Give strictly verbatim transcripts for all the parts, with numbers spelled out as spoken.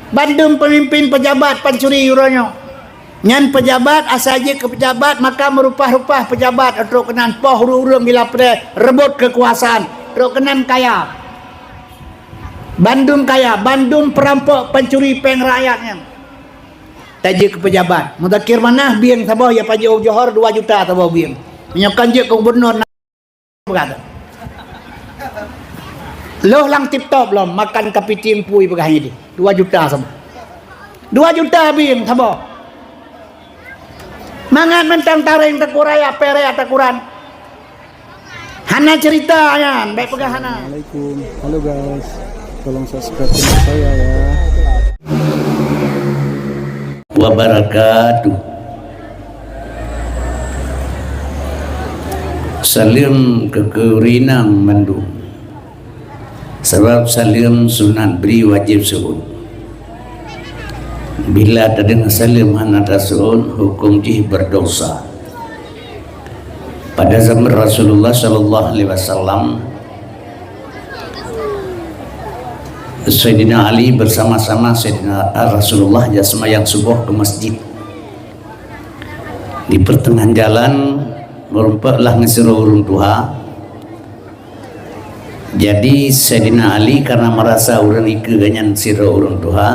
Bandum peumimpin peujabat pancuri uroe nyoe. Nyan peujabat asai jeuet keu peujabat maka meurupah-rupah peujabat trok keunan poh ureuëng-ureuëng bila preh reubot keukuasaan trok keunan kaya. Bandum kaya, bandum peurampok pancuri péng rakyat nyan. Tajeuet keu peujabat. Mudakir Manah bieng saboh ya pajoh Johor dua juta saboh bieng. Meunyoe kan jeuet keu gubernur Peugah tu. Loh lam tip top lom makan kapiting pui peugah nyan di. Dua juta saboh. Dua juta bim saboh. Mangat mantong tareng takurai, ape raya takuran. Hana cerita nyan, baik peugah hana. Assalamualaikum. Halo guys. Tolong subscribe channel saya ya. Wabarakatuh. Saleuem keu keurinang mandum. Sabab saleuem sunat bri wajéb seuôt. Bila tadeungoe saleuem hana taseuôt, huköm jih beudosa. Pada zaman Rasulullah sallallahu alaihi wasallam, Saidina Ali bersama-sama Saidina Rasulullah jak seumayang suboh keu masjid. Di peuteungahan jalan, meurumpok lah ngon sidroe ureuëng tuha. Jadi, Saidina Ali karena merasa ureuëng ikeue geuh nyan sidroe ureuëng tuha,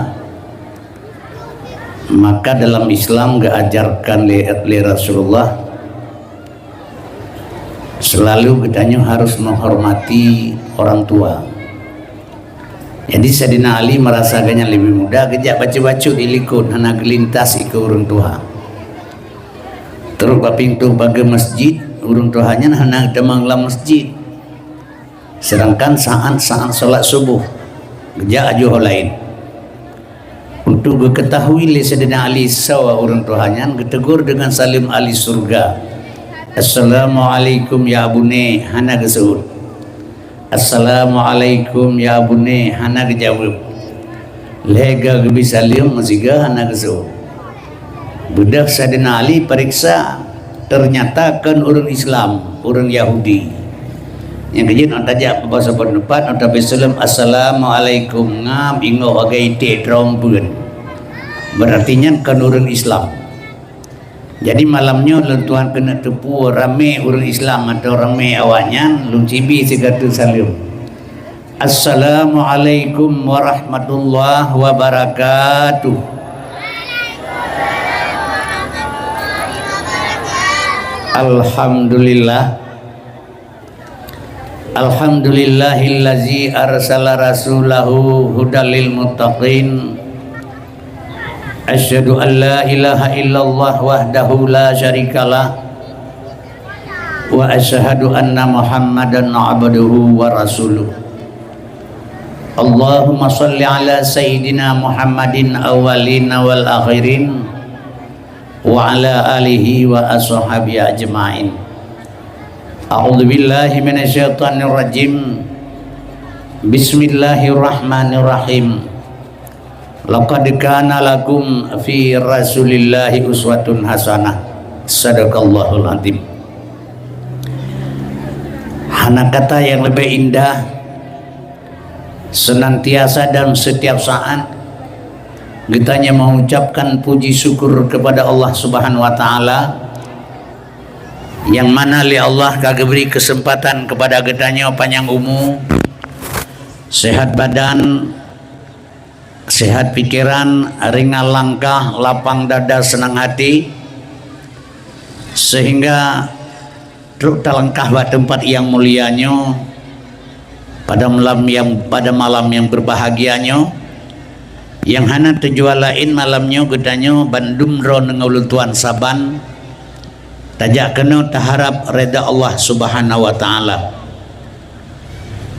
maka dalam Islam geuajarkan lé, lé Rasulullah, selalu geutanyoe harus menghormati orang tua. Jadi, Saidina Ali merasa geuh nyan leubeh muda, geujak bacut-bacut di likot, hana geulintas ikeue ureuëng tuha. Trok bak pintoe pageue masjid, ureuëng tuha nyan hana tamong lam masjid. Sedangkan saat-saat salat suboh, geujak aju ho laén. Untuk geuketahui lé Saidina Ali soe ureuëng tuha nyan, geutegur deungon saleuem ahli syurga, "Assalamualaikum ya bunai," hana geuseuôt. "Assalamualaikum ya bunai," hana geujaweueb. Lhée ga geubri saleuem meusiga hana geuseuôt. Beudôh Saidina Ali pareksa, teunyata kon ureuëng Islam, ureuëng Yahudi. Nyang keujeuet, 'oh tajak bak saboh teumpat, 'oh tabri saleuem, "Assalamualaikum," ngam ingoh lagée iték droe peuen. Beurati nyan kon ureuëng Islam. Jadi malam nyoe lôn tuan keuneuk teupeu ramé ureuëng Islam atawa ramé awaknyan, lôn cibi sigateue saleuem. Assalamualaikum warahmatullahi wabarakatuh. Alhamdulillah. Alhamdulillahillazi arsala rasulahu hudal lil muttaqin. Asyhadu an la ilaha illallah wahdahu la syarikalah. Wa asyhadu anna Muhammadan abduhu wa rasuluh. Allahumma shalli ala sayyidina Muhammadin awwalina wal akhirin. Wa ala alihi wa ashabihi ajma'in. A'udzubillahi minasyaitonirrajim. Bismillahirrahmanirrahim. Laqad kana lakum fi Rasulillahi uswatun hasanah. Sadaqallahul azim. Hana kata yang lebih indah. Senantiasa dan setiap saat geutanyoe mengucapkan puji syukur kepada Allah Subhanahu wa Ta'ala yang mana lé Allah ka geubri keuseumpatan kepada geutanyoe panyang umu, sehat badan, sehat pikiran, ringan langkah, lapang dada, senang hati, sehingga trok talangkah bak teumpat nyang mulia nyoe, pada malam nyang, pada malam nyang berbahagia nyoe, nyang hana tujuan laén malam nyoe geutanyoe bandum droeneuh ngon ulôn tuan saban tajak keunoe taharab reda Allah Subhanahu wa Ta'ala.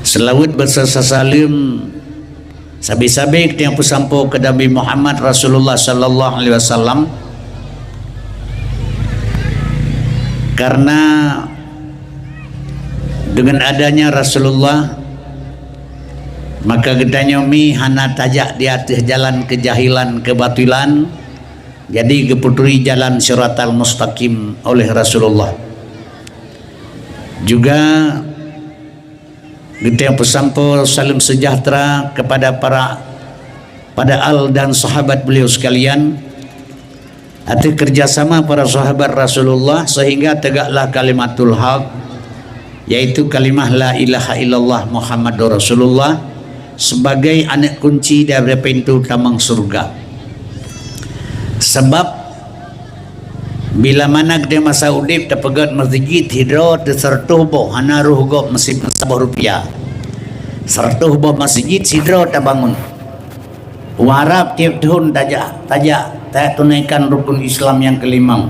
Seulaweuet beuseusa saleuem sabe-sabe nyang peusampoe keu Nabi Muhammad Rasulullah sallallahu alaihi wasallam. Karena dengan adanya Rasulullah, maka geutanyoe mi hana tajak di ateueh jalan keujahilan, keubatilan, jadi geupeuturi jalan siratal mustaqim oleh Rasulullah. Juga geutanyoe peusampoe saleuem seujahteura keupada para Pada al dan sahabat beliau sekalian, ateueh kerjasama para sahabat Rasulullah sehingga tegaklah kalimatul haq, yaitu kalimah la ilaha illallah Muhammadur Rasulullah sebagai aneuk kunci dari pintu tamong surga. Sebab bila mana geutanyoe masa udeb tapeugét meuseujid sidroe teuh seureutoh boh hana roh gob meusi-, saboh rupiah. Seureutoh boh meuseujid sidroe tabangun. Uharab tiep thon tajak, tajak, tajak tunaikan rukun Islam nyang keulimong.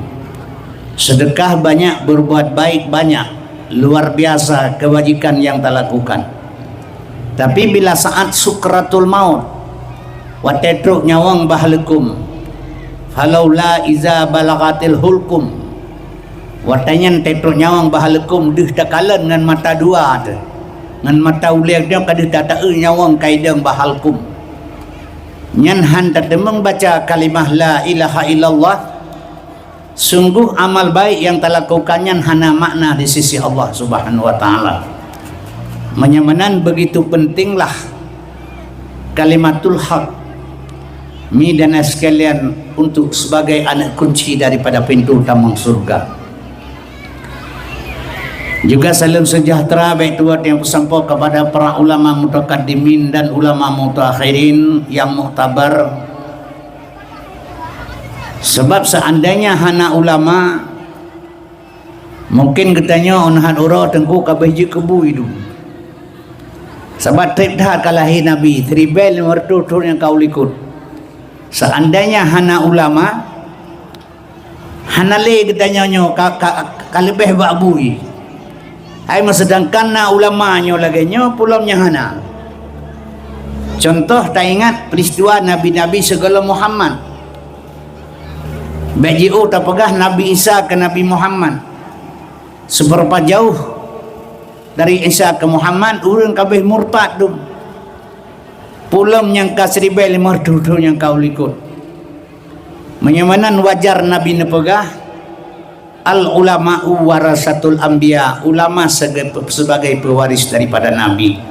Seudeukah banyak, beureubuat baik banyak, luar biasa keubajikan nyang talakukan. Tapi bila saat sukratul maut, watée trok nyawöng bak haleukôm, falaula iza balagatil hulqum, watée nyan tée trok nyawöng bak haleukôm deuh takalon ngon mata dua teuh, ngon mata ulée nyoe ka deuh tataeu nyawöng ka idong bak haleukôm. Nyan han tateumeung baca kalimah la ilaha illallah, sungguh amal baik nyang talakukan nyan hana makna di sisi Allah Subhanahu wa Ta'ala. Meunyoe meunan, begitu pentinglah kalimatul haq, mi dan sekalian, untuk sebagai aneuk kunci daripada pintu tamong surga. Juga salam sejahtera baik tuan yang bersampo kepada para ulama mutakaddimin dan ulama mutakhirin yang muktabar. Sebab seandainya hana ulama, mungkin geutanyoe 'oh na hat uroe teungku ka beh jeuet keu bui dum. Sabab treb that ka lahé Nabi, siribée limong reutôh thon nyang ka u likot. Seandainya hana ulama, hana lé geutanyoe nyoe ka, ka, ka leubeh bak bui. Hai meuseudangkan na ulama nyoe lagée nyoe, peue lom nyang hana. Cuntoh, taingat peuristiwa nabi-nabi sigohlom Muhammad. Bék jiôh tapeugah Nabi Isa keu Nabi Muhammad. Seubeurapa jauh dari Isa keu Muhammad, ureuëng ka beh murtad dum. Peue lom nyang ka siribée limong reutôh thon nyang ka u likot. Meunyoe meunan wajar Nabi neupeugah, "Al ulama'u warasatul anbiya", ulama sebagai, sebagai pewaris daripada nabi.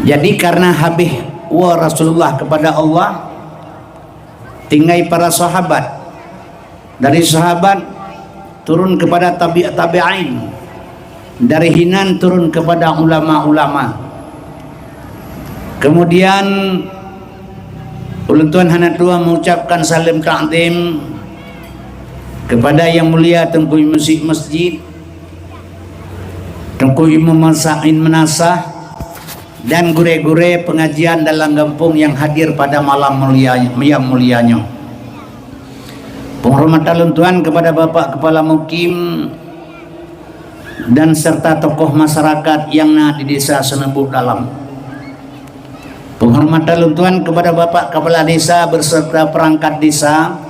Jadi, karena habéh woe Rasulullah kepada Allah, tinggai para sahabat. Dari sahabat turun kepada tabi-, tabi'in. Dari hinan turun kepada ulama-ulama. Kemudian, ulôn tuan hana tuan mengucapkan salam takzim kepada Yang Mulia Teungku Imum Masjid, Teungku Imum Masain Menasah, dan gurée-gurée pengajian dalam gampông yang hadir pada malam mulia, yang mulia nyoe. Penghormatan lôn tuan kepada Bapak Kepala Mukim dan serta tokoh masyarakat yang na di Desa Seuneubuek Dalam. Penghormatan lôn tuan kepada Bapak Kepala Desa beserta perangkat desa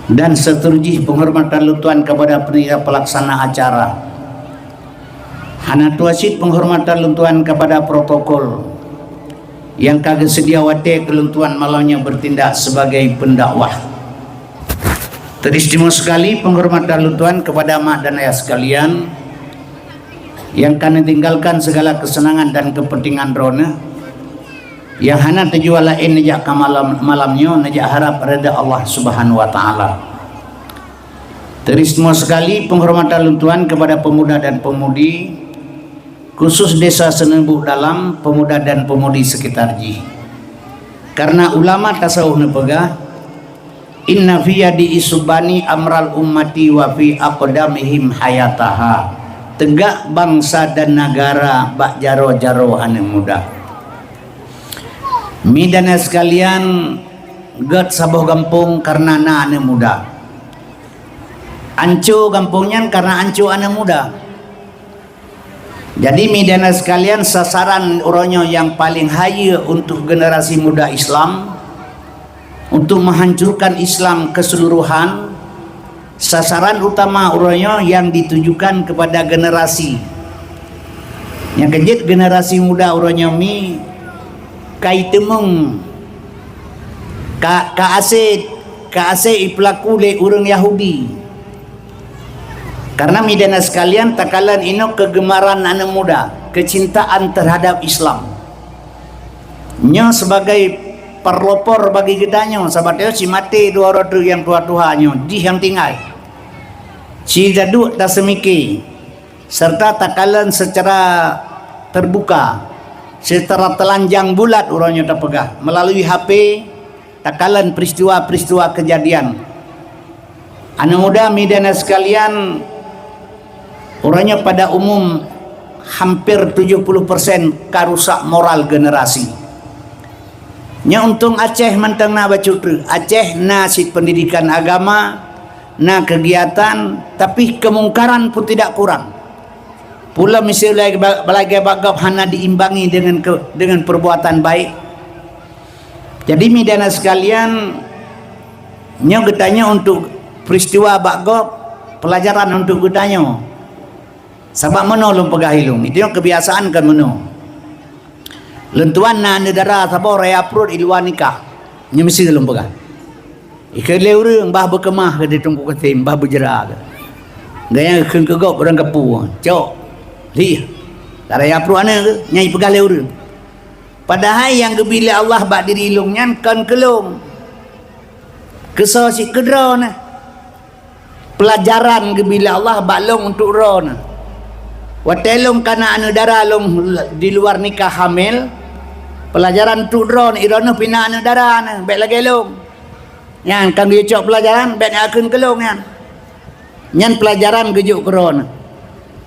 dan seterusjih penghormatan lôn tuan kepada panitia pelaksana acara. Hana tuan cit penghormatan lôn tuan kepada protokol yang ka geuseudia watée keu lôn tuan malam nyoe bertindak sebagai pendakwah. Teristimewa sekali penghormatan lôn tuan kepada mak dan ayah sekalian yang ka neutinggalkan segala kesenangan dan kepentingan droeneuh, yang hana tujuan laén neujak ka malam, malam nyoe neujak harab reda Allah Subhanahu wa Ta'ala. Teristimewa sekali penghormatan lôn tuan kepada pemuda dan pemudi, khusus Desa Seuneubuek Dalam, pemuda dan pemudi sekitar jih. Karena ulama tasawuf neupeugah, "Inna fi yadi isubani amral ummati wa fi aqdamihim hayataha." Tegak bangsa dan negara bak jaroe-jaroe aneuk muda. Mi dan sekalian, gét saboh gampông karena na aneuk muda. Anco gampông nyan karena anco aneuk muda. Jadi, mi dan sekalian, sasaran uroe nyoe yang paling hayeue untuk generasi muda Islam, untuk menghancurkan Islam keseluruhan, sasaran utama uroe nyoe yang ditujukan kepada generasi. Nyang keujeuet generasi muda uroe nyoe mi ka iteumeung, ka, ka asé, ka asé ipeulaku lé ureuëng Yahudi. Karena mi dan sekalian, takalon inoe keugemaran aneuk muda, kecintaan terhadap Islam. Nyoe sebagai perlopor bagi geutanyoe, sabab nyoe si maté dua droe teuh nyang tuha-tuha nyoe jih nyang tinggai. Si taduek taseumike serta takalon secara terbuka, secara telanjang bulat uroe nyoe tapeugah melalui H P, takalon peristiwa-peristiwa kejadian. Aneuk muda, mi dan sekalian, uroe nyoe pada umum hampir tujuh puluh persen ka rusak moral generasi. Nyoe untông Aceh mantong na bacut treuk. Aceh na cit pendidikan agama, na kegiatan, tapi kemungkaran pun tidak kurang. Pula miseue lagèe ba-, lagèe bak gob hana diimbangi dengan ke-, dengan perbuatan baik. Jadi, mi dan sekalian, nyoe geutanyoe untuk peristiwa bak gob, pelajaran untuk geutanyoe. Sabab meunoe lôn peugah ilôn, itu nyoe kebiasaan kan meunoe. Lôn tuan na aneuk dara saboh raya pruet i luwa nikah. Nyoe miseue lôn peugah. Ikheun lé ureueng bah beukeumah keu di Teungku Kasim, bah beujra keu. Gaya kheun keu gob ureueng kapu. Cok. Lih. Raya pruet aneuk keu, nyan ipeugah lé ureueng. Padahai nyang geubi lé Allah bak diri lôn nyan kon keu lôn. Keu soe cit? Keu droeneuh. Peulajaran geubi lé Allah bak lôn untuk droeneuh. Watèe lôn kana aneuk dara lôn di luwa nikah hamil, peulajaran untuk droeneuh, i droeneuh pih na aneuk dara neuh, bèk lagèe lôn. Nyan kan geuyue cok peulajaran, bèk neukheun keu lôn nyan. Nyan peulajaran geujok keu droeneuh.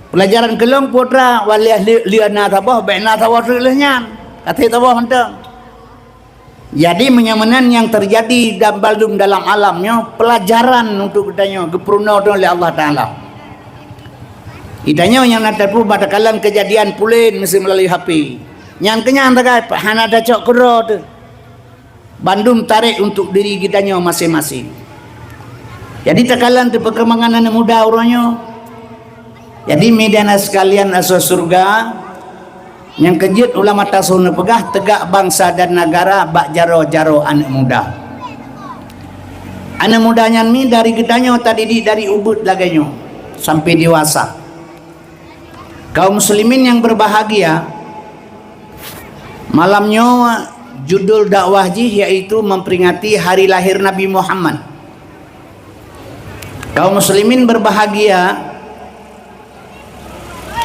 Peulajaran keu lôn putra, watèe lheueh, lheueh na saboh, bèk na saboh treuk lheueh nyan. Ka trép saboh mantong. Jadi, meunyoe meunan nyang teujadi dan bandum dalam alam nyoe, peulajaran untuk geutanyoe geupeurunoe droe lé Allah Taala. Geutanyoe nyang na tateupeue bak takalon kejadian pulen miseue meulalu H P. Nyan keuh nyan sagai, hana tacok keudroe teuh. Bandum tarek untuk diri geutanyoe maséng-maséng. Jadi, takalon teuh peukeumangan aneuk muda uroe nyoe. Jadi, mi dan sekalian asoe syeuruga, nyang keujeuet ulama tasawuf neupeugah, teugak bansa dan negara bak jaroe-jaroe aneuk muda. Aneuk muda nyan mi dari geutanyoe tadidik dari ubeut lagèe nyoe sampai dewasa. Kaum muslimin yang berbahagia, malam nyoe judul dakwah jih yaitu memperingati hari lahir Nabi Muhammad. Kaum muslimin berbahagia,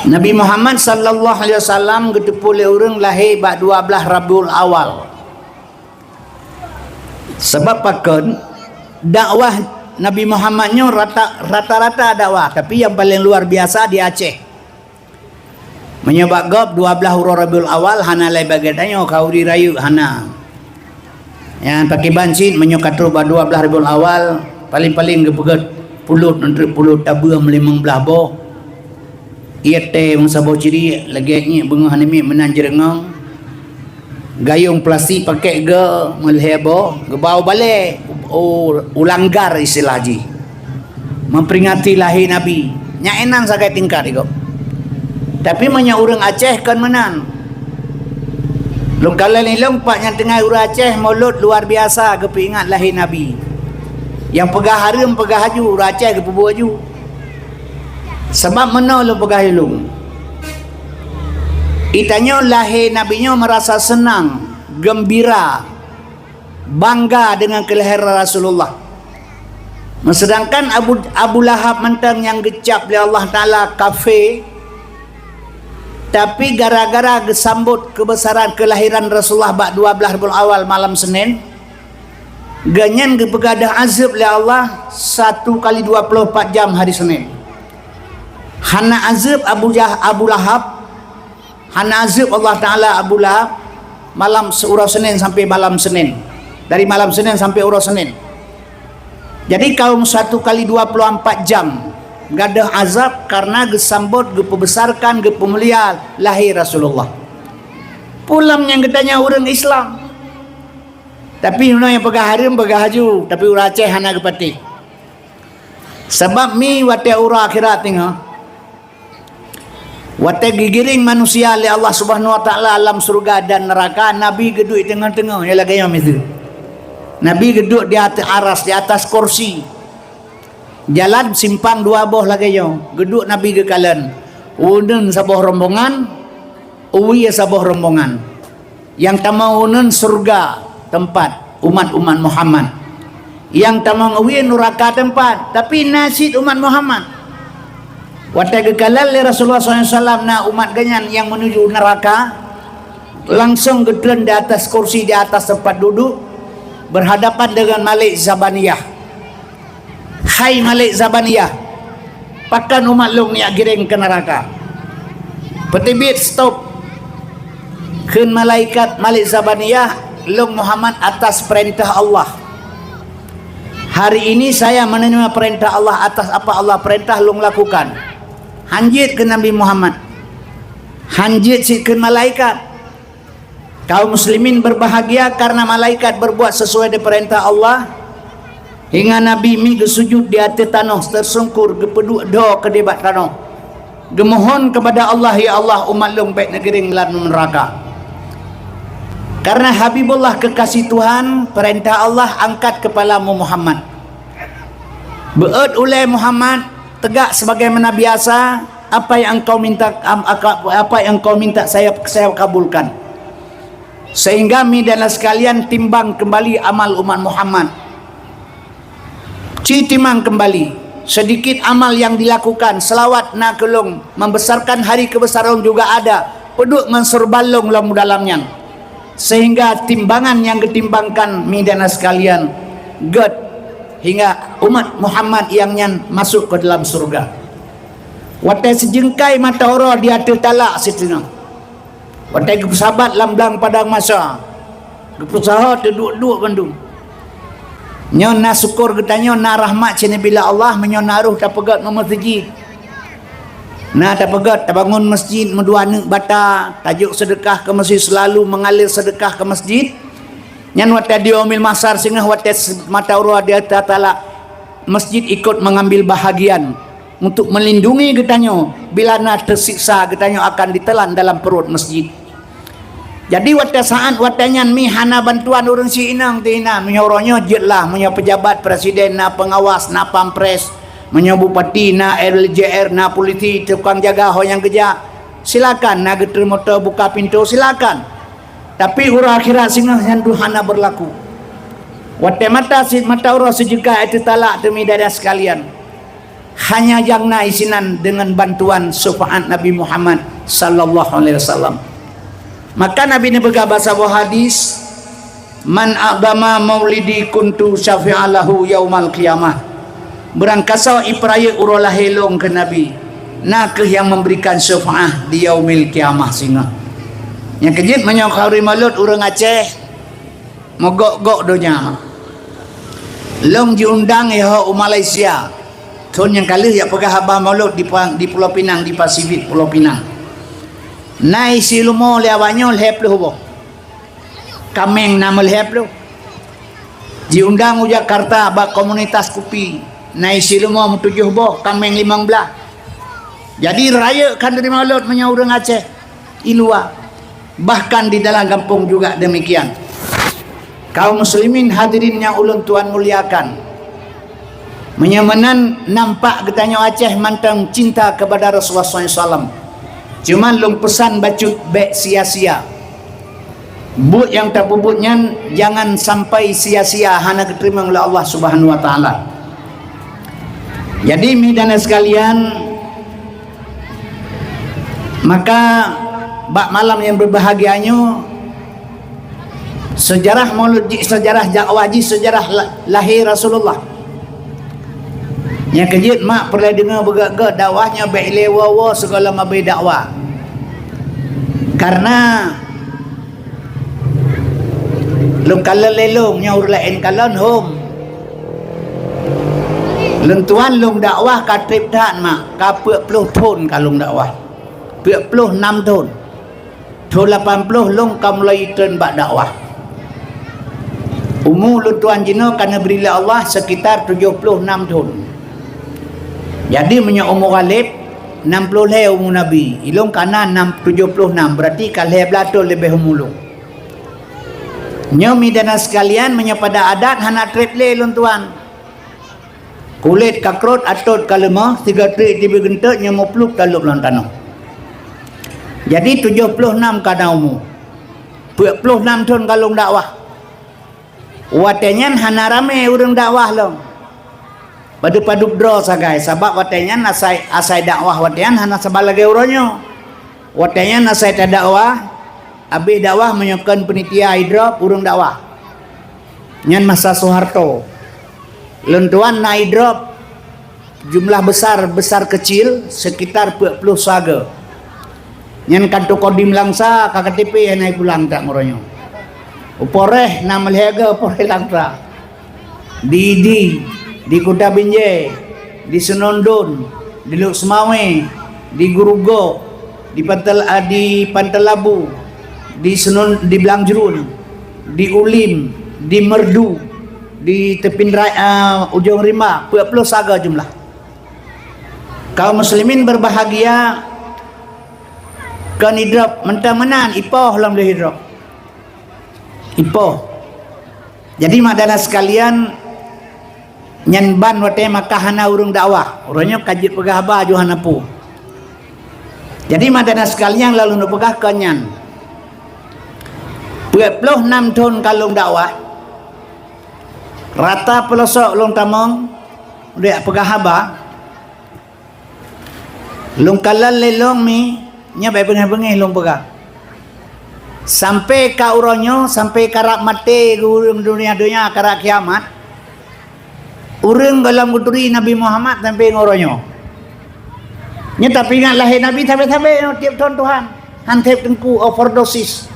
Nabi Muhammad sallallahu alaihi wasallam geuteupeue lé ureueng lahé bak dua blaih Rabiul Awal. Sabab pakon, dakwah Nabi Muhammad nyoe rata, rata-rata dakwah, tapi nyang paleng luar biasa di Aceh. Meunyoe bak gob dua blaih uroe Rabiul Awal hana lé bak geutanyoe khauri rayeuk, hana. Nyan pakriban cit meunyoe ka trok bak dua blaih Rabiul Awal, paleng-paleng geupeugöt pulot, ngon treuk pulot tabeuem limong blaih boh. Ié teh meusaboh ciri lagèe ngiek beungoh aneuk miet meunan jeureungong. Gayong plastik pakèk geu meulhèe boh, geubau balèe, u, u langgar istilah jih. Memperingati lahé Nabi. Nyan inan sagai tingkat igob. Tapi meunyoe ureueng Aceh kon meunan. Lôn kalon ilôn pat nyang tinggai ureueng Aceh, Molot luar biasa geupeuingat lahé Nabi. Nyang peugah hareuem peugah aju, ureueng Aceh geupeubuet aju. Sabab meunoe lôn peugah ilôn. Geutanyoe lahé Nabi nyoe meurasa seunang, geumbira, bangga deungon keulahiran Rasulullah. Meuseudangkan Abu, Abu Lahab mantong nyang geucab lé Allah Taala kafé, tapi gara-gara geusambot keubeusaran keulahiran Rasulullah bak dua blaih Rabiul Awal malam Senin, gobnyan geupeugadôh azeueb lé Allah satu kali dua puluh empat jam hari Senin. Hana azeueb Abu Jah-, Abu Lahab, hana azeueb Allah Taala Abu Lahab malam se-, uroe Senin sampai malam Senin. Dari malam Senin sampai uroe Senin. Jadi kaum satu kali dua puluh empat jam gadôh azab karena geusambot, geupeubesarkan, geupeumulia lahé Rasulullah. Pulam nyang geutanyoe ureueng Islam. Tapi meunyoe nyang peugah hareuem, peugah aju, tapi ureueng Aceh hana geupatéh. Sabab mi watèe uroe akhirat teungoh, watèe geugiring manusia lé Allah Subhanahu wa Taala lam syeuruga dan neuraka, Nabi geuduek teungoh-teungoh, nyoe lagèe nyoe miseue. Nabi geuduek di ateueh aras, di atas kursi. Jalan simpang dua boh lagèe nyoe, geuduek Nabi geukalon. Uneun saboh rombongan, uwie saboh rombongan. Nyang tamong uneun syeuruga teumpat umat-umat Muhammad. Nyang tamong wie nuraka teumpat, tapi na cit umat Muhammad. Watée geukalon lé Rasulullah sallallahu alaihi wasallam na umat geuhnyan nyang menuju nuraka, langsong geutreun di atas kursi, di atas tempat duduk, berhadapan dengan Malik Zabaniyah. "Hai Malik Zabaniyah, pakon umat lôn neujak giréng keu nuraka?" "Peuteubiet, stop!" kheun malaikat Malik Zabaniyah, "Lôn Muhammad atas peurintah Allah. Hari ini saya menerima perintah Allah, atas apa Allah perintah lôn lakukan." "Hanjeuet," kheun Nabi Muhammad. "Hanjeuet," cit kheun malaikat. Kaum muslimin berbahagia karena malaikat berbuat sesuai dengan perintah Allah, hingga Nabi mi geusujut di ateueh tanoh teusungkur, geupeuduek dhoe keudeh bak tanoh, geumohon kepada Allah, "Ya Allah, umat lôn bék neugiréng lam nuraka." Karena Habibullah kekasih Tuhan, perintah Allah, "Angkat kepalamu, Muhammad." Beuet ulée Muhammad, tegak sebagaimana biasa, "Apa yang engkau minta, am-, aka-, apa yang engkau minta saya, saya kabulkan." Sehingga mi dan sekalian timbang kembali amal umat Muhammad. Ci timbang kembali, sedikit amal yang dilakukan, selawat na keu lôn, membesarkan hari kebesaran juga ada, peuduek ngon seureuban lôn lam dalam nyan. Sehingga timbangan nyang geutimbangkan mi dan sekalian gét hingga umat Muhammad nyang nyan masuk ke dalam syeuruga. Watée sijeungkai mata uroe di ateueh talak siteungoh. Watée geupeusabat lam blang padang masa, geupeusaho teuduek-duek bandum. Nyoe na syukur geutanyoe, na rahmat cit neubila Allah, meunyoe na roh tapeugét meumeuseujid. Na tapeugét, tabangun masjid meudua neuk bata, tajok seudeukah keu masjid, selalu mengalir seudeukah keu masjid. Nyan watée di Yaumil Mahsyar singoh watée mata uroe di ateueh talak, masjid ikot mengambil bahagian untuk melindungi geutanyoe bila na teusiksa geutanyoe akan ditelan dalam perut masjid. Jadi watée saát watée nyan mi hana bantuan ureuëng siinong teuh inan, meunyoe uroe nyoe jeuet lah, meunyoe pejabat presiden na pengawas, na pampres, meunyoe bupati na L J R, na polisi tukang jaga ho nyang geujak, silakan, na geuteurimong buka pintoe, silakan. Tapi uroe akhirat singoh nyan dum hana berlaku. Watée mata si mata uroe sijeungkai ateueh talak teumi dada sekalian. Hanya nyang na isinan dengan bantuan syafaat Nabi Muhammad sallallahu alaihi wasallam. Maka Nabi neupeugah bak saboh hadis, "Man a'dama maulidi kuntu syafi'a lahu yaumal qiyamah." Beurangkasoe ipeurayeuk uroe lahé lôn keu Nabi, na kheueh nyang memberikan syafaat di yaumil qiyamah singoh. Nyang keujeuet meunyoe khauri maulud ureuëng Aceh, meugok-gok donya. Lôn jiundang yoh u Malaysia. Thon nyang ka lheueh jak peugah haba maulud di, di Pulo Pinang, di Pasifik Pulo Pinang. Na isi leumo lé awak nyoe lhée ploh boh. Kaméng na meulhée ploh. Jiundang u Jakarta bak komunitas kupi. Na isi leumo meutujoh boh, kaméng limong blaih. Jadi rayeuk khanduri maulud meunyoe ureuëng Aceh i luwa. Bahkan di dalam gampông juga demikian. Kaum muslimin hadirin nyang ulôn tuan muliakan, meunyoe meunan nampak geutanyoe Aceh mantong cinta kepada Rasulullah sallallahu alaihi wasallam. Cuman lôn peusan bacut bék sia-sia. Buet nyang tapeubuet nyan jangan sampai sia-sia hana geuteurimong lé Allah Subhanahu wa Taala. Jadi, mi dan sekalian, maka bak malam nyang berbahagia nyoe, seujarah maulud jih, seujarah dakwah jih, seujarah la-, lahé Rasulullah. Nyang keujeuet mak peureulée deungoe beugét-gét dakwah nyoe bék ilée woe-woe sigohlom abée dakwah. Karena lôn kalon lé lôn nyoe ureuëng laén kalon hom. Lôn tuan lôn dakwah ka treb that mak, ka peuet ploh thon ka lôn dakwah. Peuet ploh nam thon. Thon lapan ploh lôn ka mulai treun bak dakwah. Umu lôn tuan jinoe ka neubri lé Allah sekitar tujoh ploh nam thon. Jadi meunyoe umu Ghalib, nam ploh lhée umu Nabi, ilôn ka na nam, tujoh ploh nam, berarti ka lhée blaih thon leubeh umu lôn. Nyoe mi dan sekalian, meunyoe pada adat hana treb lé lôn tuan. Kulét ka krot, atot ka leumoh, sigoe treuk teubiet geunteuk nyoe muplup talop lam tanoh. Jadi tujoh ploh nam ka na umu. Peuet ploh nam thon ka lôn dakwah. Watée nyan hana ramé ureuëng dakwah lom. Padub-padub droe sagai, sabab watée nyan asai, asai dakwah watée nyan hana saban lagée uroe nyoe. Watée nyan asai tadakwah, abéh dakwah meunyoe kon panitia idrop ureuëng dakwah. Nyan masa Soeharto. Lôn tuan na idrop jumlah besar, besar kecil sekitar peuet ploh saga. Nyan kanto Kodim Langsa, ka K T P hana pulang tak meuronyong. Uporeh na meulhega uporeh Langsa. Di Idi, di Kuta Binjai, di Senondon, di Lhokseumawe, di Gurugok, di Pantel-, ah, di Pantelabu, di Senon-, di Blang Jruen, di Ulim, di Merdu, di Tepin Rai-, ah, Ujong Rimba, peuet ploh saga jumlah. Kaum muslimin berbahagia, kon idrop mantong meunan, ipoh lom lheueh idrop. Ipoh. Jadi, mak dan sekalian, nyan ban watée Makkah hana ureuëng dakwah. Uroe nyoe ka jeuet peugah haba ju hana peue. Jadi, mak dan sekalian, lalu neupeugah kon nyan. Peuet ploh nam thon ka lôn dakwah. Rata peulosok lôn tamong, dek peugah haba. Lôn kalon lé lôn mi, nyoe bék beungéh-beungéh lôn peugah. Sampai ka uroe nyoe, sampai karab maté ureuëng donya-donya, karab kiamat, ureuëng gohlom geuturi Nabi Muhammad sampai ngon uroe nyoe. Nyoe tapeuingat lahé Nabi sabe-sabe nyoe tieb thon Tuhan. Han theb teungku overdosis.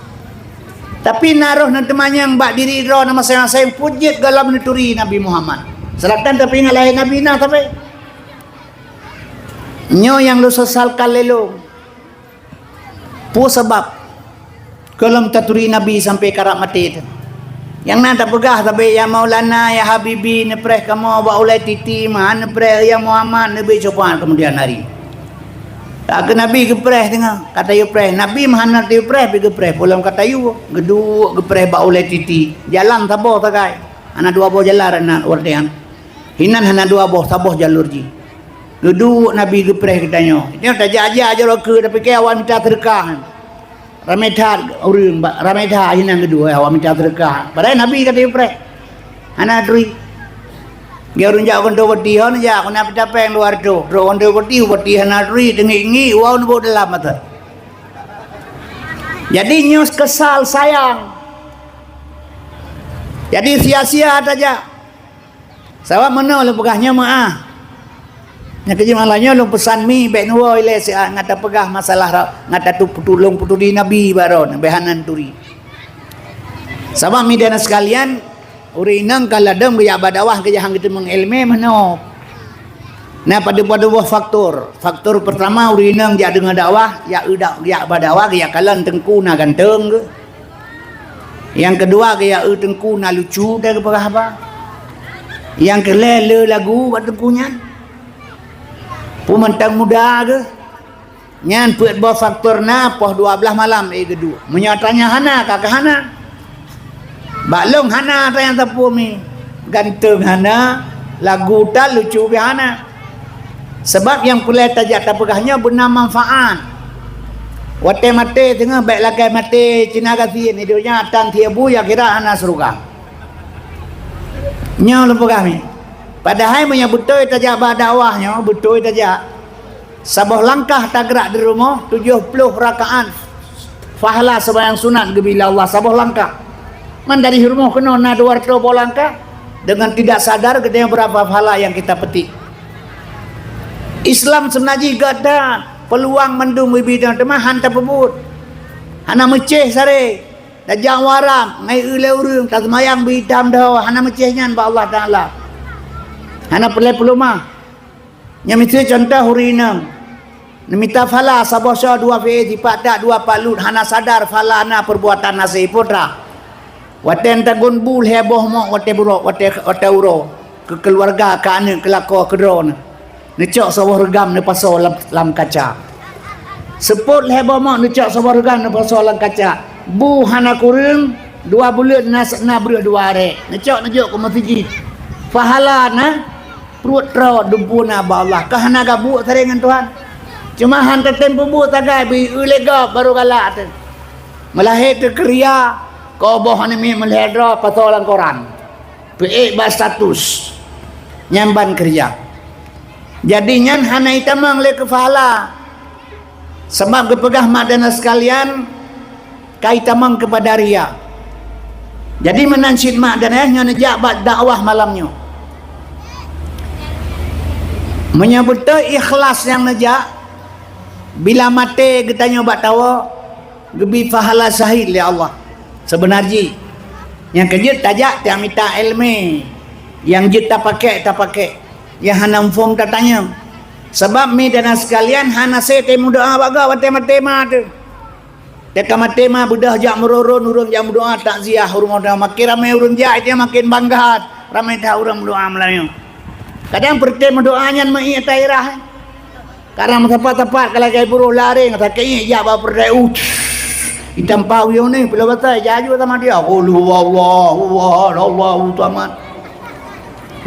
Tapi na roh neuteumanyong bak diri droe na maséng-maséng peue jeuet gohlom neuturi Nabi Muhammad. Seulatan tapeuingat lahé Nabi na sabe. Nyoe nyang lôn sesalkan lé lôn. Peue sabab gohlom taturi Nabi sampai karab maté teuh? Nyang na tapeugah sabe, "Ya Maulana, ya Habibi, neupreh kamoe bak ulée titi, meuhan neupreh ya Muhammad, neubi cobaan keumudian hari." Ka keu Nabi geupreh teungoh, ka tayue preh. Nabi meuhan na tayue preh, pi geupreh, peue lom ka tayue, geuduek geupreh bak ulée titi. Jalan saboh sagai. Hana dua boh jalan na watée nyan. Hinan hana dua boh, saboh jalur jih. Geuduek Nabi geupreh geutanyoe. Nyoe tajak-jak jaroe keu, tapike awak mita seudeukah. Ramé that ureuëng, ba-, ramé that hinan geuduek awak mita seudeukah. Padahai Nabi ka tayue preh. Hana turi. Geu ureuëng jak keunoe peuti, hana jak keunoe pita péng dua reutôh. Trok keunoe peuti, peuti hana turi, teungiek-ngiek, wau neubôk dalam mata. Jadi nyoe keusal sayang. Jadi sia-sia tajak. Sabab meunoe lôn peugah nyoe meuáh. Nyang keujeuet malam nyoe lôn peusan mi bék neuwoe ilée siat ngat tapeugah masalah ra-, ngat tatu-, peutulông peuturi Nabi baroe, bék hana neuturi. Sabab mi dan sekalian, ureuëng inong ka ladom geujak bak dakwah geujak han geuteumeung iéleumé meunoe. Na padub-padub boh faktor. Faktor peurtama, ureuëng inong jak deungoe dakwah, jak eu dak-, jak bak dakwah, geujak kalon teungku na ganteng geuh. Nyang keudua, geujak eu teungku na lucu teuh geupeugah haba. Nyang keulhée le lagu bak teungku nyan. Peue mantong muda geuh. Nyan peuet boh faktor na poh dua blaih malam éh geuduek. Meunyoe tanya hana, ka keu hana. Bak lôn hana tanya sapeue mi. Ganteng hana, lagu tan lucu pih hana. Sabab nyang peureulée tajak tapeugah nyoe beuna manfaat. Watée maté teungoh bék lagée maté Cina gasien, di donya tan sie bu, di akhirat hana syeuruga. Nyoe lôn peugah mi. Padahai meunyoe beutôi tajak bak dakwah nyoe, beutôi tajak. Saboh langkah tagrak di rumoh, tujoh ploh rakaat pahala seumayang sunat geubri lé Allah, saboh langkah. Man dari rumoh keunoe na dua reutôh boh langkah, dengan tidak sadar geutanyoe beurapa pahala nyang kita petik. Islam seubeuna jih gata peuluang mandum geubri teuma han tapeubuet. Hana meucéh saré, tajak u haram, ngai eu lé ureuëng, taseumayang beuitam dhoe, hana meucéh nyan bak Allah Taala. Hana peureulée peuleumah. Nyan miseue cuntoh ureuëng inong. Neumita pahala saboh soe dua pih sipak that dua palut hana sadar pahala na peurbuatan na seuipoh that. Watée tagun bu lhée boh mok watée burok, watée, watée uroe, keu keuluwarga, keu aneuëk, keu lakoe, keu droeneuh. Neucok saboh reugam neupasoe lam, lam kaca. Seupôt lhée boh mok neucok saboh reugam neupasoe lam kaca. Bu hana kureueng, dua buleuen na, na breueh dua arek. Neucok neujok keu meuseujid. Pahala na, pruet troe dumpeue na bak Allah. Ka hana gabuek saré ngon Tuhan. Cuma han tatem peubuet sagai beu eu lé gob barô galak teuh. Meulahé teuh keuria, keu boh aneuk miet meulahé droe pasoe lam koran. Peuék bak status. Nyan ban keuria. Jadi nyan hana itamong lé keu pahala. Sabab geupeugah mak dan ayah sekalian, ka itamong keupada ria. Jadi meunan cit mak dan ayah nyoe neujak bak dakwah malam nyoe. Meunyoe beutôi ikhlas nyang neujak, bila maté geutanyoe bak tawoe, geubri pahala syahid lé Allah. Seubeuna jih, nyang keujeuet tajak tamita iéleumé, nyang jeuet tapakék, tapakék, nyang hana muphom tatanyong. Sabab mi dan sekalian hana sé teu meudoá bak gob watée maté ma teuh. Teuka maté ma beudôh jak meururon ureuëng jak meudoá takziah u rumoh, makén ramé ureuëng jak, itu makén bangga, ramé that ureuëng meudoá meulayeue. Kadang peureuté meudoá nyan meuiek tairah. Kadang meusapat-sapat ka lagée buroh laréng, sakét iek jak bak peureuté u. Itam pau yo ni pula batai jaju sama dia. Qul huwallahu ahad, Allahu samad.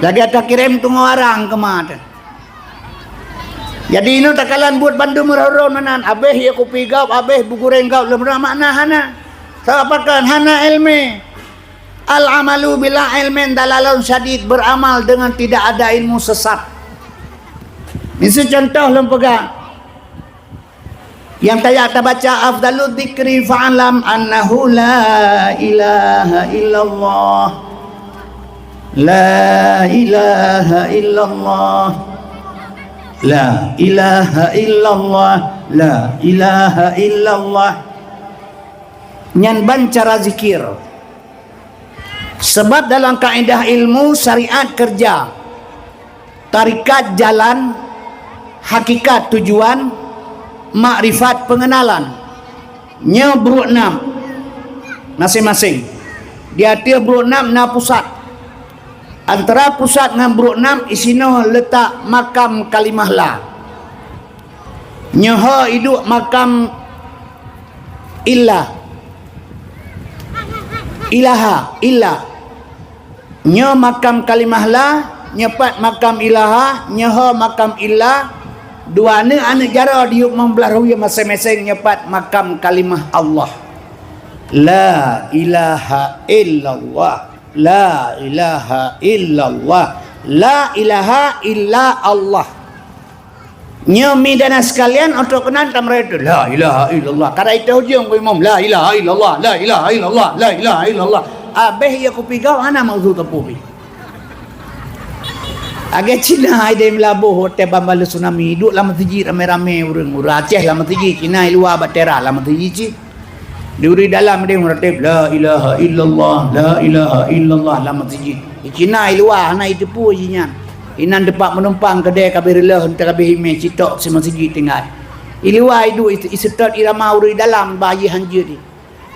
Lagée takirém tungoh arang keu ma teuh. Jadi inoe takalon buet bandum meureuron meunan, abéh ié kupi gob, abéh bugureng gob, lom makna hana. Sabab pakon hana iéleumé. Al-amalu bila ilmin dalalun syadid, beramal dengan tidak ada ilmu sesat. Miseue contoh lôn peugah. Nyang tajak tabaca afdalu dzikri fa'lam annahu la ilaha illallah. La ilaha illallah. La ilaha illallah. La ilaha illallah. Nyan ban cara zikir. Sebab dalam kaedah ilmu syariat kerja, tarikat jalan, hakikat tujuan, makrifat pengenalan. Nyoe brok nam masing-masing. Di ateueh brok nam na pusat. Antara pusat ngon brok nam isinoe letak makam kalimah la. Nyoe iduek makam illa. Ilaha, illa. Nyoe makam kalimah la, nyoe pat makam ilaha, nyoe makam illa. Dua aneuk-aneuk jaroe di yup meubelah ruyueng maseng-maseng nyoe pat makam kalimah Allah. La ilaha illallah. La ilaha illallah. La ilaha illa Allah. Nyoe mi dan sekalian, untuk keunan tamrét la ilaha illallah. Kada ita ujong ku imum la ilaha illallah, la ilaha illallah, la ilaha illallah. Abéh ié kupi gob hana maksud teupeu pi. Agak Cina ai dai meulaboh watée ban baleue tsunami, duek lam meuseujid ramé-ramé ureuëng, ureuëng Aceh lam meuseujid, Cina i luwa bak teras lam meuseujid cit. Di ureuëng dalam deh meuratéb la ilaha illallah, la ilaha illallah lam meuseujid. Di Cina i luwa hana iteupeue jih nyan. Inan teumpat meunumpang keudée kabéh reuloh, enteuk kabéh imé sitok si meuseujid tinggai. I luwa iduek iseutôt irama ureuëng dalam ba jih hanjeuet.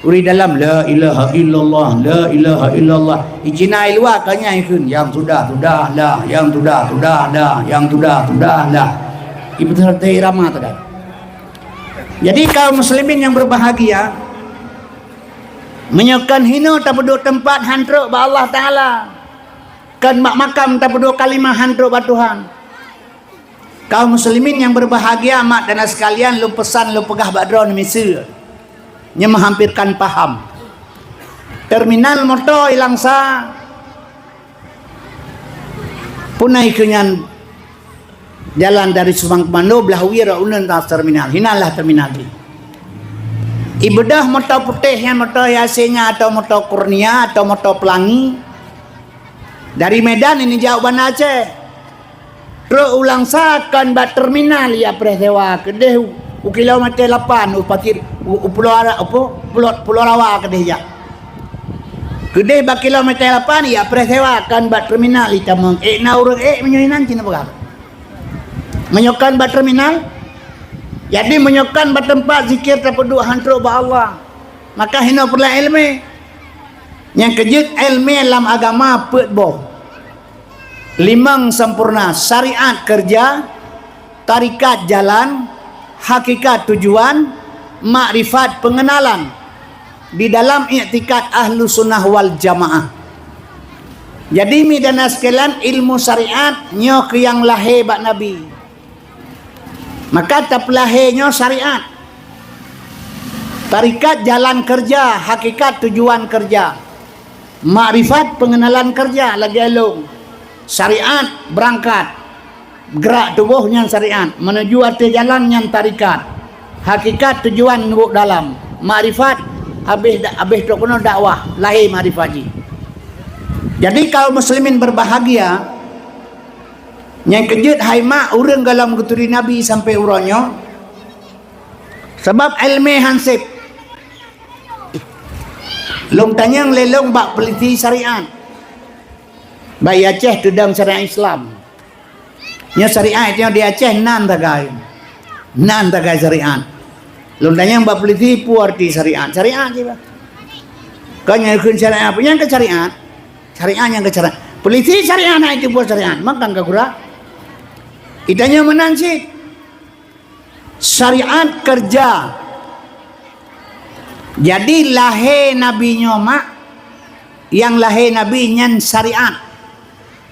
Ureuëng dalam la ilaha illallah, la ilaha illallah. Di Cina i luwa ka nyan ikheun yang sudah sudah lah, yang sudah sudah lah, yang sudah sudah lah. Ipeuteuntée irama teuh. Jadi kaum muslimin yang berbahagia, meunyoe kon hinoe tapeuduek teumpat han trok bak Allah Taala, kon bak makam tapeuduek kalimah han trok bak Tuhan. Kaum muslimin yang berbahagia, mak dan sekalian, lôn peusan lôn peugah bak droeneuh miseue nyang meuhampeurkan paham. Terminal moto i Langsa pun na ikheun nyan. Jalan dari Subang Kemando blah wie rot uneun ta terminal. Hinan lah terminal jih. Ibeudôh moto putéh nyan, moto Yasenya atau moto Kurnia atau moto Pelangi. Dari Medan ini jauh Banda Aceh. Trok u Langsa kon bak terminal ya preh sewa keudeh u, u kilometer lapan u Pasir u, u Pulo Ara, apa? Pulo, Pulo Rawa keudeh jak. Keudeh bak kilometer lapan ya preh sewa kon bak terminal itamong. Ék na ureuëng ék meunyoe inan cina peugah. Meunyoe kon bak terminal, jadi meunyoe kon bak teumpat zikir tapeuduek han trok bak Allah, maka hinoe peureulée iéleumé. Nyang keujeuet iéleumé lam agama peuet boh. Limong sempurna, syariat kerja, tarikat jalan, hakikat tujuan, makrifat pengenalan di dalam iktikad Ahlussunnah wal Jamaah. Jadi mi dan sekalian, ilmu syariat nyoe keu nyang lahé bak Nabi. Maka tapeulahé nyoe syariat. Tarikat jalan kerja, hakikat tujuan kerja. Makrifat pengenalan kerja lagée lông. Syariat berangkat. Gerak tuboh nyan syariat. Menuju ateueh jalan nyan tarikat. Hakikat tujuan nubuek dalam. Makrifat habéh da-, habéh trok keunoe dakwah, lahé makrifat jih. Jadi kaum muslimin berbahagia, nyang keujeuet hai mak ureuëng gohlom geuturi Nabi sampai uroe nyoe, sabab iéleumé hanseb. Lôn tanyong lé lôn bak peulisi syariat. Bak i Aceh teudong syariat Islam. Nyoe syariat nyoe di Aceh nan tagai. Nan tagai syariat. Lôn tanyong bak peulisi peue arti syariat. Syariat jih bah. Kon nyang kheun syariat, peue nyang keu syariat? Syariat nyang keu syariat. Peulisi syariat na itu peue syariat. Makan ka gura. Itanyong meunan cit. Syariat kerja. Jadi lahé Nabi nyoe mak, nyang lahé Nabi nyan syariat.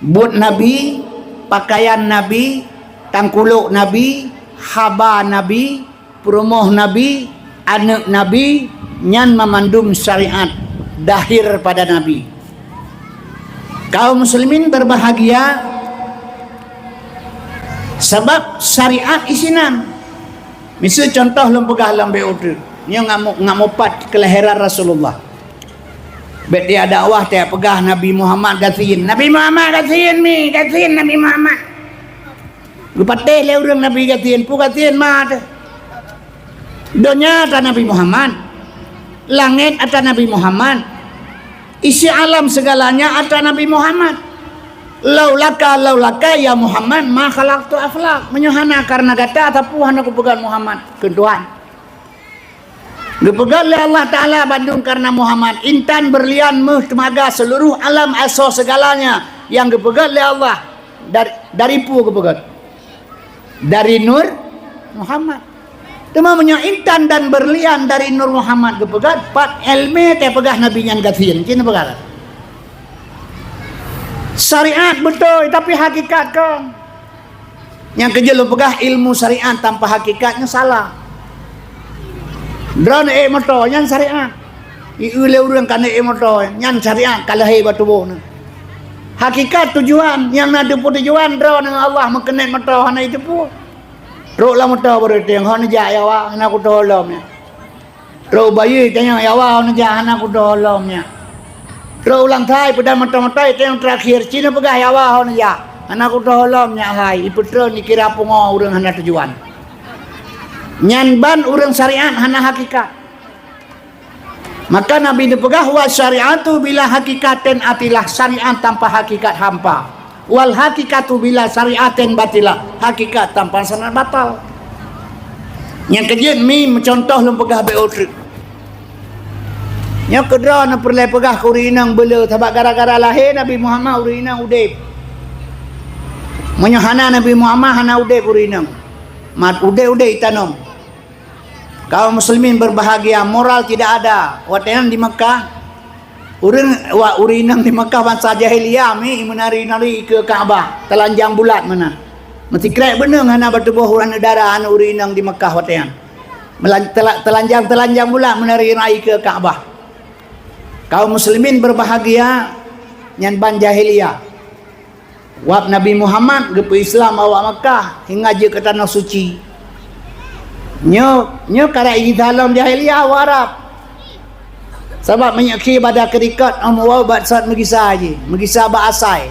Buet Nabi, pakaian Nabi, tangkulok Nabi, haba Nabi, peurumoh Nabi, aneuëk Nabi, nyan mamandum syariat dahir pada Nabi. Kaum muslimin berbahagia, sabab syariat isinan. Miseu contoh lôn peugah lom B O T. Nyoe ngat mu-, ngat mupat keulahiran Rasulullah. Bék tiak dakwah tiak peugah Nabi Muhammad gasien. Nabi Muhammad gasien mi, gasien Nabi Muhammad. Geupatéh lé ureuëng Nabi gasien, peue gasien ma teuh. Donya ata Nabi Muhammad. Langét ata Nabi Muhammad. Isi alam segalanya ata Nabi Muhammad. Laulaka, laulaka ya Muhammad, ma khalaqtu aflak. Meunyoe hana karena gata, sapeue hana kupeugét Muhammad keu Tuhan. Geupeugét lé Allah Taala bandum karena Muhammad, intan, berlian, méuh, teumaga, seluruh alam, asoe segalanya nyang geupeugét lé Allah dari, dari peue geupeugét? Dari nur Muhammad. Teuma meunyoe intan dan berlian dari nur Muhammad geupeugét, pat iéleumé teupeugah Nabi nyan gasien, cit neupeugah. Syariat beutôi, tapi hakikat kon. Nyang keujeuet lôn peugah, ilmu syariat tanpa hakikat nyan salah. Droeneuh ék moto, nyan syariat. Ieu lé ureuëng ka neuék moto, nyan syariat ka lahé bak tuboh neuh. Hakikat tujuan, nyang na teupeu tujuan droeneuh ngon Allah meukeunét moto hana jiteupeue. Trok lam moto baru teueng, ho neujak ya wa, hana kutoh lom nyan. Trok bayeue tanyong ya wa, ho neujak, hana kutoh lom nyan. Trok ulang thai peudan moto-moto tanyong terakhir, cit neupeugah ya wa, ho neujak, hana kutoh lom nyan hai, ipeutreun ikira pungo ureuëng hana tujuan. Nyan ban ureuëng syariat hana hakikat. Maka Nabi neupeugah, "Wa syariatu bila hakikatin atilah, syariat tanpa hakikat hampa. Wal hakikatu bila syariatin batilah, hakikat tanpa syariat batal." Nyang keujeuet mi meucontoh lôn peugah bék uteuk. Nyoe keudroe neupeureulée peugah keu ureuëng inong beuleu, sabab gara-gara lahé Nabi Muhammad ureuëng inong udeb. Meunyoe hana Nabi Muhammad hana udeb ureuëng inong. Mat udeb-udeb itanom. Kaum muslimin berbahagia, moral tidak ada. Watée nyan di Mekah, ureuëng, wa, ureuëng inong di Mekah bansa jahiliyah mi meunari-nari keu Ka'bah, teulanjang bulat meunan. Meusikrek beuneueng hana beutuboh ureuëng dara aneuëk ureuëng inong di Mekah watée nyan. Melan-, tela-, teulanjang-teulanjang bulat meunari-nari keu Ka'bah. Kaum muslimin berbahagia, nyan ban jahiliyah. Wab Nabi Muhammad geupeu Islam awak Makkah hingga jeuet keu tanoh suci. Nyoe, nyoe karek jih lom jahiliyah awak Arab. Sabab meunyoe khi bada keurikot, oh, muwoe bak sot meugisa jih, meugisa bak asai.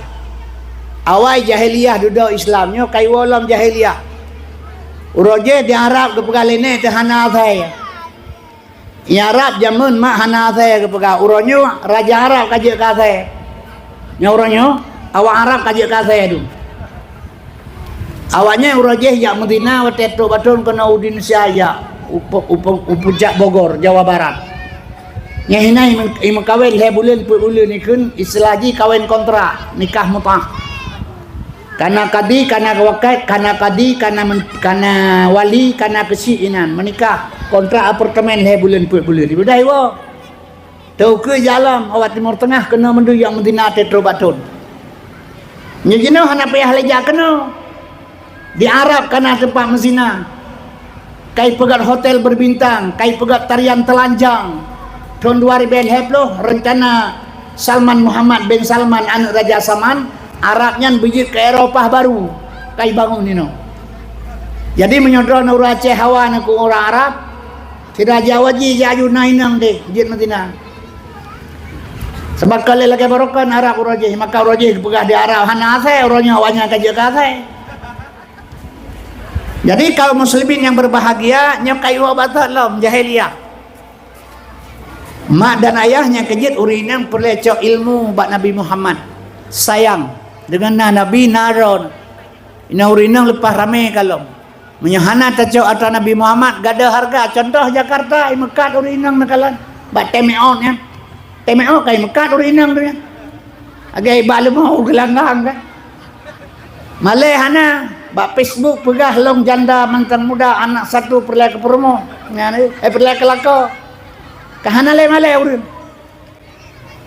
Awai jahiliyah dudoe Islam, nyoe ka iwoe lom jahiliyah. Uroe jih di Arab geupeugah lé nèk teuh hana asai. Nyang Arab jameun mak hana asèe geupeugah, uroe nyoe raja Arab ka jeuet keu asèe. Nyang uroe nyoe awak Arab ka jeuet keu asèe dum. Awaknyan uroe jih jak meuzina watèe trok bathôn keunoe u Indonesia jak u, u, u, u puncak Bogor, Jawa Barat. Nyang hina imeukawen lhèe buleuen peuet buleuen ikheun, istilah jih kawen kontrak, nikah mut'ah. Kana kadi, kana wakil, kana kadi, kana men-, kana wali, kana keuchik inan, meunikah, kontrak apartemen lhèe buleuen peuet buleuen. Ibudah iwoe. Teukeue jalan awak Timur Tengah keunoe meunduek meuzina trok bathôn. Nyoe jinoe hana payah lé jak keunoe. Di Arab kana teumpat meuzina. Kai peugöt hotel berbintang, kai peugöt tarian telanjang. Thon dua ribèe lhèe ploh, rencana Salman Muhammad bin Salman, aneuk Raja Salman, Arab nyan beujeuet keu Eropah baru, kai bangun inoe. Jadi, meunyoe droeneuh ureueng Aceh hawa neuh keu ureueng Arab, sira jiawaji jiaju na inong deh, jeuet meutina. Sabab ka lheueh lagèe barokon Arab uroe jih, maka uroe jih geupeugah di Arab hana asèe, uroe nyoe awaknyan ka jeuet keu asèe. Jadi, kaum muslimin yang berbahagia, nyoe ka iwoe bak that lom jahiliyah. Mak dan ayah nyang keujeuet ureueng inong peureulèe cok ilmu bak Nabi Muhammad. Sayang, deungon na Nabi na droe. Inoe ureueng inong leupah ramè kalon. Meunyoe hana tacok atra Nabi Muhammad, gadôh hareuga. Contoh Jakarta, i meukat ureueng inong neukalon. Bak T M O nyan. T M O ka i meukat ureueng inong tu nyan. Lagèe bak leumo u geulanggang kan. Malèe hana, bak Facebook peugah lôn janda mantan muda, anak satu peureulèe keu peurumoh. Nyan, eh, peureulèe keu lakoe. Ka hana lé malèe ureueng.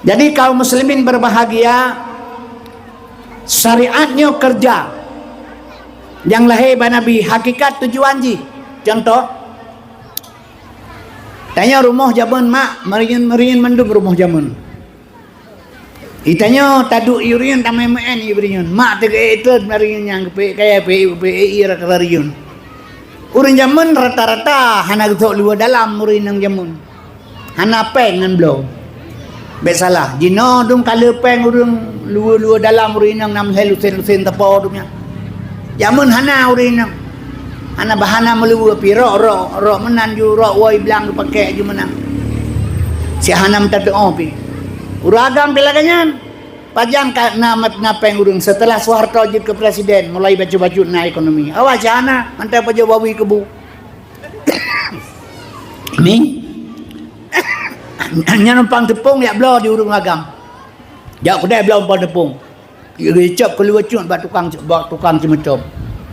Jadi, kaum muslimin berbahagia, syariat nyoe keureuja nyang lahé bak Nabi, hakikat tujuan jih. Contoh, tanyoe rumoh jameun mak, meuriyeuen-meuriyeuen mandum rumoh jameun. Itanyoe taduek ié ureueng, tamé meu'en ié ureueng. Mak teuka ék treun ureueng nyang geupeuék kayèe, peuék, peuék ié rata-rata ureueng. Ureueng jameun rata-rata hana geusok luweue dalam ureueng inong jameun. Hana péng ngon bloe. Bèk salah, jinoe dum ka le péng ureueng luweue-luweue dalam ureueng inong na meuhèe lusén-lusén teupeu dum nyan. Jameun hana ureueng inong. Hana bah hana meuluweue pi rok-rok, rok meunan ju rok woe blang geupakèk ju meunan. Si hana meutateu'oh pi. Ureueng agam pi lagèe nyan. Pajan ka na, na péng ureueng seuteulah Soeharto jeuet keu presiden, mulai bacut-bacut na ekonomi. Awai si hana, mantong pajoh bawi keubu. Ni. Nyan numpang teupông jak bloe di ureueng agam. Jak keudè bloe numpang teupông. Geucok keuluwa cut bak tukang, bak tukang ceumeucop.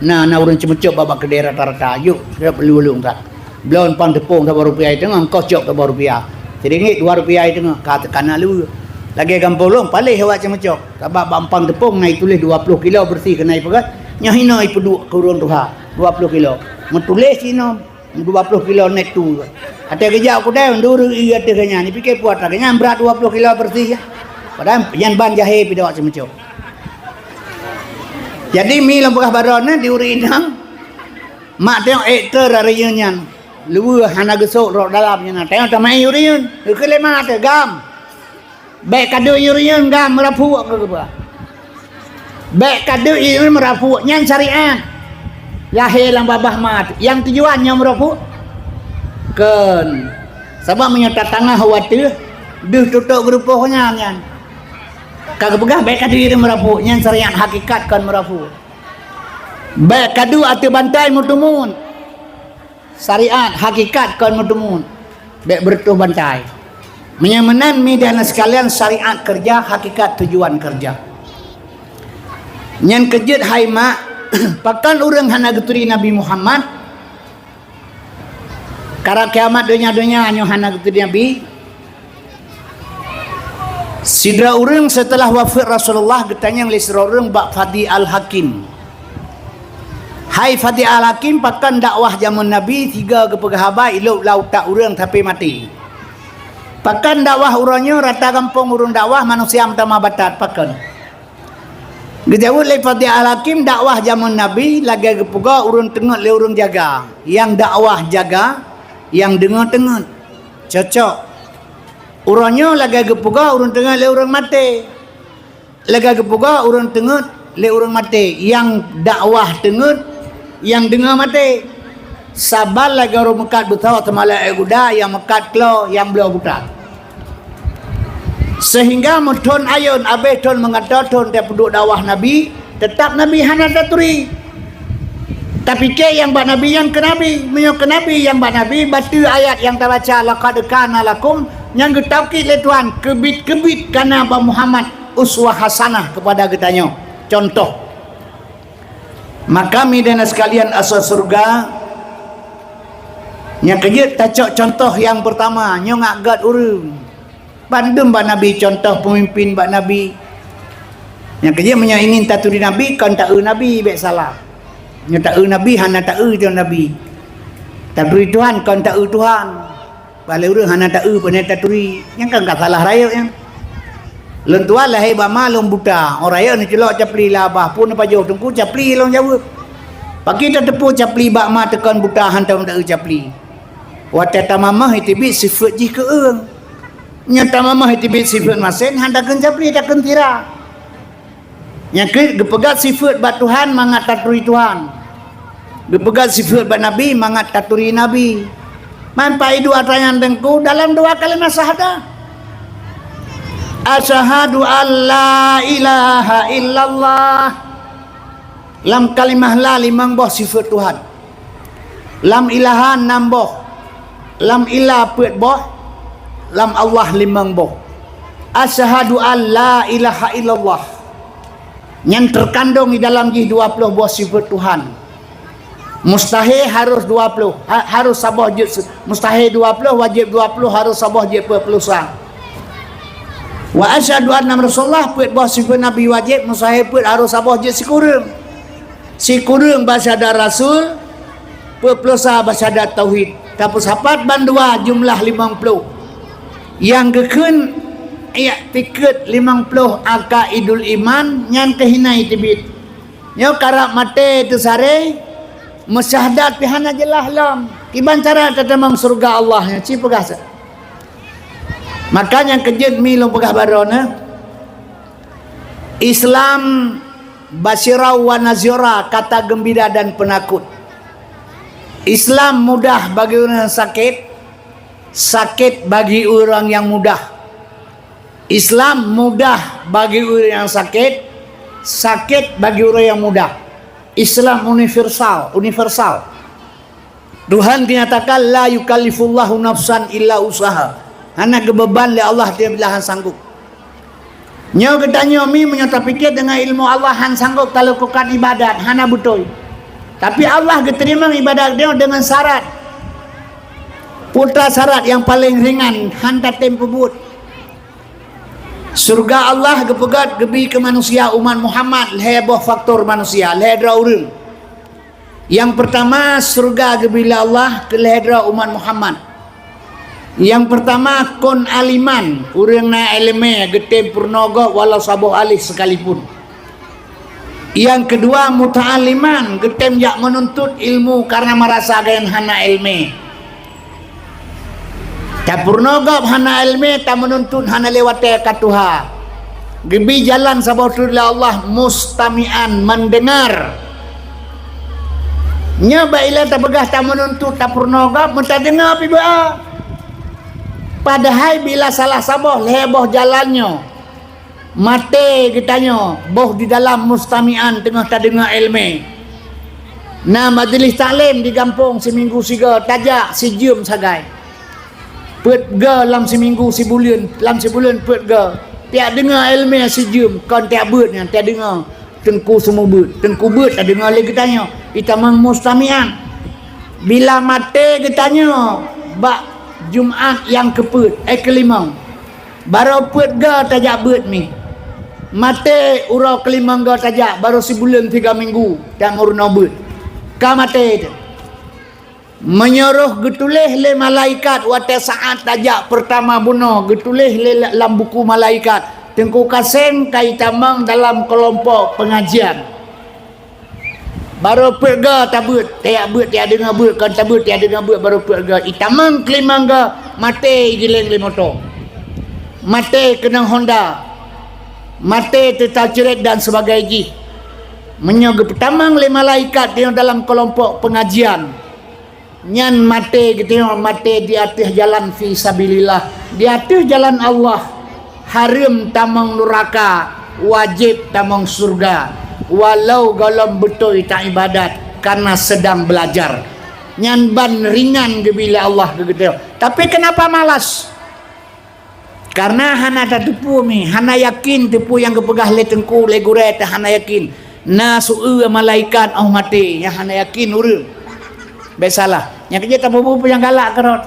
Na, na ureueng ceumeucop bak, bak keudè rata-rata. Yuk, yuk, lu-lu kat. Bloe numpang teupông saboh rupiah teungoh, engkau cok saboh rupiah. Siringgit dua rupiah teungoh, ka, ka na luweue. Lagèe gampông lôn, paléh awak ceumeucop. Sabab bak numpang teupông na ituléh dua ploh kilo beureuséh keunan ipeugöt. Nyoe hinoe ipeuduek keu ureueng tuha, dua ploh kilo. Meutuléh sinoe. Dua ploh kilo net tu. Watèe geujak u keudè, duru ié ateueh nyan. Ipike puat lagèe nyan brat dua ploh kilo beureuséh, ya. Padahai nyan ban jahé pih dawat ceumeucop. Jadi, mi lôn peugah baroe nyan di ureueng inong, mak teuh ék treun ureueng nyan. Luweue hana geusok rok dalam nyan. Teuh tamai ureueng. Keu lé mak teuh gam. Bèk kadeuk ié ureueng gam meurapuk keu geuba. Bèk kadeuk ié ureueng meurapuk, nyan syariat. Lahé lam babah mat, nyang tujuan nyoe meurapuk. Kon. Sabab meunyoe tatangah u ateueh, deuh tutok geurupoh nyan, nyan. Ka geupeugah bèk kadeuk ié ureueng meurapuk, nyan syariat hakikat kon meurapuk. Bèk kadeuk ateueh bantai meuteumut. Syariat, hakikat kon meuteumut. Bèk beureutoh bantai. Meunyoe meunan, mi dan sekalian, syariat keureuja, hakikat tujuan keureuja. Nyan keu jeuet hai mak, pakon ureueng hana geuturi Nabi Muhammad? Karab kiamat donya-donya nyoe hana geuturi Nabi. Sidroe ureueng seuteulah wafeuet Rasulullah geutanyong lé sidroe ureueng bak Fadi Al-Hakim. "Hai Fadi Al-Hakim, pakon dakwah jameun Nabi sigoe geupeugah haba ilop lam utak ureueng sampai maté? Pakon dakwah uroe nyoe rata gampông ureueng dakwah manusia meutamah batat, pakon?" Geujaweueb lé Fadi Al-Hakim, dakwah jameun Nabi lagèe geupeugoe ureueng teungeut lé ureueng jaga. Nyang dakwah jaga, nyang deungoe teungeut. Cocok. Uroe nyoe lagèe geupeugoe ureueng teungeut lé ureueng maté. Lagèe geupeugoe ureueng teungeut lé ureueng maté. Nyang dakwah teungeut, nyang deungoe maté. Saban lagèe ureueng meukat beusoe, seumalak ék guda, nyang meukat klo, nyang bloe buta. Seuhingga meuthon ayôn, abéh thon meungantoe thon tapeuduek dakwah Nabi, teutap Nabi hana taturi. Tapike nyang bak Nabi nyan keu Nabi, meunyoe keu Nabi nyang bak Nabi, bateue ayat nyang tabaca, "Laqad kana lakum," nyang geutaukid lé Tuhan, keubiet-keubiet kana bak Muhammad uswah hasanah keupada geutanyoe, contoh. Maka, mi dan sekalian, asoe syeuruga, nyang keu jeuet tacok contoh nyang peurtama, nyoe ngat gét ureueng. Bandum bak Nabi, contoh peumimpin bak Nabi. Nyang keu jeuet meunyoe ingin taturi Nabi, kon taeu Nabi, bèk salah. Nyoe taeu Nabi, hana taeu teuh Nabi. Taturi Tuhan kon ta-eu Tuhan. Bah lé ureuëng hana ta-eu, pane taturi. Nyang kan ka salah rayeuk nyan. Lôn tuan lahé bak ma lôn buta. Orang rayeuk neuculok capli lam babah, peue neupajoh teungku, capli lôn jaweueb. Pakri tateupeue capli bak ma teukon buta hántom ta-eu capli. Watée tamamah iteubiet sifeuet jih keu-eueng. Nyoe tamamah iteubiet sifeuet masen, hán takheun capli, takheun sira. Nyang keuh geupeugah sifeuet bak Tuhan mangat taturi Tuhan. Geupeugah sifeuet bak Nabi mangat taturi Nabi. Man pai dua tanyan teungku dalam dua kalimat syahadah. Asyhadu an la ilaha illallah. Lam kalimah la limong boh sifeuet Tuhan. Lam ilaha nam boh. Lam illa peuet boh. Lam Allah limong boh. Asyhadu an la ilaha illallah. Nyan teukandong di dalam jih dua ploh boh sifeuet Tuhan. Mustahé harôh dua ploh, ha-, harôh saboh jeuet se-, mustahé dua ploh, wajéb dua ploh, harôh saboh jeuet peuet ploh sa. Wa asyhadu anna Rasulullah, peuet boh sifeuet Nabi wajéb, mustahé peuet, harôh saboh jeuet sikureueng. Sikureueng basyahadat rasul, peuet ploh sa basyahadat tauhid. Tapeusapat bandua jumlah limong ploh. Nyang geukheun iktikeuet limong ploh akaidul iman nyan keuh hina iteubiet. Nyoe karab maté teusaré, meusyahadat pih hana jeulaih lom. Kiban cara tatamong syeuruga Allah nyan, ci peugah sa-, maka nyang keujeuet mi lôn peugah baroe na. Islam basyirah wa nazira, kata gembira dan penakut. Islam mudah bagi orang yang sakit, sakit bagi orang yang mudah. Islam mudah bagi orang yang sakit, sakit bagi orang yang mudah. Islam universal, universal. Tuhan dinyatakan, "La yukallifullahu nafsan illa usaha." Hana geubeuban lé Allah tiep-tiep hán sanggup. Nyoe geutanyoe mi meunyoe tapike deungon ilmu Allah hán sanggup talakukan ibadat, hana beutôi. Tapi Allah geuteurimong ibadat nyoe deungon syarat. Putra syarat nyang paleng ringan hán tatem peubuet. Syeuruga Allah geupeugét geubi keu manusia umat Muhammad lhée boh faktor manusia, lhée droe ureuëng. Nyang peurtama, syeuruga geubi lé Allah keu lhée droe umat Muhammad. Nyang peurtama, kon aliman, ureuëng na iéleumé geutem peurunoe gob walau saboh aléh sekalipun. Nyang keudua, muta'alliman, geutem jak meununtut ilmu kareuna meurasa geuh hana iéleumé. Tapeurunoe gob hana iéleumé, tameununtut hana lé watée ka tuha. Geubi jalan saboh treuk lé Allah, mustami'an, mendengar. Nyoe bak ilée tapeugah tameununtut, tapeurunoe gob, meutadeungoe pih beu-a. Padahai bila salah saboh lhée boh jalan nyoe, maté geutanyoe boh di dalam mustami'an teungoh tadeungoe iéleumé. Na majeulis taklim di gampông, siminggu sigoe tajak sijeuem sagai. Peuet goe lam siminggu, sibuleuen, lam sibuleuen peuet goe. Tiak deungoe iéleumé sijeuem, kon tiak beuet nyan, tiak deungoe. Teungku seumeubeuet, teungku beuet tadeungoe lé geutanyoe. Itamong mustami'an. Bila maté geutanyoe bak Jumat nyang keupeuet, eh, keulimong. Barô peuet goe tajak beuet mi. Maté uroe keulimong goe tajak, barô sibuleuen tiga minggu tameurunoe beuet. Ka maté teuh. Meunyoe roh geutuléh lé malaikat watée saát tajak peurtama bunoe, geutuléh lé la-, lam buku malaikat, Teungku Kasem ka itamong dalam keulompok peungajian. Barô peuet goe tabeuet, tajak beuet, tajak deungoe beuet, kon tabeuet, tajak deungoe beuet, barô peuet goe. Itamong keulimong goe, maté igileng lé moto. Maté keunong honda. Maté teutacrét dan sebagai jih. Meunyoe geupeutamong lé malaikat di dalam keulompok peungajian, nyan maté geutanyoe maté di ateueh jalan fi sabilillah, di ateueh jalan Allah. Hareuem tamong nuraka, wajéb tamong syeuruga, walau gohlom beutôi taibadat kareuna seudang beulajar. Nyan ban ringan geubi lé Allah keu geutanyoe. Tapi keunapa malas? Kareuna hana tateupeue mi, hana yakin teupeue nyang geupeugah lé teungku, lé gurée teuh hana yakin. Na su-eu malaikat óh maté nyang hana yakin ureuëng. Bék salah. Nyang keujeuet tapeubuet peue nyang galak keurot.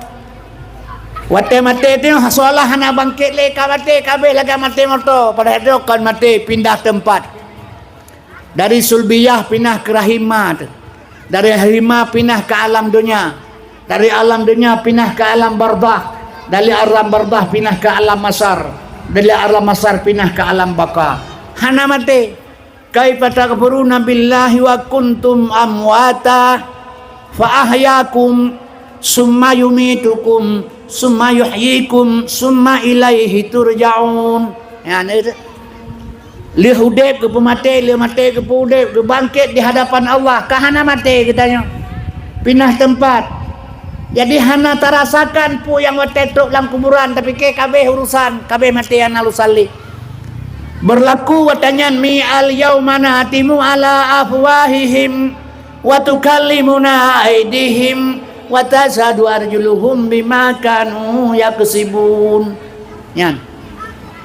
Watée maté teuh, seolah hana bangkét lé, ka maté, ka abéh lagée maté moto. Padahai teuh kon maté, pindah teumpat. Dari sulbiyah pinah keu rahimah teuh. Dari rahimah pinah keu alam donya. Dari alam dunia pinah ke alam barzakh, dari alam barzakh pinah ke alam mahsyar, dari alam mahsyar pinah ke alam baqa. Hana maté. Kaifa takfuruna billahi wa kuntum amwata fa ahyakum, summa yumitukum, summa yuhyikum, summa ilaihi turja'un. Ya, ni tu. Lheueh udeb geupeumaté, lheueh maté geupeuudeb, geubangket di hadapan Allah. Ka hana maté geutanyoe. Pinah teumpat. Jadi hana tarasakan peue nyang watée trok lam kuburan, tapike kabeh urusan, kabeh maté hana urusan lé. Berlaku watée nyan, mi al yauma nahtimu ala afwahihim wa tukallimuna aidihim wa tasyhadu arjuluhum bima kanu yaksibun. Nyan.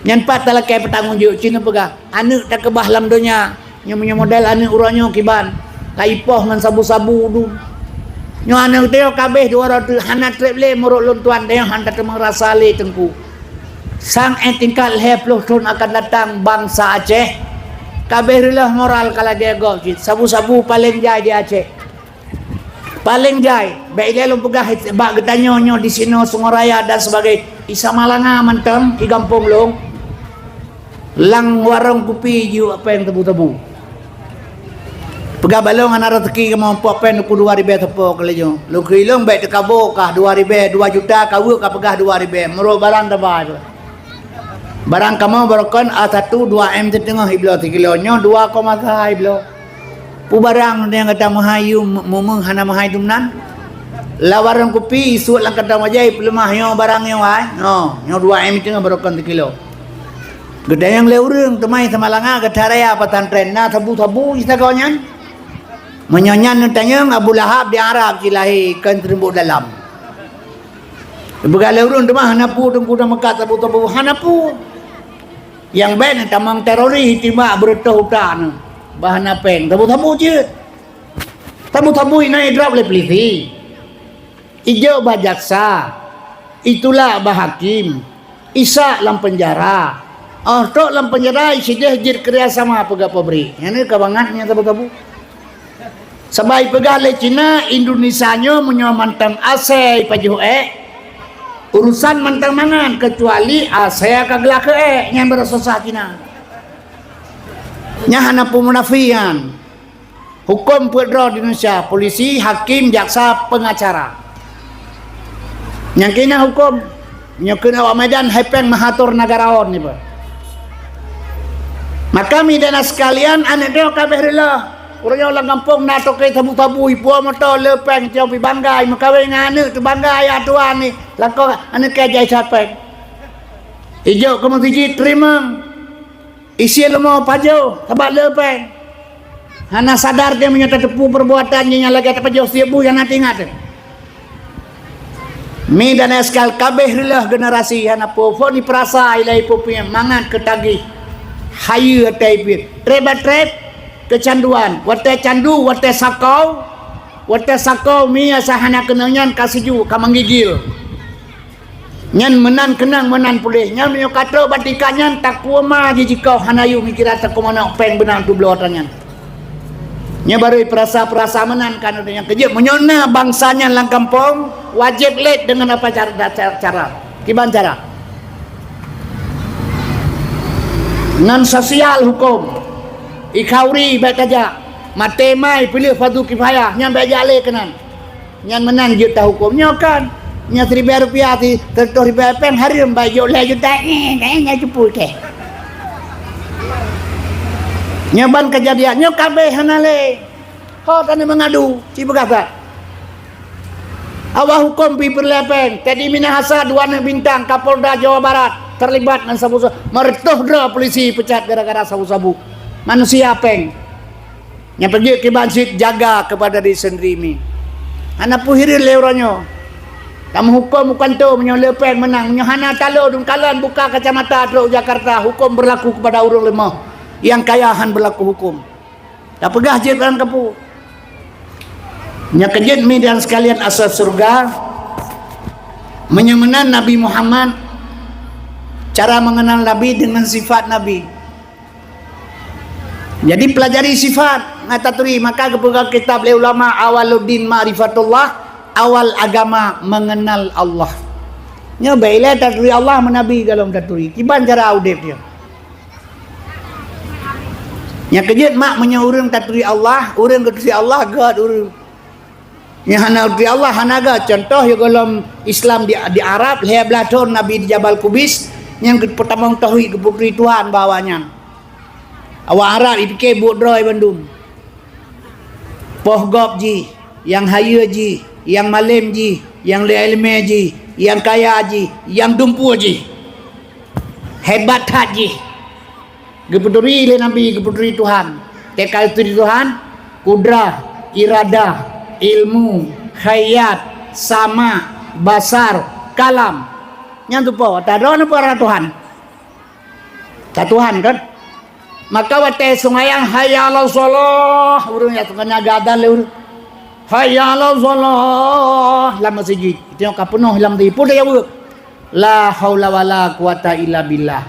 Nyan pat talakée peutanggong jaweueb, cit neupeugah, aneuëk takeubah lam donya. Nyoe meunyoe model aneuëk uroe nyoe kiban, ka ipoh ngon sabu-sabu dum. Nyoe aneuëk teuh kabeh dua ratus, hana treb lé meurok lôn tuan, teuh hana teumang rasa lé teungku. Sang éh tingkat lhée ploh thon akan datang bansa Aceh, kabeh reuloh moral ka lagée gob cit. Sabu-sabu paleng jai di Aceh. Paleng jai, bék ilée lôn peugah bak geutanyoe nyoe di sinoe Sungai Raya dan sebagai i Samalanga mantong, i gampông lôn. Lam warong kupi jiyue péng tabu-tabu. Peugah bak lôn hana raseuki kamoe pok péng nuku dua ribée sapo keu laju. Lôn kheun ilôn bék teukabo kah dua ribée, dua juta ka weuek ka peugah dua ribée, meurok barang taba. Barang kamoe barokon A satu dua M siteungoh ibloe sikilo, nyoe dua koma sa ibloe. Peue barang nyang gata meuhai yue mu-, mumeung hana meuhai dumnan? Lam warong kupi, isuet lam kantong bajée, peuleumah nyoe barang nyoe hai. Nyoe, nyoe dua M siteungoh barokon sikilo. Geutanyong lé ureuëng teumai Samalanga geutaraya pesantren na sabu-sabu jisagoe nyan. Meunyoe nyan neutanyong Abu Lahab di Arab jilahé kon teureubok dalam. Peugah lé ureuëng teuma hana peue teungku dan meukat sabu-sabu hana peue. Nyang bék neutamong teroris timbak beureutoh utak neu bah hana péng sabu-sabu jeuet. Sabu-sabu inan idrop lé peulisi. Ijok bak jaksa, itulak bak hakim, isak lam peunjara. Óh trok lam peunjara, isideh jeuet keurajasama peugah pabrik. Nyan ka bangat nyan sabu-sabu. Sabab ipeugah lé Cina, Indonesia nyoe meunyoe mantong asée ipajoh ék, urusan mantong mangat, keucuali asée ka geulakée ék, nyan baru susah Cina. Nyan hana peue munafi nyan. Huköm peuet droe di Indonesia, polisi, hakim, jaksa, pengacara. Nyang keunan huköm, nyoe keuneuk awak Medan hai péng meuhator nagaraon nibak. Maka mideuna sekalian, aneuëk droe kabeh reuloh. Uroe nyoe lam gampông na toke sabu-sabu, ipuwoe moto le péng, tiong pi banggai, meukawen ngon aneuëk teu banggai, ya Tuhan ni, lakoe aneuëk keu jai sapéng. Ijok keu meuseujid teurimong. Isie leumo pajoh, sabab le péng. Hana sadar deh meunyoe tateupeue peurbuatan jih nyang lagée tapajoh sie buih hana teuingat deh. Mi dan eskal kabeh reuloh generasi hana peue-peue ipeurasa ilai peue-peue mangat keutagih. Hayeue atai pih. Treb-treb kecanduan. Watée candu, watée sakoe, watée sakoe mi asa hana keunong nyan ka siju, ka menggigil. Nyan meunan keunong meunan puléh. Nyan meunyoe ka trok bak tingkat nyan, takue ma jijikoh hana yue mikiran takue manok péng beunang tubloe atra nyan. Nyan barô ipeurasa-peurasa meunan kan nyang keujeuet. Meunyoe na bansa nyan lam gampông, wajéb lét deungon apa cara, cara, cara. Kiban cara? Ngon sosial huköm. Ikhauri bék tajak. Maté mai peuleueh fardu kifayah, nyan bék jak lé keunan. Nyan meunan jeuet tahuköm nyoe kan. Nyoe siribée rupiah, si seratus ribée péng hareuem bai jok lhée juta, eh, eh, nyan cupu teh. Nyoe ban keujadian nyoe kabeh hana lé. Ho taneuk meungadu, ci peugah that. Awak huköm pi peureulée péng, Teddy Minahasa dua aneuk bintang Kapolda Jawa Barat terlibat ngon sabu-sabu, meureutoh droe polisi peucat gara-gara sabu-sabu. Manusia péng. Nyang peugét kiban cit jaga keupada diri sendiri mi. Hana peue hireuen lé uroe nyoe. Tameuhuköm u kantô meunyoe le péng meunang, meunyoe hana talo dum kalon buka kacamata trok u Jakarta, huköm berlaku keupada ureuëng leumoh. Nyang kaya han berlaku huköm. Tapeugah jeuet barang kapeue. Nyang keujeuet mi dan sekalian asai syeuruga, meunyoe meunan Nabi Muhammad, cara mengenal Nabi dengan sifat Nabi. Jadi, pelajari sifat ngon taturi, maka geupeugah kitab lé ulama, "Awaluddin ma'rifatullah, awal agama mengenal Allah. Nyoe bèk ilèe taturi Allah meunabi golom taturi. Kiban cara udép nyoe. Nyang keujeuet mak meunyoe ureuëng taturi Allah, ureuëng geuturi Allah gét ureuëng. Nyang hana taturi Allah hana gét. Contoh ya golom Islam di, di Arab, lhèe blaih thon Nabi di Jabal Kubis, nyang geupeutamong tauhid, geuputuri Tuhan bak awaknyan. Awak Arab jipike buet droe bandum. Poh gob jih, nyang hayeue jih, nyang malém jih, nyang le iéleumé jih, nyang kaya jih, nyang dumpeue jih. Hebat that jih. Geuputuri lé Nabi, geuputuri Tuhan. Teuka geuturi Tuhan, kudrah, iradah, ilmu, hayat, sama, basar, kalam. Nyan tupo, tadroe neupeurana Tuhan. Ka Tuhan kan? Maka watèe seumayang, "Hayya 'alas shalah," ureuëng nyang seumayang geuadan lé ureuëng, "Hayya 'alas shalah," lam meuseujid. Teungoh ka peunoh lam meuseujid, peue tajaweueb? "La haula wala quwata illa billah."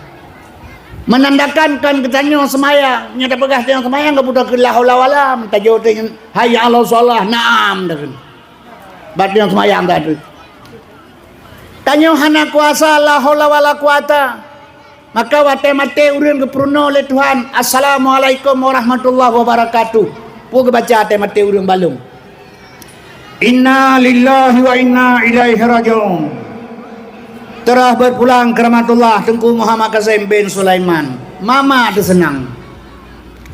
Menandakan kon geutanyoe seumayang. Nyoe tapeugah tanyoe seumayang, geupeugah keu la haula wala, meutajaweueb teuh, "Hayya 'alas shalah," "Na'am," dah kheun. Bak tanyoe seumayang dah tu. Tanyoe hana kuasa, la haula wala quwata. Maka watèe maté ureuëng geupeurunoe lé Tuhan, "Assalamualaikum warahmatullahi wabarakatuh." Peue geubaca watèe maté ureuëng bak lôn? "Inna lillahi wa inna ilaihi raji'un." Teurah berpulang keu rahmatullah Teungku Muhammad Kasim bin Sulaiman. Mama teuseunang.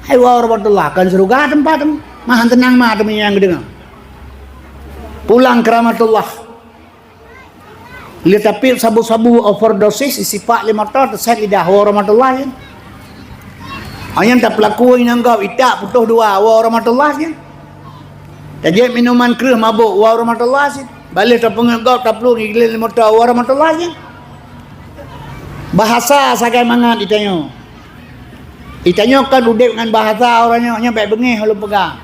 Hai wa rahmatullah, kan syeuruga teumpat, mah han teunang ma teumanyang geudeungoe. Pulang keu rahmatullah. Lé tapi sabu-sabu overdosis isipak lé moto teusét lidah, wa rahmatullah nyan. Nyan tapeulaku inong gob itak putôh dua, wa rahmatullah nyan. Tajép minuman kreueh mabôk, wa rahmatullah nyan. Baleh tapeungét gob taplueng igleh lé moto, wa rahmatullah nyan. Bahasa sagai mangat itanyoe. Itanyoe kan udép ngon bahasa ureuëng nyoe, nyoe bèk beungéh ulôn peugah.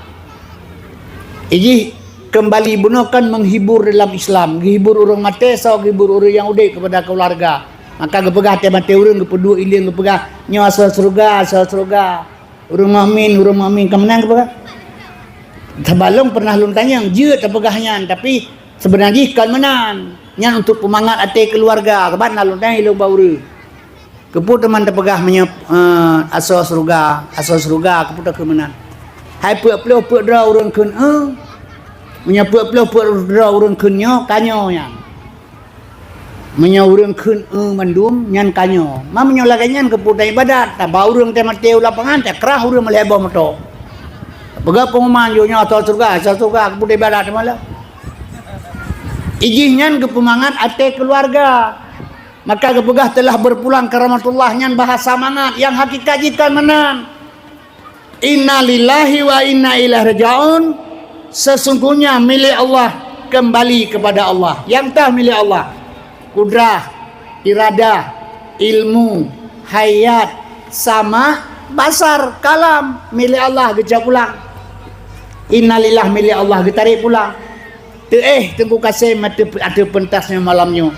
Ijih keumbali bunoe kan menghibur dalam Islam, geuhibur ureuëng maté, soe geuhibur ureuëng nyang udép kepada keuluwarga. Maka geupeugah watèe maté ureuëng geupeuduek ileung geupeugah, "Nyoe asoe syeuruga, asoe syeuruga." Ureuëng mukmin, ureuëng mukmin ka meunan geupeugah. Sabab lôn pernah lôn tanyong, jeuet tapeugah nyan, tapi seubeuna jih kon meunan. Nyan untuk peumangat até keuluwarga, sabab na lôn tanyong ilôn bak ureuëng. Keupeue teuma tapeugah meunyoe, eh, asoe syeuruga, asoe syeuruga, keupeue takheun meunan? Hai peuet ploh peuet droe ureuëng kheun, "Eh." Meunyoe peuet ploh peuet droe ureuëng kheun nyoe, ka nyoe nyan. Meunyoe ureuëng kheun, "Eh," mandum, nyan ka nyoe. Ma meunyoe lagèe nyan keupeue taibadat, taba ureuëng teuh maté u lapangan, takrah ureuëng meulhèe boh moto. Peugah pengumuman, "Nyoe asoe syeuruga, asoe syeuruga," keupeue taibadat teuma lom? Ijih nyan geupeumangat até keuluwarga. Maka geupeugah teulah berpulang keu rahmatullah nyan bahasa mangat, nyang hakikat jih kon meunan. Inna lillahi wa inna ilaihi raji'un. Sesungguhnya milik Allah, kembali kepada Allah. Nyang toh milik Allah. Kudrah, iradah, ilmu, hayat, sama, basar, kalam milik Allah geucok pulang. Inna lillah milik Allah geutarek pulang. Teuéh Teungku Kasim ateueh, ateueh peuntas nyoe malam nyoe.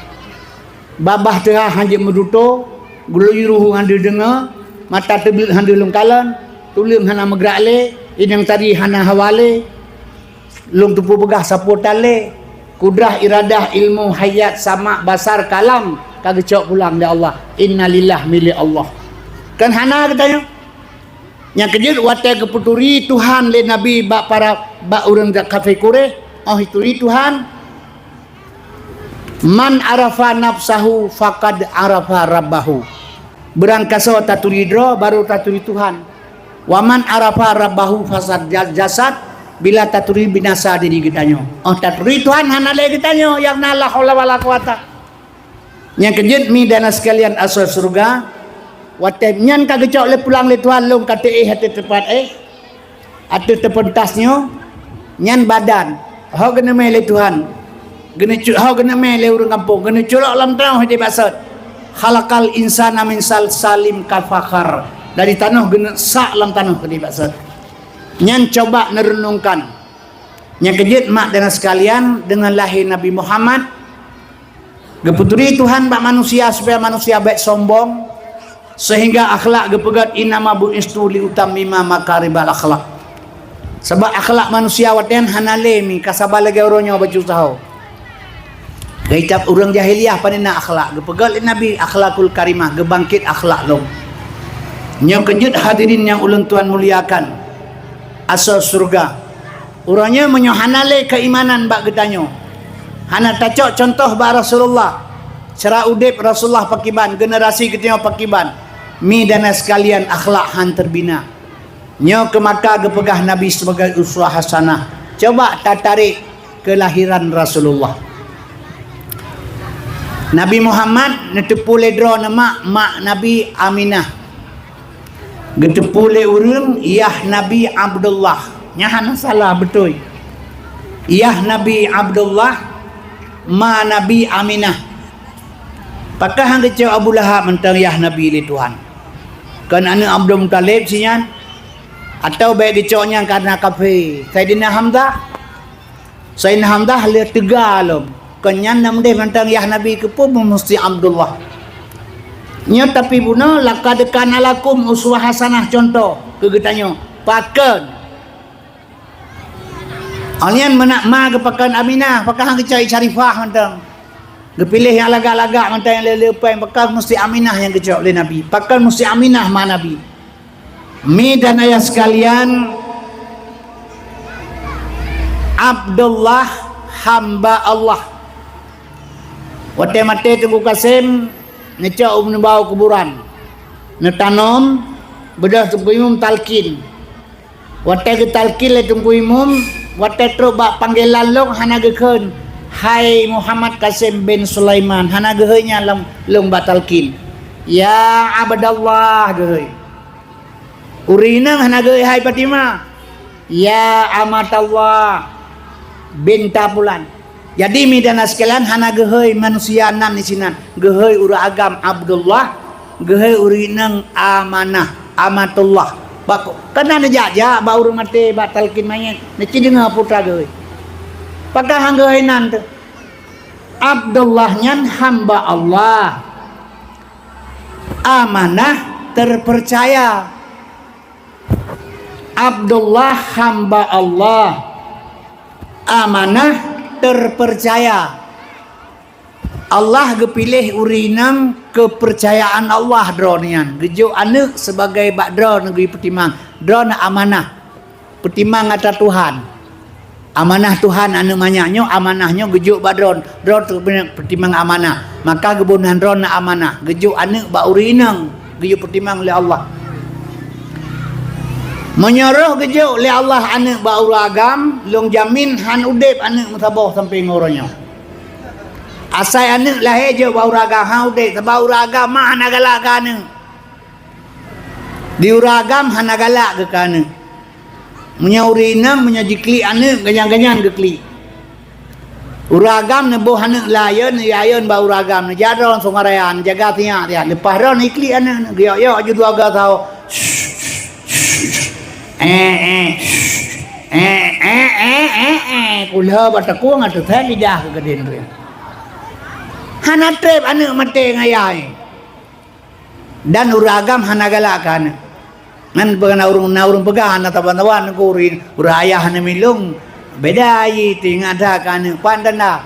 Babah teuhah han jeuet meudutoe, geuloyue ruhu han deuh deungoe, mata teubiet han deuh lôn kalon, tuleueng hana meugrak lé, inong tari hana hawa lé. Lôn teupeu peugah sapeue tan lé, kudrah, iradah, ilmu, hayat, sama, basar, kalam ka geucok pulang lé Allah. Inna lillah milék Allah. Kan hana geutanyoe? Nyang keujeuet watée geupeuturi Tuhan lé Nabi bak para, bak ureuëng kafé Quraisy, "Oh, ituri Tuhan." "Man arafa nafsahu faqad arafa rabbahu." Beurangkasoe taturi droe, baru taturi Tuhan. "Wa man arafa rabbahu fasad ja-, jasad," bila taturi binasa diri geutanyoe. Oh, taturi Tuhan hana lé geutanyoe, nyang na la haula wala quwata. Nyang keujeuet mi dan sekalian asoe syeuruga, watée nyan ka geucok lé pulang lé Tuhan lôn ka teuéh ateueh teumpat éh. Ateueh teupeuntas nyoe, nyan badan, ho geuneumé lé Tuhan, geuneucok, ho geuneumé lé ureuëng gampông, geuneuculok lam tanoh di baset. "Khalaqal insana min salsalim kal fakhar." Dari tanoh geuneusak lam tanoh di baset. Nyan coba neureunungkan. Nyang keujeuet mak dan sekalian, deungon lahé Nabi Muhammad, geupeuturi Tuhan bak manusia supaya manusia bék sombong, sehingga akhlak geupeugét, "Innama bu'istu liutammima makaribal akhlak." Sabab akhlak manusia watée nyan hana lé mi ka saba lagée uroe nyoe bacut saho. Geuicab ureuëng jahiliyah pane na akhlak, geupeugét lé Nabi akhlakul karimah, geubangkét akhlak lom. Nyoe keujeuet hadirin nyang ulôn tuan muliakan, asoe syeuruga. Uroe nyoe meunyoe hana lé keuimanan bak geutanyoe, hana tacok cuntoh bak Rasulullah, cara udeb Rasulullah pakiban, generasi geutanyoe pakiban, mi dan sekalian akhlak han teubina. Nyoe keu maka geupeugah Nabi sebagai uswah hasanah. Coba tatarék keulahiran Rasulullah. Nabi Muhammad neuteupeue lé droeneuh mak, mak Nabi Aminah. Geuteupeue lé ureuëng yah Nabi Abdullah. Nyan hana salah, beutôi. Yah Nabi Abdullah, ma Nabi Aminah. Pakon han geucok Abu Lahab mantong yah Nabi lé Tuhan? Kon aneuëk Abdul Muthalib sinyan? Atawa bék geucok nyan kareuna kafé? Saidina Hamzah? Saidina Hamzah lé teuga lom. Kon nyan na meudeh mantong yah Nabi, keupeue musti Abdullah? Nyoe tapi bunoe, laqad kana lakum uswah hasanah, cuntoh keu geutanyoe. Pakon? Awaknyan meunak ma geupakon Aminah, pakon han geucok Syarifah mantong? Geupiléh nyang lagak-lagak mantong, nyang le-le péng, pakon musti Aminah nyang geucok lé Nabi? Pakon musti Aminah ma Nabi? Mi dan ayah sekalian, Abdullah hamba Allah. Watée maté Teungku Kasem, neucok u neubau kuburan, neutanom, beudôh Teungku Imum talkin. Watée geutalkin lé Teungku Imum, watée trok bak panggilan lôn hana geukheun, "Hai Muhammad Kasem bin Sulaiman," hana geuhôi nyan lam lôn bak talkin. "Ya Abdallah," geuhôi. Ureuëng inong hana geuhôi, "Hai Fatimah." "Ya Amatallah binta Fulan." Jadi, mi dan sekalian, hana geuhôi manusia nan disinan. Geuhôi ureuëng agam Abdullah, geuhôi ureuëng inong Amanah, Amatullah. Bak, kana neujak-jak bak ureuëng maté, bak talkin mayét, neuci deungoe putra geuhôi. Pakon han geuhôi nan teuh? Abdullah nyan hamba Allah. Amanah terpercaya. Abdullah hamba Allah, amanah terpercaya. Allah geupiléh ureuëng inong keupeurcayaan Allah droeneuh nyan, geujok aneuëk sibagai bak droeneuh geupeutimang. Droeneuh amanah, peutimang atra Tuhan. Amanah Tuhan aneuëk manyak nyoe, amanah nyoe geujok bak droeneuh. Droeneuh teupeutimang amanah. Maka geuboh nan droeneuh amanah, geujok aneuëk bak ureuëng inong, geuyue peutimang lé Allah. Meunyoe roh geujok lé Allah aneuëk bak ureuëng agam, lôn jamin han udeb aneuëk meusaboh sampoe ngon uroe nyoe. Asai aneuëk lahé jok bak ureuëng agam, han udeb, sabab ureuëng agam ma hana galak keu aneuëk. Di ureuëng agam hana galak geuh keu aneuëk. Meunyoe ureuëng inong, meunyoe jiklik aneuëk, ganyan-ganyan geuklik. Ureuëng agam neuboh aneuëk lé ayeuen, neuayeuen bak ureuëng agam, neujak droe Sungai Raya, neujaga sinyak siat. Leupah droe neuklik aneuëk, geuyok-yok ju dua gasoe. Eh, eh. Eh, eh, eh, eh, eh. Kula bak takong ateueh lidah keu keudin tu. Hana treb aneuëk maté ngon ayah. Dan ureuëng agam hana galak keu aneuëk. Nyan peugah na ureuëng, na ureuëng peugah hana saban-saban keu ureuëng, ureuëng ayah hana milong. Beda jih, teuingat that keu aneuëk, pan tanda.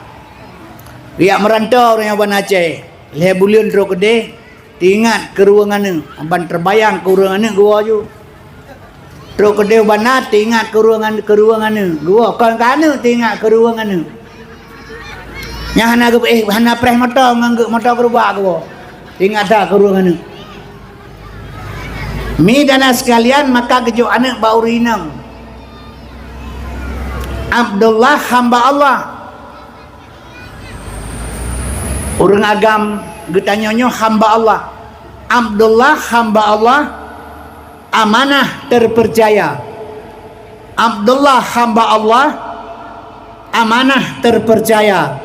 Geujak meuranto ureuëng nyan ban Aceh, lhée buleuen trok keudeh, teuingat keu ureuëng aneuëk, ban teubayang keu ureuëng aneuëk geuwoe ju. Trok keudeh u banda, teuingat keu ureuëng an-, keu ureuëng aneuëk geuwoe, kon keu aneuëk, teuingat keu ureuëng aneuëk. Nyang hana geup-, eh, hana preh moto ngon geup moto keurubak geuwoe. Teuingat that keu ureuëng aneuëk. Mi dan sekalian, maka geujok aneuëk bak ureuëng inong. Abdullah hamba Allah. Ureuëng agam geutanyoe nyoe hamba Allah. Abdullah hamba Allah, amanah terpercaya. Abdullah hamba Allah, amanah terpercaya.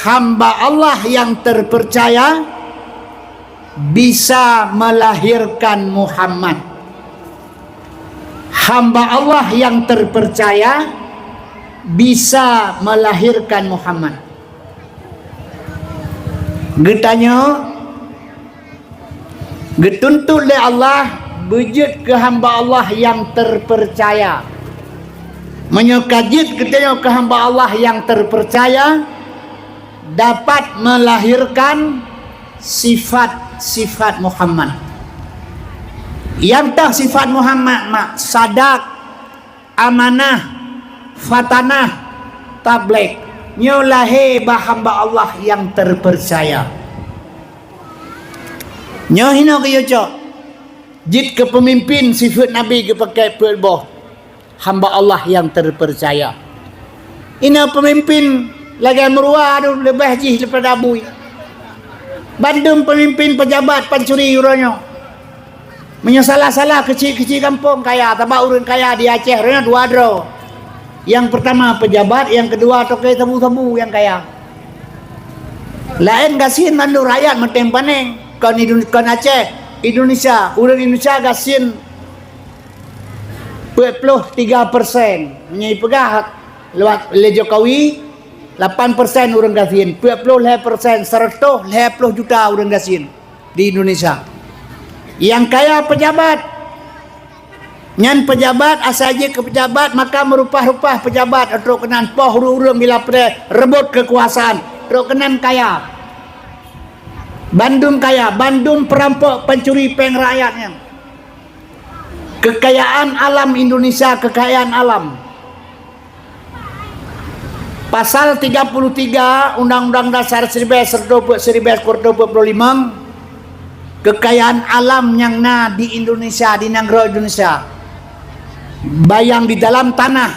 Hamba Allah yang terpercaya bisa melahirkan Muhammad. Hamba Allah yang terpercaya bisa melahirkan Muhammad. Geutanyoe geutuntut lé Allah beujeuet keu hamba Allah nyang teupeurcaya. Meunyoe ka jeuet geutanyoe keu hamba Allah nyang terpercaya, dapat melahirkan sifat-sifat Muhammad. Nyang toh sifat Muhammad mak sadak, amanah, fatanah, tabligh. Nyoe lahé bak hamba Allah nyang terpercaya. Nyoe hinoe geuyue cok. Jeuet keu peumimpin sifeuet Nabi geupakée peuet boh hamba Allah nyang terpercaya. Inoe peumimpin lagée meuruwa dum leubeh jih daripada bui. Bandum peumimpin peujabat pancuri uroe nyoe. Meunyoe salah-salah keuchik-keuchik gampông kaya, sabab ureuëng kaya di Aceh uroe nyoe dua droe. Nyang peurtama peujabat, nyang keudua toke sabu-sabu nyang kaya. Laén gasien mandum rakyat meuténg paneng. Kon Indone-, kon Aceh, Indonesia, ureuëng Indonesia gasien peuet ploh tiga persen. Meunyoe jipeugah lewat lé Jokowi, lapan persen ureuëng gasien, peuet ploh lhée persen, seratus lhée ploh juta ureuëng gasien di Indonesia. Nyang kaya peujabat. Nyan peujabat, asai jeuet keu peujabat, maka meurupah-rupah peujabat, trok keunan poh ureuëng-ureuëng bila preh reubot keukuasaan, trok keunan kaya. Bandum kaya, bandum peurampok pancuri péng rakyat nyan. Kekayaan alam Indonesia, kekayaan alam. Pasal tiga puluh tiga Undang-Undang Dasar seribu sembilan ratus empat puluh lima, kekayaan alam nyang na di Indonesia, di nanggroe Indonesia, bayang di dalam tanah,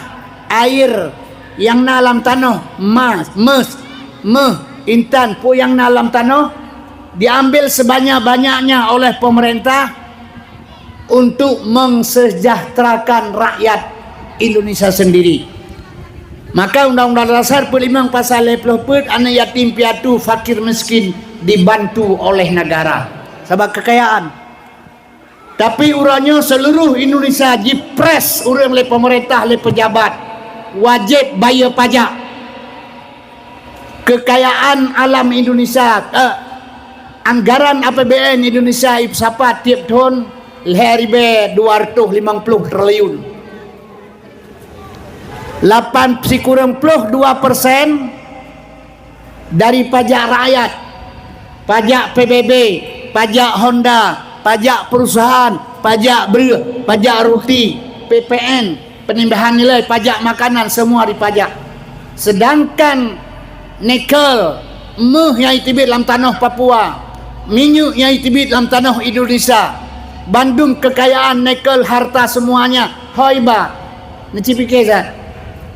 air nyang na lam tanoh, mas, mes, meuh, intan, peue nyang na lam tanoh, diambil sebanyak-banyaknya oleh pemerintah untuk mensejahterakan rakyat Indonesia sendiri. Maka Undang-Undang Dasar peulimong pasal lhée ploh peuet, aneuk yatim piatu, fakir miskin dibantu oleh negara. Sabab kekayaan. Tapi uroe nyoe seluruh Indonesia jipres ureuëng lé pemerintah, lé pejabat, wajéb bayeue pajak. Kekayaan alam Indonesia, eh, anggaran A P B N Indonesia ipeusapat tieb thon lhée ribée dua ratus limong ploh triliun. Lapan sikureueng ploh dua persen dari pajak rakyat, pajak P B B, pajak Honda, pajak perusahaan, pajak breueh, pajak ruti, P P N, penambahan nilai, pajak makanan, semua dipajak. Sedangkan nikel, meuh nyang jiteubiet lam tanoh Papua, minyeuk nyang jiteubiet lam tanoh Indonesia, bandum kekayaan nikel, harta semuanya, hoi ba. Neuci pike that.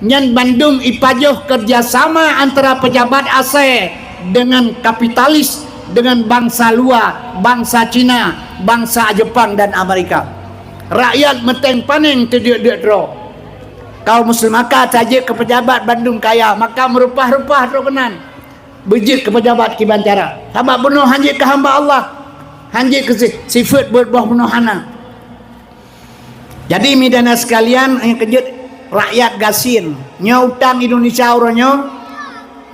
Nyan bandum ipajoh kerjasama antara pejabat asai dengan kapitalis, dengan bangsa luwa, bangsa Cina, bangsa Jepang dan Amerika. Rakyat meuténg paneng teudiek-diek droe. Kaum muslim maka tajeuet keu pejabat bandum kaya, maka meurupah-rupah droe keunan. Beujeuet keu pejabat kiban cara. Sabab bunoe hanjeuet keu hamba Allah. Hanjeuet keu si-, sifeuet buet boh bunoe hana. Jadi, mi dan sekalian, nyang keujeuet rakyat gasien. Nyoe utang Indonesia uroe nyoe,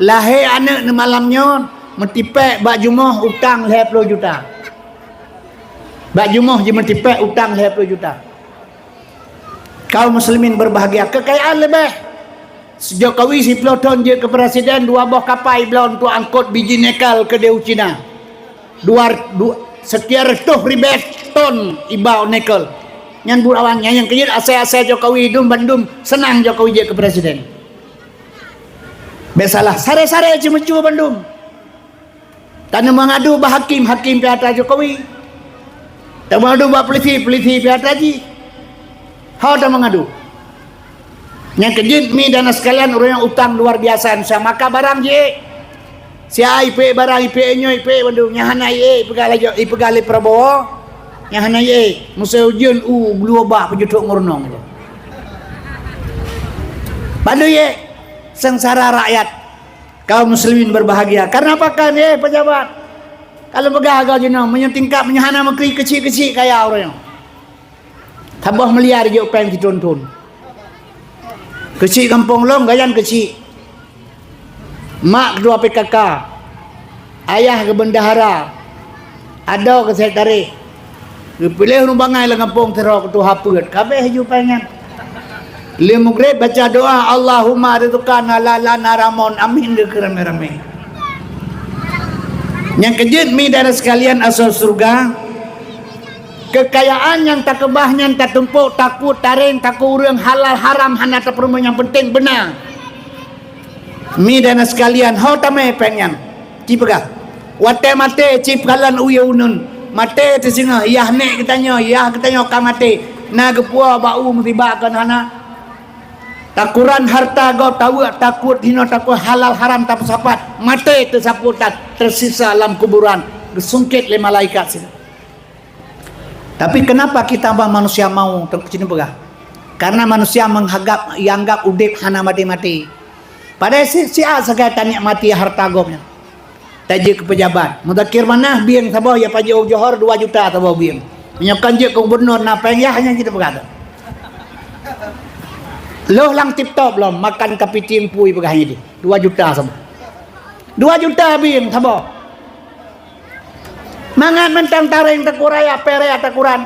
lahé aneuk neumalam nyoe, meutipék bak jumoh utang lhée ploh juta. Bak jumoh jimeutipék utang lhée ploh juta. Kaum muslimin berbahagia, kekayaan leubeh. Jokowi siplôh thon jeuet keu presiden, dua boh kapai bloe untuk angkot biji nikel keudéh u Cina. Dua, du-, sekian reutôh ribée ton iba nikel. Nyan buet awai nyan, nyang keujeuet asai-asai Jokowi dum bandum seunang Jokowi jeuet keu presiden. Bék salah, saré-saré ceumeucue bandum. Taneuk meungadu bak hakim, hakim pih atra Jokowi. Tameungadu bak polisi, polisi pih atra jih. Ho tameungadu. Nyang keujeuet mi dan sekalian, ureuëng nyang utang luar biasa, maka barang jiék. Si A ipék barang, ipék nyoe, ipék bandum. Nyang hana iék, ipeugah lé, ipeugah lé Prabowo. Nyang hana iék, meusé ujeuen u, bluoba peujutok ngon reunong. Bandum iék, seungsara rakyat. Kaum muslimin berbahagia. Karena apa kan, eh, pejabat? Kalau peugah agak jinoe, meunyoe tingkat, meunyoe hana meukri keuchik-keuchik kaya ureuëng. Saboh miliar jok péng siton-ton. Keuchik gampông lom, gayan keuchik. Mak ketua P K K. Ayah keu bendahara. Adoe keu sekretaris. Geupiléh ureuëng bangai lam gampông sidroe keu tuha peuet. Kabéh ju péng nyan. Lheuh mugreb baca doa, "Allahumma rizqana la lana ramon." Amin, geukheun ramé-ramé. Nyang keujeuet, mi dan sekalian asoe syeuruga, keukayaan nyang takeubah nyan tatumpok, takot tareng, takot ureuëng, halal haram hana tapeurumoh, nyang penting beuna. Mi dan sekalian, ho tamé péng nyan. Ci peugah, watée maté ci peukalon u yue uneuen. Maté teusingoh, yah nék geutanyoe, yah geutanyoe ka maté. Na geupuwoe bak u musibah kon hana. Takuran harta gob taweuek, takot hinoe, takot halal haram tapeusapat. Maté teusapat that, teusisa lam kuburan, geusungkét lé malaikat sinan. Tapi kenapa kita bang manusia mau, teungku cit peugah? Karena manusia menganggap, ianggap udeb hana maté-maté. Padahai si, siat sagai tanikmati harta gob nyan. Tajeuet keu pejabat. Mudakir Manah bieng saboh ya pajoh Johor dua juta saboh bieng. Meunyoe kan jeuet keu gubernur na péng yah nyan cit peugah tu. Loh lang tip top lom makan kapiting pui peugah nyan di. Dua juta saboh. Dua juta bieng saboh. Mangat mantong tareng takuraya, peraya takuran.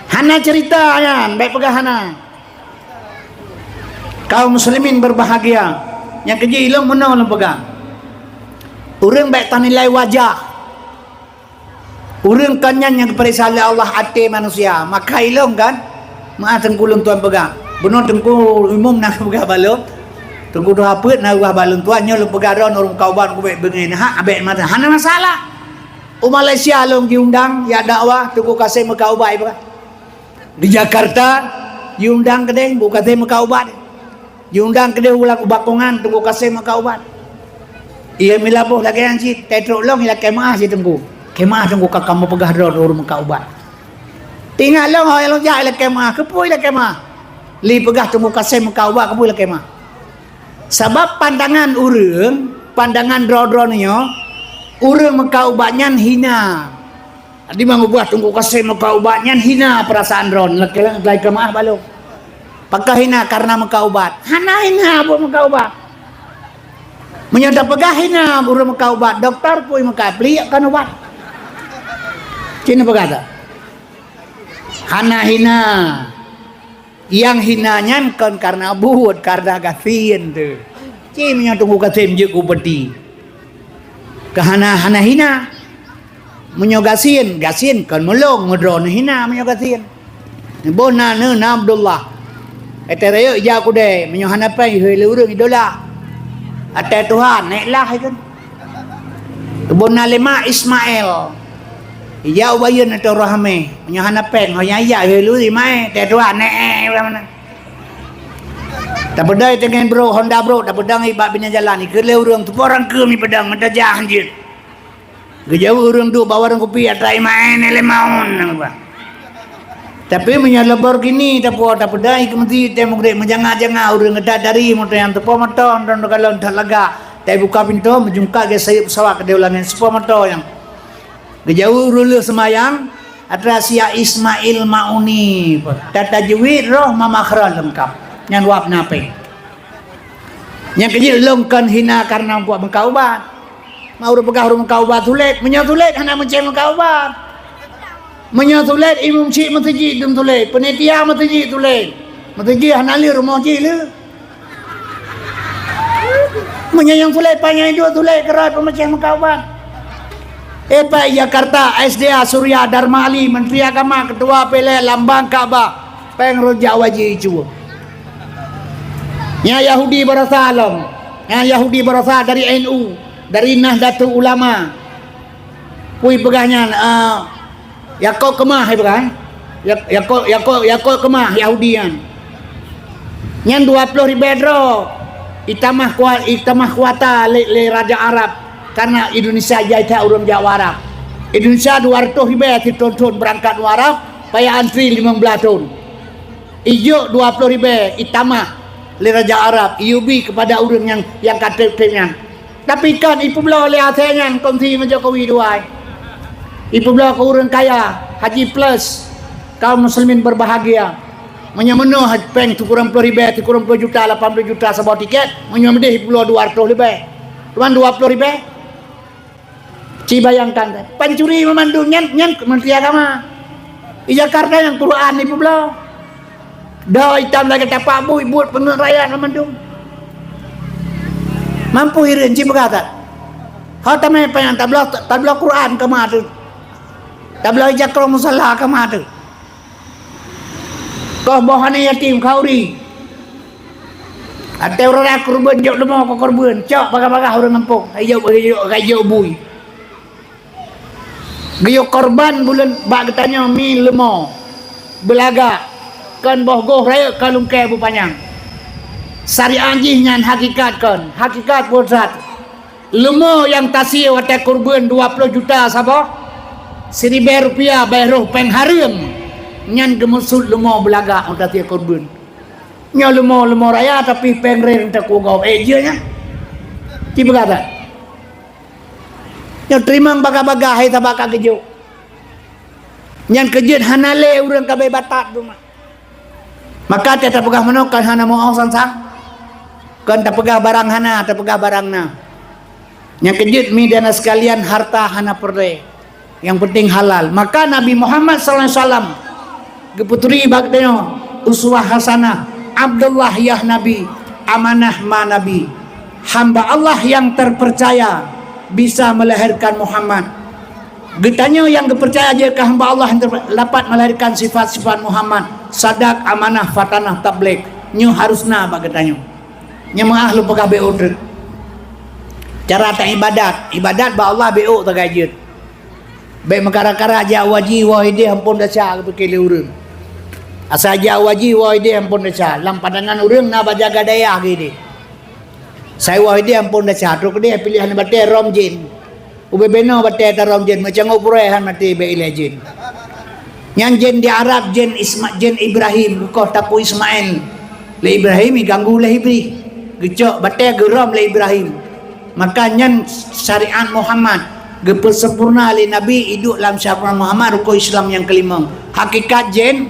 Hana cerita nyan, bék peugah hana. Kaum muslimin berbahagia. Nyang keujih ilong meunoe lôn peugah. Ureuëng bék tanilai wajah. Ureuëng kon nyan nyang geupareksa lé Allah até manusia. Maka ilong kan, meu'ah teungku lôn tuan peugah. Bunoe teungku imum na peugah balom. Teungku tuha peuet na peugah balom tuan, nyoe lôn peugah droe ureuëng kauban kubék beungéh. Ha, abék mata. Hana masalah. U Malaysia lôn jiundang, ya dakwah, Teungku Kasem meuka ubat, ibarat. Di Jakarta, jiundang keudeh, Teungku Kasem meuka ubat. Jiundang keudeh ulang ubat kongan, Teungku Kasem meuka ubat. Iya mila boh lagée nyan cit, tetrok lông ilakée meu'ah cit Teungku. Kemah Teungku ka kamoe peugah droe ureuëng meuka ubat. Ingat lông, hai lông jak ilakée meu'ah, keupeue ilakée meu'ah? Li peugah Teungku Kasem meuka ubat, keupeue ilakée meu'ah? Sabab pandangan ureuëng, pandangan droe-droe nyoe, ureuëng meuka ubat nyan hina. Di mangat buah Teungku Kasem meuka ubat nyan hina peurasaan droe, lakée-lakée keumaah balok. Pakon hina? Karena meuka ubat. Hana hina buet meuka ubat. Meunyoe tapeugah hina ureuëng meuka ubat, dokto pui meuka pliek kan ubat. Cina peugah tak? Hana hina. Nyang hina nyan kon karena buet, karena gasien teuh. Ci meunyoe Teungku Kasem jeuet keu upeti, keu hana, hana hina. Meunyoe gasien, gasien kon meulông meudroe neuhina meunyoe gasien. Boh na, na Abdullah. Watée rayeuk jak kudée, meunyoe hana péng, ihôi lé ureuëng idola. Watée tuha, nék lah ikheun. Keubeuna lé mak Ismail. Ija ubayeuen atau roh hamé. Meunyoe hana péng, ho nyang ija, he lu imai, teuh tuha, neh, eh, ulang mana. Tapeudai teungen bro, Honda bro, tapeudang i bak binéh jalan, ikheun lé ureuëng, teupeurang keu mi peudang, meutajah hanjeuet. Geujaweueb ureuëng duek bak warong kupi, atra imai, neh lé maun, nang ba. Tapi meunyoe Lamborghini tapuwoe tapeudai keu meuseujid, teuh mugreb meujanga-janga ureuëng geuda dari moto nyang teupo moto, nton teukalon that lagak, teuh buka pintoe meujungkat gét sayeuep pesawat keudeh u langét sipo moto nyang geujaweueb ureuëng lheueh seumayang, atra siya Ismail Mauni, tata tajwid roh ma makhraj leungkap. Nyan wab na péng. Nyang keujeuet lôn kon hina kareuna buet meuka ubat. Ma ureuëng peugah ureuëng meuka ubat sulet, meunyoe sulet hana meucéh meuka ubat. Meunyoe sulet, imum syik meuseujid dum sulet, peunitia meuseujid sulet. Meuseujid hana lé rumoh jih lé. Meunyoe nyang sulet panyang iduek sulet keurôi peumeucéh meuka ubat. Epai Jakarta, S D A Surya Dharma Ali, Menteri Agama, Ketua P L L, lambang Ka'bah, péng rujak wajib icue. Nyang Yahudi barosa lom. Nyang Yahudi barosa dari N U, dari Nahdlatul Ulama. Pui peugah nyan, ah, Yakub Keumah, hai peugah, eh? Yak-, Yakub, Yakub, Yakub Keumah Yahudi nyan. Nyan dua ploh ribée droe. Itamah kua-, itamah kuota lé, lé raja Arab. Karena Indonesia jai that ureuëng jak u Arab. Indonesia dua ratus ribée sithon-thon beurangkat u Arab, payah antri limong blaih thon. Ijok dua ploh ribée itamah lé raja Arab, iyubi keupada ureuëng nyang, nyang ka treb-treb nyan. Tapi kan ipeubloe lé asée nyan kongsi ngon Jokowi dua. Ipeubloe keu ureuëng kaya, haji plus, kaum muslimin berbahagia. Meunyoe meunoh péng sikureueng ploh ribée, sikureueng ploh juta, lapan ploh juta saboh tiket, meunyoe meudeh ipeubloe dua ratus ribée. Cuman dua ploh ribée. Ci bayangkan, pancuri meumandum nyan, nyan Menteri Agama. Di Jakarta nyang Quran ipeubloe. Doh itam lagée tapak buet, buet peuneuk rakyat lam mandum. Mampu hireuen cit peugah that. Ho tamé panyang tabloe, tabloe Quran keu ma teuh. Tabloe jakrong musala keu ma teuh. Koh boh aneuk yatim khauri. Até ureuëng kurban jok leumo keu kurban, cok bagah-bagah ureuëng gampông. Hai jok, hai jok, hai jok bui. Geuyue korban buleuen bak geutanyoe mi leumo beulagak, kon boh goh rayeuk ka lungkée beupanyang. Syariat jih nyan hakikat kon, hakikat buet that. Leumo nyang tasie watée kurban dua ploh juta saboh, siribée rupiah béh roh péng hareuem, nyan geumeusuet leumo beulagak nyang tasie kurban. Nyoe leumo-leumo raya tapi péng reng teukugob ék jeuet nyan. Ci peugah that. Nyoe teurimong bagah-bagah hai sabak ka geujok. Nyan keujeuet hana lé ureuëng ka beu batat teuma. Maka teuh tapeugah meunoe kan hana meu'oh sang-sang. Kan tapeugah barang hana, tapeugah barang na. Nyang keujeuet mi dan sekalian harta hana peureulée. Nyang penting halal. Maka Nabi Muhammad sallallahu alaihi wasallam geupeuturi bak tanyoe uswah hasanah. Abdullah yah Nabi, amanah ma Nabi. Hamba Allah yang terpercaya bisa melahirkan Muhammad. Geutanyoe nyang geupercaya jeuet keu hamba Allah yang ter-, dapat melahirkan sifat-sifat Muhammad. Sadak, amanah, fatanah, tabligh. Nyoe harus na bak geutanyoe. Nyang meuah lôn peugah bék ôk treuk. Cara ta ibadat, ibadat bak Allah bék ôk tagai jeuet. Bék meukara-kara jak waji woe ideh ampôn desya geupike lé ureuëng. Asai jak waji woe ideh ampôn desya, lam pandangan ureuëng na bak jaga dayah geuh ideh. Sai woe ideh ampôn desya, trok ideh piléh hana batée rom jén. Ubé beno batée tarom jén, meucangok purée han maté bék ilée jén. Nyan jén di Arab, jén Isma-, jén Ibrahim, rukoh taku Ismail. Lé Ibrahim iganggu lé Iblih. Geucok batée geurom lé Ibrahim. Maka nyan syariat Muhammad geupeusempurna lé Nabi iduek lam syariat Muhammad rukon Islam nyang keulimong. Hakikat jén,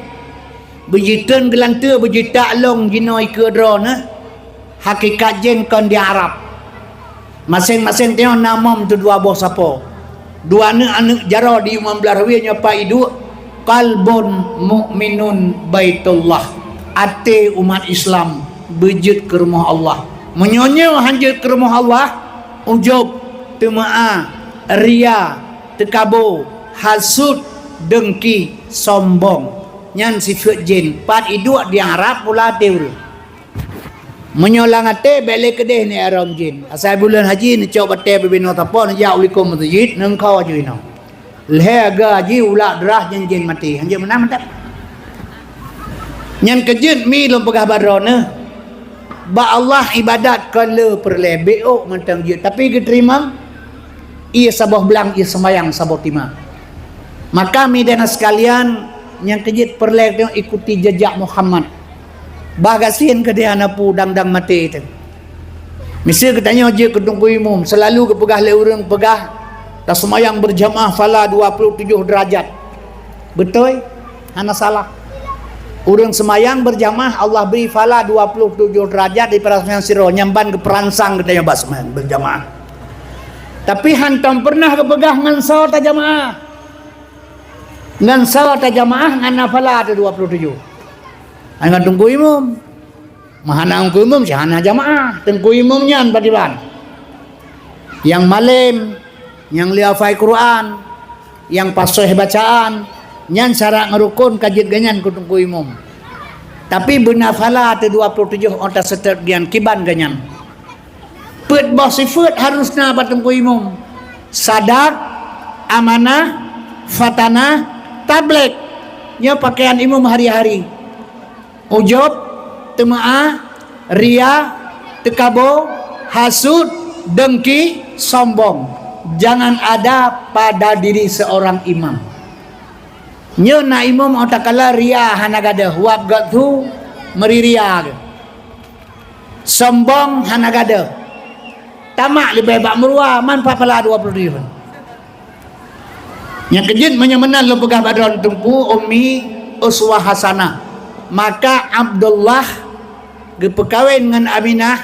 beujiteun geulanteue, beujeutak long jinoe ikeue droeneuh. Hakikat jén kon di Arab. Maséng-maséng tanyoe na mom teuh dua boh sapo. Dua aneuëk-aneuëk jaroe di umat blaih wie nyoe pat iduek, qalbun mukminun baitullah. Até umat Islam beujeuet keu rumoh Allah. Meunyoe nyoe han jeuet keu rumoh Allah, ujub, teumeu'ah, ria, teukabo, hasut, deungki, sombong. Nyan sifeuet jén. Pat iduek di Arab pula até ureuëng. Meunyoe lam até bék lé keudeh ni arom jén. Asai buleuen haji neucok batée bibinoe sapo neujak u likot meuseujid neungkho aju inoe. Lhée ga jih ulak drah jén-jén maté. Hanjeuet meunan mantap. Nyan keujeuet mi lôn peugah bak droeneuh. Bak Allah ibadat kon le peureulée bék ôk mantong jeuet tapi geuteurimong. Ie saboh blang, ie seumayang saboh tima. Maka mi dan sekalian nyang keujeuet peureulée teuh ikuti jejak Muhammad. Bah gasien keudeh hana pu dang-dang maté teuh. Miseue geutanyoe jeuet keu Teungku Imum, seulalu geupeugah lé ureuëng peugah, taseumayang beurjamaah phala dua ploh tujoh deurajat. Beutôi? Hana salah. Ureuëng seumayang beurjamaah Allah bri phala dua ploh tujoh deurajat daripada seumayang sidroe nyang ban geupeuransang geutanyoe bak seumayang beurjamaah. Tapi hantom peureunah geupeugah ngon soe tajamaah. Ngon soe tajamaah ngon na phala teuh dua ploh tujoh. Ngon Teungku Imum. Meuhana Teungku Imum, si hana jamaah. Teungku Imum nyan pakriban? Nyang malém, nyang lé hafai Quran, nyang pasoh bacaan, nyan syarat ngon rukon ka jeuet ganyan keu Teungku Imum. Tapi beuna phala teuh dua ploh tujoh ôk taseutôt gian kiban ganyan. Peuet boh sifeuet harus na bak Teungku Imum. Sadak, amanah, fatanah, tabligh. Nyoe pakaian imum hari-hari. Ujub, teumeu'ah, ria, teukabo, hasut, deungki, sombong. Jangan ada pada diri seorang imam. Nyoe na imum ôk takala ria hana gadôh, wab gét thu meuriria geuh. Sombong hana gadôh. Tamak leubeh bak meuruwa man pat phala dua ploh tujoh. Nyang keujeuet meunyoe meunan lôn peugah bak droe Teungku, ummi uswah hasanah. Maka Abdullah geupeukawen ngon Aminah,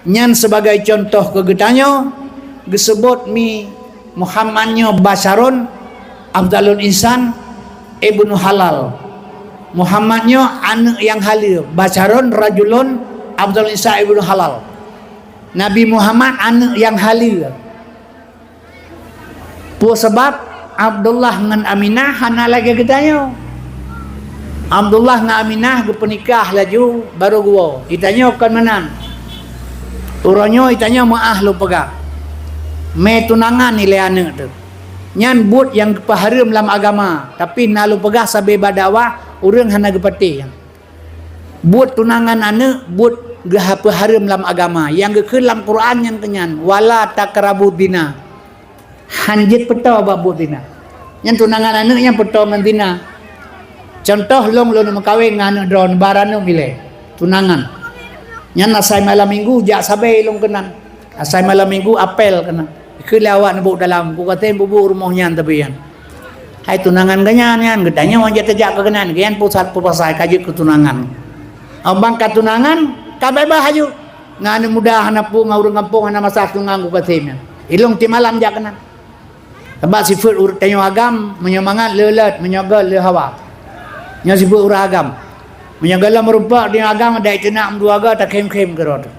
nyan sibagai cuntoh keu geutanyoe, geuseubot mi Muhammad nyoe basyarun afdalul insan ibnu halal. Muhammad nyoe aneuëk nyang haleue, basyaron rajulun afdhal nisa ibnu halal. Nabi Muhammad aneuëk nyang haleue. Peue sabab Abdullah ngon Aminah hana lagée geutanyoe. Abdullah ngon Aminah geupeunikah laju barô geuwoe. Geutanyoe kon meunan. Uroe nyoe geutanyoe meuáh lôn peugah. Mé tunangan ilée aneuëk teuh. Nyan buet nyang geupeuhareuem lam agama, tapi na lôn peugah sabe bak dakwah, ureuëng hana geupatéh nyan. Buet tunangan aneuëk, buet geupeuhareuem lam agama. Nyang geukheun lam Quran nyan keu nyan, "Wala taqrabuz zina." Han jeuet peutoe bak buet zina. Nyan tunangan aneuëk nyan peutoe ngon zina. Contoh, lôn, lôn meukawen ngon aneuëk droeneuh, ba ranup ilée. Tunangan. Nyan asai malam minggu jak sabe lôn keunan. Asai malam minggu apel keunan. Keu lé awak neubôk dalam, kukatem bubuet rumoh nyan tapi nyan. Hai tunangan geuh nyan, nyan geutanyoe jak teujak keu keunan, geuh nyan pusat peupasai ka jeuet keu tunangan. Abang ka tunangan, ka beubaih aju. Ngon aneuëk muda hana peue, ngon ureuëng gampông hana masa tunang kukatem nyan. Ilôn tiep malam jak keunan. Sabab sifeuet ureuëng tanyoe agam, meunyoe mangat le lôt, meunyoe göt le hawa. Nyoe sifeuet ureuëng agam. Meunyoe gohlom meurumpok tanyoe agam, dai teunak meudua goe takhém-khém keudroe teuh.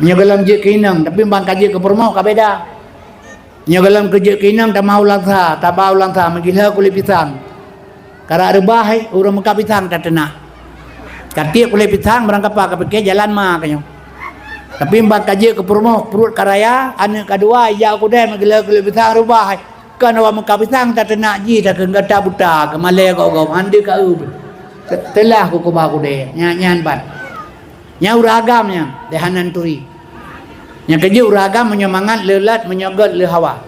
Meunyoe gohlom jeuet keu inong, tapi ban ka jeuet keu peurumoh ka beda. Meunyoe gohlom keu jeuet keu inong, tamah u Langsa, taba u Langsa, meugiloe kulét pisang. Karap reubah, hai, ureuëng meukat pisang tateunak. Ka tiep kulét pisang, barangkapa ka pike jalan ma ka nyoe. Tapi ban ka jeuet keu peurumoh, pruet ka raya, aneuëk ka dua, ijak u keudè meugiloe kulét pisang reubah, hai. Kon awak meukat pisang tateunak jih, takheun gata buta, keu malée gob-gob, han deuh ka eu. Te-, teulah kukuba keudè, nyan, nyan ban. Nyan ureuëng agam nyan, deh hana turi. Nyang keujeuet ureuëng agam meunyoe mangat le lôt, meunyoe göt le hawa.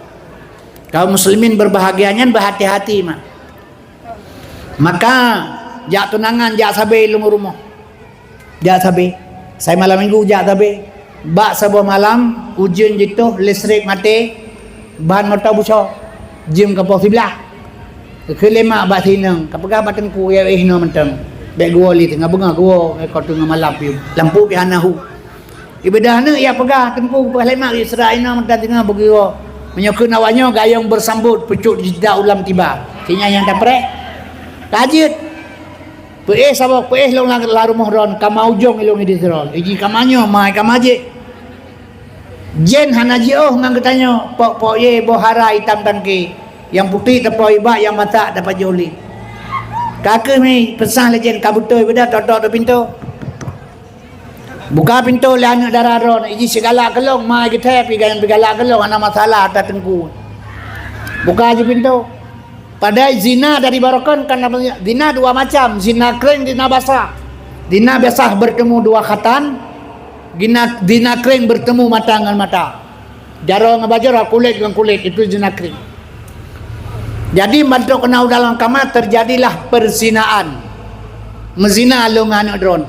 Kaum muslimin berbahagia nyan beuhati-hati mak. Maka, jak tunangan, jak sabe lôn rumoh. Jak sabe. Sai malam minggu jak sabe. Bak saboh malam, ujeuen jitoh, listrik maté, ban moto buso. Jeuem ka poh siblaih. Keu lé mak bak sinong, ka peugah bak teungku, ya eh, hinoe mantong. Bék geuwoe lé teungoh beungoh geuwoe, eh, ka teungoh malam pih. Lampu pih hana hu. Ibadah aneuk ya peugah teungku, peugah lé mak, Israel nyoe mantong teungoh beugeuwoe. Meunyoe kheun awak nyoe gayong beusambot, pucok jida ulam tiba. Sinyan nyang tapreh. Ka jeuet. Peuéh saboh, peuéh lôn lam, lam rumoh droen, kama ujong ilôn idéh droen. Iji kama nyoe, mai kama jih. Jén hana jiôh ngon geutanyoe, pok-pok yé boh hara itam tangke. Nyang putéh tapoh ibak, nyang masak tapajoh lé. Ka keuh mi peusah lé jén ka beutôi beuda tok-tok di pintoe. Buka pintoe lé aneuk dara droen, iji sigalak keu lôn, ma geuthée pih galak keu lôn, hana masalah ata teungku. Buka jih pintoe. Padahai zina dari barokon kan, zina dua macam, zina kring, zina basah. Zina basah bertemu dua khatan, zina, zina kring bertemu mata ngon mata. Jaroe ngon bajaroe, kulét ngon kulét, itu zina kring. Jadi, mantong keunoe dalam kama terjadilah perzinaan. Meuzina lôn ngon aneuk droen.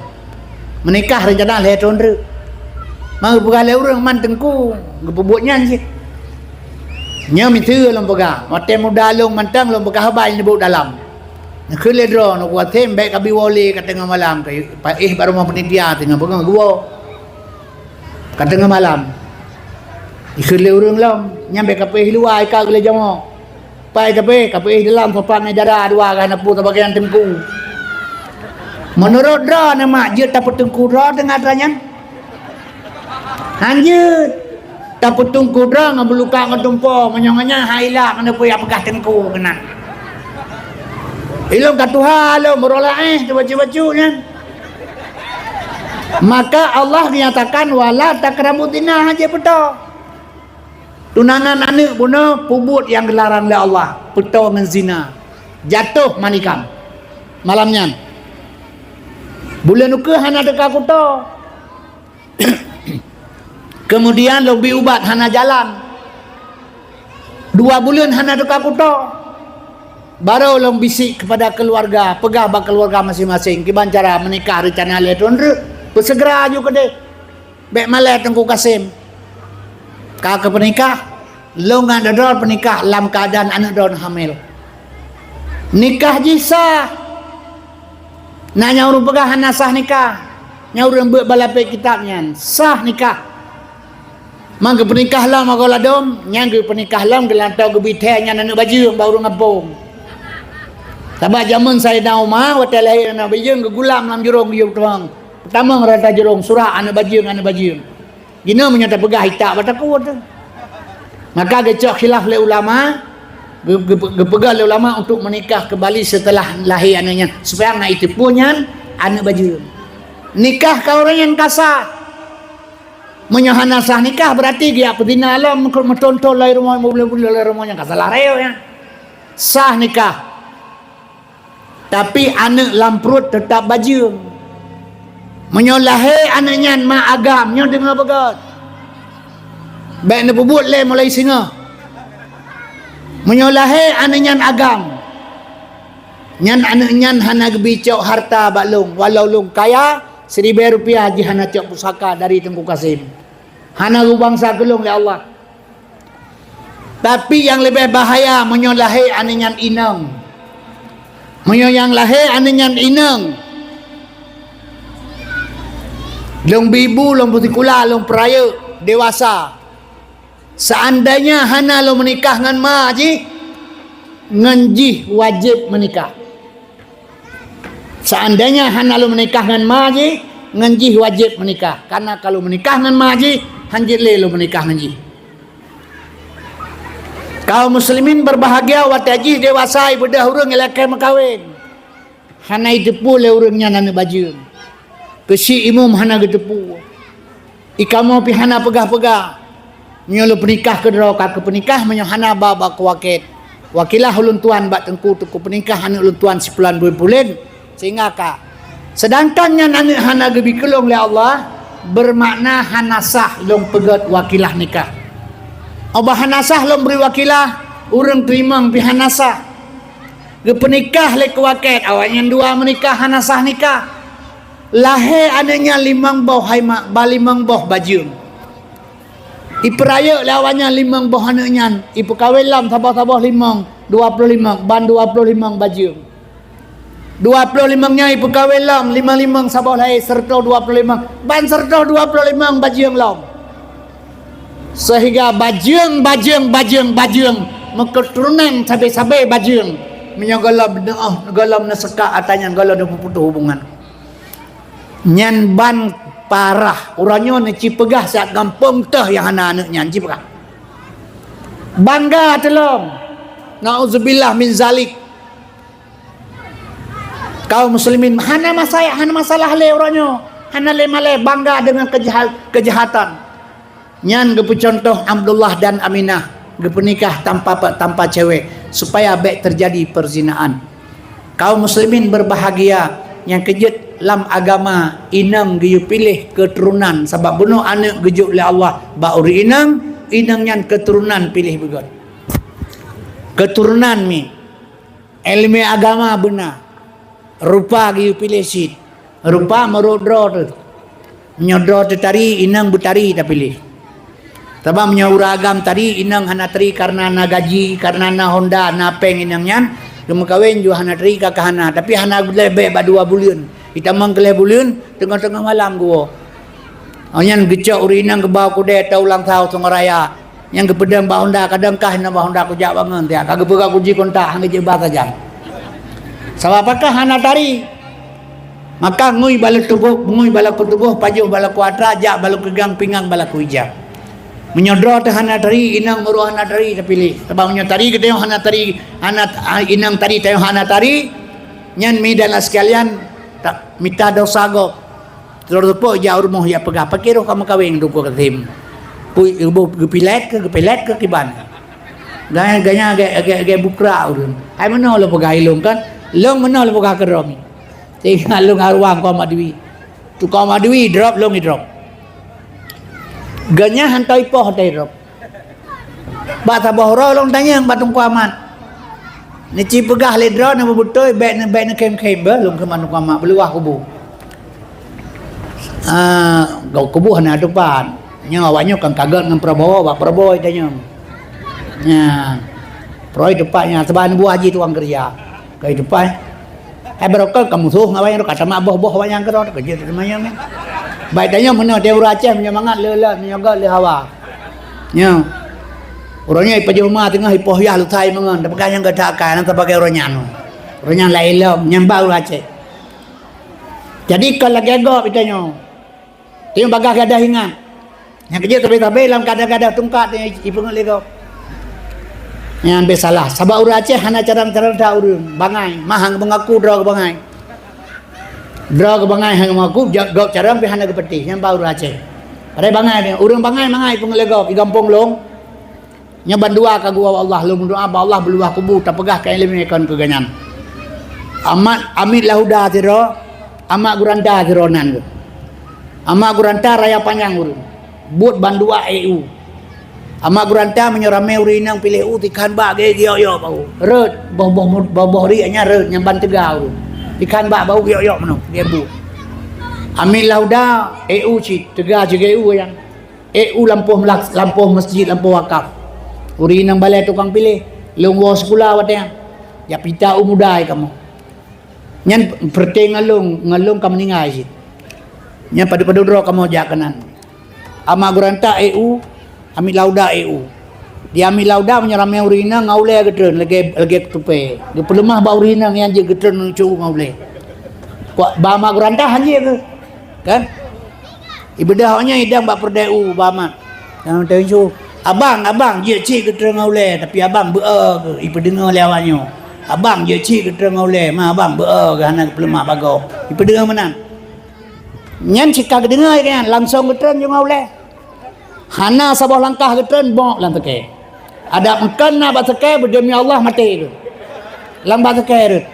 Meunikah rencana lhée thon treuk. Maka geupeugah lé ureuëng man teungku, geupeubuet nyan cit. Nyoe miseue lôn peugah, watée muda lôn mantong lôn peugah haba nyang neubôk dalam. Neukheun lé droe, neukuat them bék kabi woe lé ka teungoh malam, ka paéh bak rumoh panitia teungoh beungoh geuwoe. Ka teungoh malam. Ikheun lé ureuëng lom, nyan bék kapeuéh luwa, ika geulée jamok. Pai kapeuéh, kapeuéh dalam sopan mé dara dua gah neupue sabagian teungku. Meunurot droe neumak jeuet tapeuteungku droe teungoh atra nyan? Han jeuet. Tapeuteungku droe ngon beuluka ngon tumpo, meunyoe ngon nyan hai lak ngon neupue ya peugah teungku keunan. Ilôn ka tuha lôn meurolaéh teubacut-bacut nyan. Maka Allah menyatakan, "Wala taqrabu zina," hana jipeutoe. Tunangan aneuk bunoe peubuet nyang geularang lé Allah, peutoe ngon zina. Jatoh manikam. Malam nyan. Buleuen ukeue hana teuka kutoe. Kemudian lôn bi ubat hana jalan. Dua buleuen hana teuka kutoe. Barô lôn bisik kepada keluarga, peugah bak keluarga masing-masing, kiban cara meunikah rencana lhée thon treuk, peuseugera aju keudeh. Bék malée Teungku Kasem. Ka keu peunikah, lôn ngon droe peunikah lam keuadaan aneuk droe hamil. Nikah jih sah. Na nyang ureuëng peugah hana sah nikah. Nyang ureuëng beuet bak lapék kitab nyan, sah nikah. Man geupeunikah lom agoe ladôm, nyan geupeunikah lom geulantoe geubi thée nyan aneuk bajeueng bak ureuëng gampông. Sabab jameun Saidina Umar, watée lahé aneuk bajeueng, geugulam lam jurông geuyue tueng. Peutamong rata jurông, surak aneuk bajeueng, aneuk bajeueng. Jinoe meunyoe tapeugah itak bak takot. Maka geucok khilaf lé ulama, geu-, geu-, geupeugah lé ulama untuk menikah kembali setelah lahé aneuk nyan, supaya na iteupeue nyan aneuk bajeueng. Nikah ka ureuëng nyan ka sah. Meunyoe hana sah nikah, berarti geujak peuzina lom, meuton-ton lom rumoh, meubuleuen-buleuen lom rumoh nyan, ka salah rayeuk nyan. Sah nikah. Tapi aneuk lam pruet teutap bajeueng. Meunyoe lahé aneuk nyan mak agam, nyoe deungoe beugét. Bék neupeubuet lé mulai singoh. Meunyoe lahé aneuk nyan agam, nyan aneuk nyan hana geubi cok hareuta bak lôn, walau lôn kaya, siribée rupiah jih hana cok pusaka dari Teungku Kasim. Hana geubangsa keu lôn lé Allah. Tapi nyang leubeh bahaya meunyoe lahé aneuk nyan inong. Meunyoe nyang lahé aneuk nyan inong, lôn bi bu, lôn peusikula, lôn peurayeuk dewasa. Seandainya hana lôn meunikah ngon ma jih, ngon jih wajéb meunikah. Seandainya hana lôn meunikah ngon ma jih, ngon jih wajéb meunikah. Karena kalau meunikah ngon ma jih, hanjeuet lé lôn meunikah ngon jih. Kaum muslimin berbahagia watée jih dewasa ibeudôh ureuëng ilakée meukawen. Hana iteupeue lé ureuëng nyan aneuk bajeueng. Keuchik imum hana geuteupeue. Ikamoe pih hana peugah-peugah. Meunyoe lôn peunikah keudroe ka keu peunikah, meunyoe hana ba bak kuwakét. Wakilah ulôn tuan bak teungku, teungku peunikah aneuk ulôn tuan sipulan buleuen-buleuen, sehingga ka. Sedangkan nyan aneuk hana geubi keu lôn lé Allah, bermakna hana sah lôn peugét wakilah nikah. Óh bah hana sah lôn bri wakilah, ureuëng teurimong pih hana sah. Geupeunikah lé kuwakét, awaknyan dua meunikah hana sah nikah. Lahé aneuk nyan limong boh hai mak, ba limong boh bajeueng. Ipeurayeuk lé awaknyan limong boh aneuk nyan, ipeukawen lom saboh-saboh limong, dua ploh limong, ban dua ploh limong bajeueng. Dua ploh limong nyan ipeukawen lom, limong-limong saboh lahé, seratus dua ploh limong, ban seratus dua ploh limong bajeueng lom. Sehingga bajeueng, bajeueng, bajeueng, bajeueng, meuketurunan sabe-sabe bajeueng. Meunyoe gohlom neuoh, gohlom neuseukak ata nyan, gohlom neupeuputoh hubungan. Nyan ban parah. Uroe nyoe neuci peugah siat gampông teuh nyang hana aneuk nyan, ci peugah. Bangga teulom. Nauzubillah min zalik. Kaum muslimin, hana masa-, hana masalah lé uroe nyoe. Hana lé malée bangga deungon keujaha-, keujahatan. Nyan geupeucuntoh Abdullah dan Aminah geupeunikah tanpa pe-, tanpa cewek, supaya bék teujadi peuzinaan. Kaum muslimin berbahagia, nyang keujeuet lam agama inong geuyue piléh keuturonan, sabab bunoe aneuk geujok lé Allah bak ureuëng inong, inong nyan keuturonan piléh beugét. Keuturonan mi. Iéleumé agama beuna. Rupa geuyue piléh cit. Rupa meurok droe teuh. Meunyoe droe teuh tari, inong beutari tapiléh. Sabab meunyoe ureuëng agam tari, inong hana tari kareuna na gaji, kareuna na honda, na péng inong nyan, geumeukawen jua hana tari ka, ka hana. Tapi hana leubeh bak dua buleuen. Itamong keu lhée buleuen, teungoh-teungoh malam geuwoe. Awaknyan geucok ureuëng inong geuba u keudè atau ulang tahun Sungai Raya. Nyang geupeudong bak honda, kadang kah na bak honda kujak bangon tiak. Ka geupeugah kunci kontak, hana geujeuet ba sajan. Sabab pakon hana tari. Maka ngui bala tuboh, ngui bala keu tuboh, pajoh bala keu atra, jak bala keu gang, pingang bala keu ija. Meunyoe droe teuh hana tari, inong meurok hana tari tapiléh. Sabab meunyoe tari geutanyoe hana tari, hana, inong tari tanyoe hana tari, nyan mi dan sekalian, tak mita dosa gob. Sidroe teupok jak u rumoh jak peugah, "Pakri roh kamoe kaweng Teungku Kasim?" Pui, geuboh, geupilet keu, geupilet keu kiban. Ganya, ganya agak, agak, agak bukrak ureuëng. Hai meunoe lôn peugah ilong kan? Lôn meunoe lôn peugah keudroe mi. Tinggai lôn aruang Teungku Mat Dwi. Teungku Mat Dwi drop, lôn idrop. Ganya hantai poh, hantai drop. Bak saboh uroe lôn tanyong bak Teungku Amat. Neuci peugah lé droe neubeutôi bék neu-, bék neukhém-khém beh lôn kheun bak Teungku Amat beuluwah kubu. Ah, kubu hana tupat. Nyoe awaknyoe kan kaget ngon Prabowo, bak Prabowo itanyong. Nya. Prabowo tupat nya, saban buah ji tukang keureuja. Kai tupat. Hai barokon ka musoh ngon awaknyan, ka tamat boh-boh awaknyan keudroe, keujeuet teuma nyan. Bai tanyoe meunoe di ureueng Aceh meunyoe mangat le, le, meunyoe göt le hawa. Nyoe. Uroe nyoe ipajoh ma teungoh ipoh yah lutai meungon, tapeugah nyang gata akai, na sabagai uroe nyan. Ureuëng nyang laén lom, nyang ba ureuëng Aceh. Jadi kon lagée gob geutanyoe. Tieb bagaih gadoh ingat. Nyang keujeuet sabe-sabe lam gadoh-gadoh tungkat ipeungeut lé gob. Nyan beu salah. Sabab ureuëng Aceh hana carông-carông that ureuëng bangai, mah hana meungaku droe geubangai. Droe geubangai hana meungaku, gob carông pih hana geupeuteh. Nyan ba ureuëng Aceh. Padahai bangai, ureuëng bangai mangat ipeungeut lé gob, di gampông lôn. Nyoe bandua ka geuwoe Allah, lôn meudoa bak Allah beuluwah kubu tapeugah keu iéleumé kon keu geuhnyan. Amat Amit Lahuda sidroe, Amat Guranta sidroe nan geuh. Amat Guranta raya panyang ureuëng. Buet bandua E U. Amat Guranta meunyoe ramé ureuëng inong piléh u tikhan bak geu giyok-yok bak u. Rot, boh-boh boh-boh riek nyan rot nyang ban teuga ureuëng. Tikhan bak bak u giyok-yok meunoe, geu bu. Amit Lahuda E U cit, teuga cit geu E U nyan. Eh, u lampôh meulak-, lampôh masjid, lampôh wakaf. Ureuëng inong balée tukang piléh, lôn woe sikula watée nyan. Jak pita u muda kamoe. Nyan peureuté ngon lôn, ngon lôn ka meuninggai cit. Nyan padub-padub droe kamoe jak keunan. Amat Guranta E U, Amit Lahuda E U. Di Amit Lahuda meunyoe ramé ureuëng inong ngon ulée geutreun lagée, lagée keutupée. Geupeuleumah bak ureuëng inong nyan jeuet geutreun lucu ngon ulée. Kuak ba Amat Guranta hana jeuet keuh. Kan? Ibeudôh awaknyan idong bak peureudée u bak Amat. Nyang teuinsu, "Abang, abang, jeuet cit geutreun ngon ulée, tapi abang beu-e keuh," ipeudeungoe lé awaknyoe. "Abang, jeuet cit geutreun ngon ulée, ma abang beu-e keuh hana geupeuleumah bagoe," ipeudeungoe meunan. Nyan cit ka geudeungoe nyan, langsong geutreun ju ngon ulée. Hana saboh langkah geutreun bok lam teuke. Adak eungkon na bak teuke, beudemi Allah maté keuh. Lam bak teuke rot.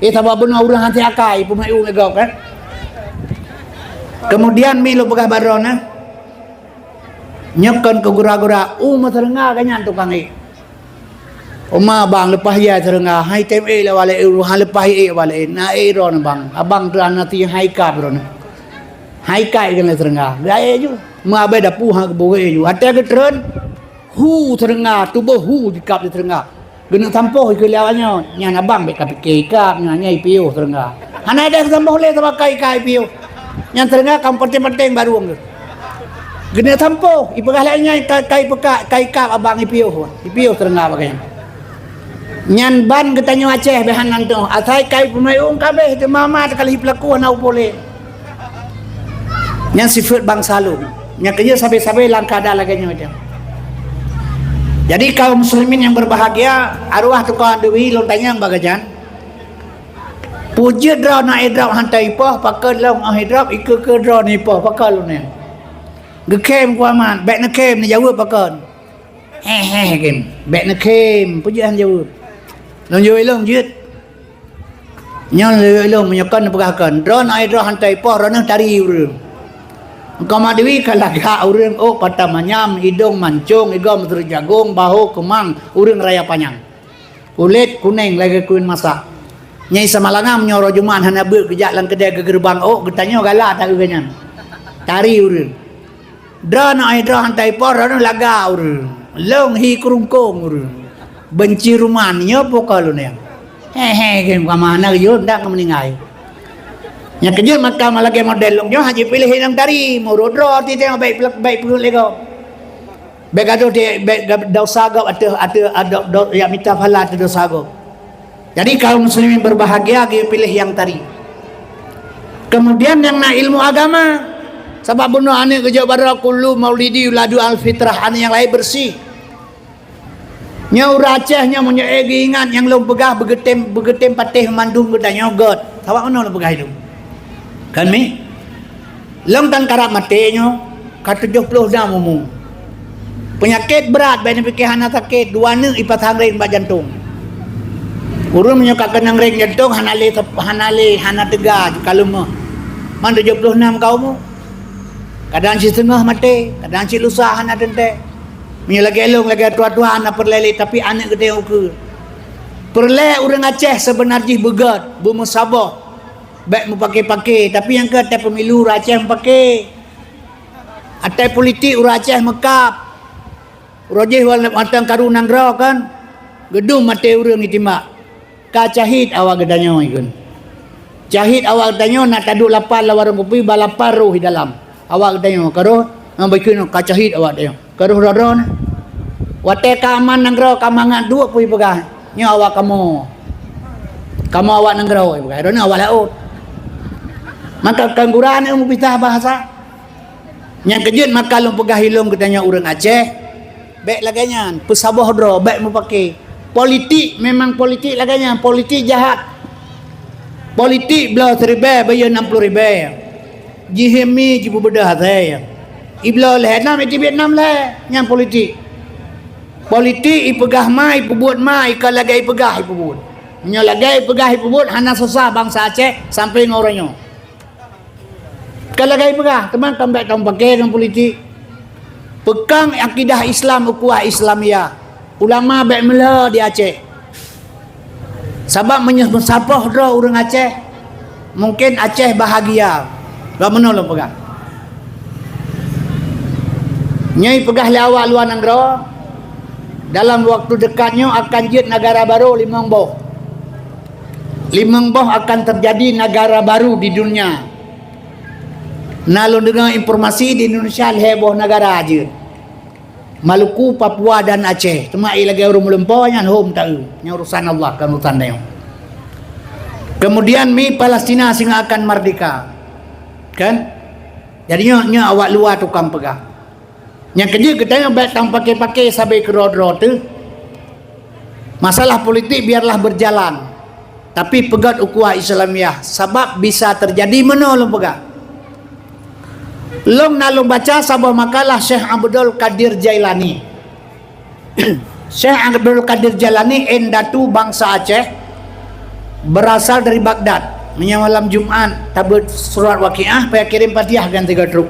Eh, sabab bunoe ureuëng hase akai, peumayu lé gob kan. Kemudian mi lôn peugah bak droeneuh, nyoe kon keu gura-gura, u meuseureuengga geuh nyan tukang ék. Oma bang leupah yai seureuengga, hai tem ék lé walée, ha leupah ék walée, na ék droeneuh bang. Abang teuh hana ti hai kab droeneuh. Hai kai keuneuk seureuengga. Geuék ju. Meu abée dapu ha geuboh ék ju. Watée geutreun, hu seureuengga, tuboh hu jikab di seureuengga. Geuneuk sampoh ikeue lé awaknyoe, nyan abang bék kapike ikab, nyan nyang ipiôh seureuengga. Hana deh sampoh lé sabab kai-kai ipiôh. Nyan seureuengga ka meupaténg-paténg barong geuh. Geuneuk sampoh, ipeugah lagée nyan kai, kai peuka, kai ikab abang ipiôh, ipiôh seureuengga bagaih nyan. Nyan ban geutanyoe Aceh béh hana ntoh, asai kai peumayong ka béh teuma ma teukalih peulaku hana upole. Nyan sifeuet bansa lôn. Nyang keujeuet sabe-sabe lam keuadaan lagée nyoe. Jadi kaum muslimin yang berbahagia, arwah tukang Dewi lôn tanyong bak geuhnyan. Peue jeuet droe na idrop hantom ipoh, pakon lom oh idrop, ikeue-keue droe na ipoh, pakon lôn nyan. Geukhem kuamat, bék neukhém neujaweueb pakon. Heh, heh, khem. Bék neukhém, peue jeuet han jaweueb. Lôn jaweueb lôn jeuet. Nyoe lôn, meunyoe kon neupeugah kon, droeneuh ai droe hantom ipoh, droeneuh tari ureuëng. Engkau Mak Dewi ka lagak ureuëng ôk patah manyam, idong mancong, igoe meuseureuek jagong, bahô keumang, ureuëng raya panyang. Kulét kuneng lagée keueun masak. Nyai Samalanga meunyoe uroe Jumat hana beuet geujak lam keudée geugeurubang ôk, geutanyoe galak taeu geuhnyan. Tari ureuëng. Droeneuh ai droe hantom ipoh, droeneuh laga ureuëng. Lôn hi keurungkong ureuëng. Benci ruman, nyoe pukon lôn nyang. He, he, khem ka mana geuyue, ndak ka meuninggai. Nyang keujeuet maka lagée model lôn nyoe, hana jipiléh inong tari, meurot droe ti teuh bék, bék peugét lé gob. Bék gadoh di, bék gab-, dosa gob ateueh, ateueh, ateueh, do-, do-, jak mita pahala ateueh dosa gob. Jadi kaum muslimin berbahagia geupiléh nyang tari. Kemudian nyang na ilmu agama. Sabab bunoe aneuëk geujok baroe kullu maulidi yuladu al fitrah, aneuëk nyang lahé beureuséh. Nyoe ureuëng Aceh nyoe meunyoe ék geuingat nyang lôn peugah beugeutem, beugeutem patéh mandum geutanyoe göt. Sabab meunoe lôn peugah ilôn. Kan mi? Lôn tan karab maté nyoe ka tujoh ploh nam umu. Peunyakét brat bék neupike hana sakét, dua neuk ipasang reng bak jantong. Ureuëng meunyoe ka keunong reng jantong hana lé sep-, hana lé, hana teuga ka leumoh. Man tujoh ploh nam ka umu. Kadang cit seungoh maté, kadang cit lusa hana teuntée. Meunyoe lagée lôn lagée tuha-tuha hana peureulée lé, tapi aneuëk geutanyoe ukeue. Peureulée ureuëng Aceh seubeuna jih beugöt, beumeusaboh. Bék meupaké-paké, tapi nyang keu até pemilu ureuëng Aceh meupaké. Até politik ureuëng Aceh meukab. Uroe jih watée karu nanggroe kan, geudum maté ureuëng jitimbak. Ka cahit awak geutanyoe ikheun. Cahit awak geutanyoe na taduek lapar lam warong kupi, ba lapar roh di dalam. Awak geutanyoe ka roh, nyang baikheun ka cahit awak geutanyoe. Ka roh droe-droe na. Watée ka aman nanggroe ka mangat duek pui peugah, nyoe awak kamoe. Kamoe awak nanggroe, bukan droeneuh awak laôt. Maka kon gura aneuk meupisah bahasa. Nyang keujeuet maka lôn peugah ilôn geutanyoe ureuëng Aceh, bék lagée nyan, peusaboh droe, bék mupake. Politik memang politik lagée nyan, politik jahat. Politik bloe siribée bayeue nam ploh ribée. Jihemi jipeubeudoh asée. Ibloe lhée nam, iteubiet nam lhée, nyan politik. Politik ipeugah ma, ipeubuet ma, ikeu lagée ipeugah ipeubuet. Meunyoe lagée ipeugah ipeubuet, hana susah bansa Aceh sampai ngon uroe nyoe. Ka lagée peugah, teuma kan bék tameupaké ngon politik. Peukong akidah Islam, ukhuwah Islamiyah. Ulama bék meulhö di Aceh. Sabab meunyoe meusaboh droe ureuëng Aceh, mungken Aceh bahagia. Bak meunoe lôn peugah. Nyoe peugah lé awak luwa nanggroe, dalam waktu dekat nyoe akan jeuet negara baru limong boh. Limong boh akan terjadi negara baru di dunia. Na lôn deungoe informasi di Indonesia lhée boh negara jeuet. Maluku, Papua dan Aceh. Teuma i lagée ureuëng meulumpoe nyan hom taeu. Nyan urusan Allah, kon urusan tanyoe. Kemudian mi Palestina singoh akan merdeka. Kan? Jadi nyoe, nyoe awak luwa tukang peugah. Nyang keujeuet geutanyoe bék tameupaké-paké sabe keudroe-droe teuh. Masalah politik biarlah berjalan, tapi peugét ukhuwah Islamiyah, sabab bisa terjadi meunoe lôn peugah. Lôn na lôn baca saboh makalah Syekh Abdul Qadir Jailani. Syekh Abdul Qadir Jailani indatu bansa Aceh, berasal dari Baghdad. Meunyoe malam Jumat tabeuet surat Waqiah, payah kirém Fatihah ngon tiga truk.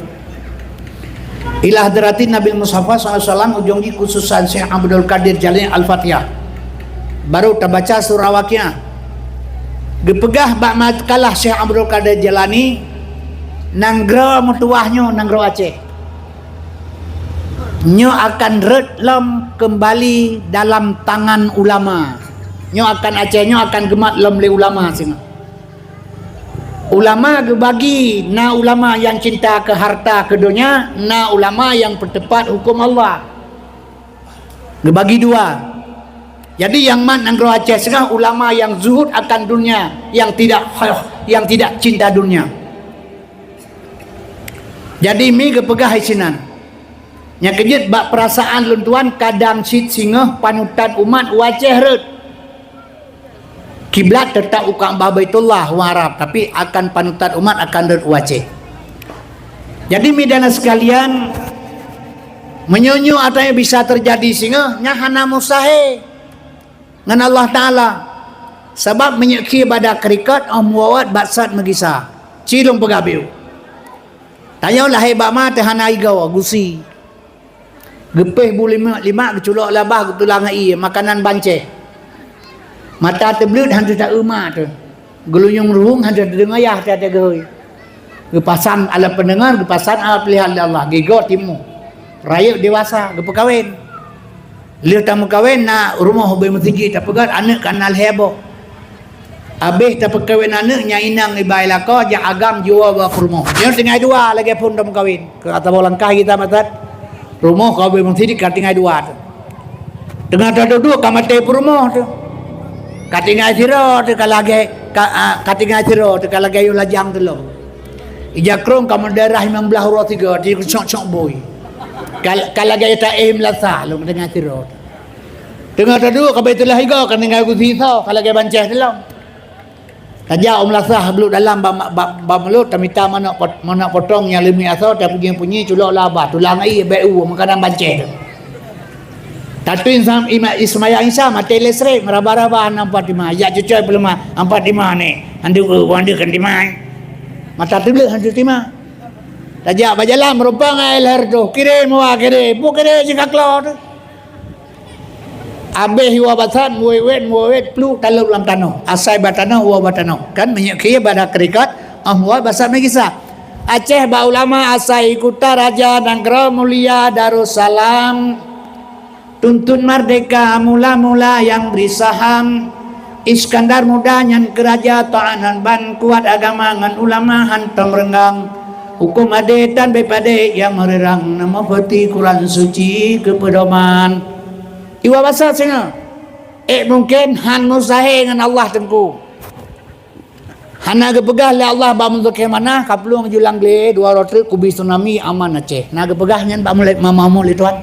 Ila hadratin Nabil Mustafa sallallahu alaihi wasallam, ujong jih khususan Syekh Abdul Qadir Jailani Al-Fatihah. Baru tabaca surah Waqiah. Geupeugah bak makalah Syekh Abdul Qadir Jailani, nanggroe meutuwah nyoe nanggroe Aceh. Nyoe akan rhot lom keumbali dalam tangan ulama. Nyoe akan Aceh nyoe akan geumat lom lé ulama singoh. Ulama geubagi, na ulama nyang cinta keu harta keu donya, na ulama nyang peuteupat huköm Allah. Geubagi dua. Jadi nyang mat nanggroe Aceh singoh ulama nyang zuhud akan dunia, nyang tidak, nyang tidak cinta dunia. Jadi mi geupeugah isinan. Nyang keujeuet bak peurasaan lôn tuan kadang cit singoh panutan umat u Aceh rhot. Kiblat teutap u Ka'bah Baitullah u Arab, tapi akan panutan umat akan rhot u Aceh. Jadi mi dan sekalian, meunyoe nyoe ata nyang bisa teujadi singoh, nyan hana mustahil ngon Allah Taala. Sabab meunyoe khie bada keurikot, óh muwawat batsat meugisa. Ci lôn peugah biu. Tanyoe lahé bak ma teuh hana igoe, gusi. Geupéh bu limak-limak geuculok lam babah geutulang ie makanan bancéh. Mata teubleuet han teuta-eu ma teuh. Geulunyueng ruhueng han teudeungoe yah teuta geuhôi. Geupasan alat pendengar, geupasan alat pilihan lé Allah, gigoe timu. Rayeuk dewasa, geupeukawen. Lheueh tameukawen na rumoh ubé meuseujid tapeugét aneuk ka na lhée boh. Abéh tapeukawen aneuk nyan inong iba i lakoe jak agam jiwoe bak peurumoh. Nyoe tinggai dua lagée phon tameukawen. Keu atawa langkah gita matat. Rumoh ka ubé meuseujid ka tinggai dua teuh. Teungoh taduek-duek ka maté peurumoh teuh. Ka tinggai sidroe teuh ka lagée ka, a, ka tinggai sidroe teuh ka lagée yoh lajang teuh lom. Ija krong ka meudarah limong blaih uroe tiga, di cok-cok bui. Ka, ka lagée taéh meulasah lom tinggai sidroe teuh. Teungoh taduek ka Baitullah igoe ka tinggai gusi soe ka lagée bancéh teuh lom. Tajak u meulasah bluek dalam ba, ba, ba mulot tamita manok pot, manok potong nyang leumie asoe tapunyi-punyi culok lam babah tulang ie bék u makanan bancéh teuh. Tatui sam ima, ismaya Isa maté lé srek meuraba-raba nam Fatimah jak cucoe peuleumah am Fatimah ni. Handu handu kan timai. Mata teubleuet handu timai. Tajak bak jalan meurumpang ai lhèe reutôh, kirém wa kirém, bu kirém jih ka klo teuh. Abéh iwa basat, muwét-wét, muwét-wét, pluek talop lam tanoh. Asai bak tanoh, uwa bak tanoh. Kan meunyoe khie bada keurikot, ah muwa basat meugisa. Aceh bak ulama asai kuta raja nanggroe mulia Darussalam. Tuntut merdeka mula-mula nyang bri saham. Iskandar Muda nyan keu raja taat ngon ban kuat agama ngon ulama hantom reunggang. Huköm adé tan bék padé nyang meureurang, na meupeuti Quran Suci keu peudoman. Iwa basa singoh, ék mungken han mustahé ngon Allah Teungku. Hana geupeugah lé Allah bak Muzakir Manaf, "Kaplueng ju lam glé, dua uroe treuk kubi tsunami, aman Aceh." Na geupeugah nyan bak mulai Imam Mahmud lé Tuhan?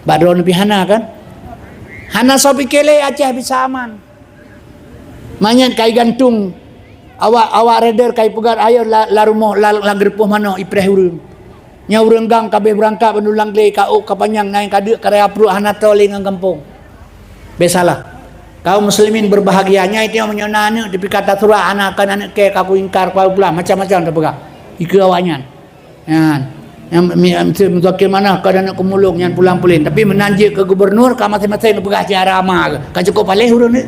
Bak droeneuh pih hana kan? Hana soe pike lé Aceh bisa aman. Manyét kai gantung, awak, awak raider kai peugöt ayeue la, la rumoh, la, la geureupoh manok ipreh ureuëng. Nyoe ureuëng gang ka abéh beurangkat bandum lam glé, ka ôk ka panyang, nyan ka deuk ka raya pruet, hana toe lé ngon gampông. Bèk salah. Kaum muslimin berbahagia, nyan itu meunyoe na aneuëk tapi ka tasurak hana, kan aneuëk kèe ka kuingkar, ka pulang, macam-macam tapeugah. Ikeue awaknyan. Nyan. Nyang mi, mi, Muzakir Manaf ka aneuëk kumulông nyan pulang pulen. Tapi meunan jeuet keu gubernur ka maséng-maséng geupeugah cara ama, ka cukup paléh ureuëng ni.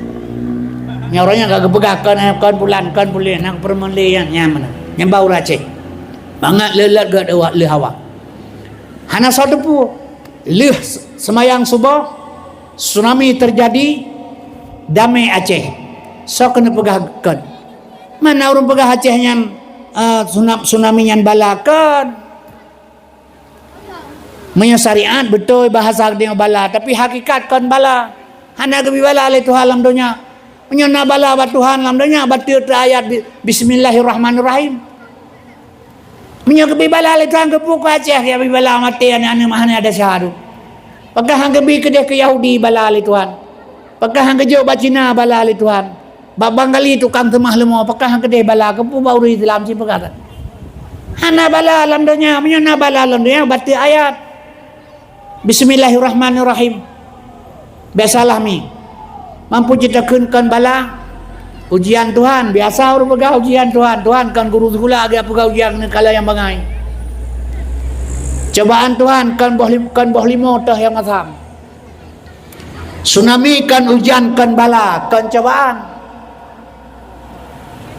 Nyan ureuëng nyan ka geupeugah kon, kon pulan, kon pulen, nang peureumeun lé nyan, nyan meunan. Nyan ba ureuëng Aceh. Mangat leulat geuh leuh hawa. Hana soe teupeu. Lheueh seumayang suboh, tsunami teujadi, damé Aceh. Soe keuneuk peugah kon? Mana ureuëng peugah Aceh nyan, eh, tsuna-, tsunami nyan bala? Kon. Meunyoe syariat beutôi bahasa geutanyoe bala, tapi hakikat kon bala. Hana geubi bala lé Tuhan lam donya. Meunyoe na bala bak Tuhan lam donya, bateue teuayat bi-, Bismillahirrahmanirrahim. Meunyoe geubi bala lé Tuhan, keupeue keu Aceh geubi bala maté aneuëk-aneuëk meuhana ada syahadu? Pakon han geubi keudeh keu Yahudi bala lé Tuhan? Pakon han geujok bak Cina bala lé Tuhan? Bak Bangali tukang seumah leumo, pakon han keudeh bala? Keupeue bak ureuëng Islam sipeugah that? Hana bala lam donya, meunyoe na bala lam donya, bateue ayat. Bismillahirrahmanirrahim. Biasalah mi. Mampu cit takheun kon bala. Ujian Tuhan, biasa ureuëng peugah ujian Tuhan. Tuhan kon guru sikula, geupeugah ujian keuneuk kala nyang bangai. Cobaan Tuhan kon boh lim-, kon boh limo teuh nyang masam. Tsunami kon ujian, kon bala, kon cobaan.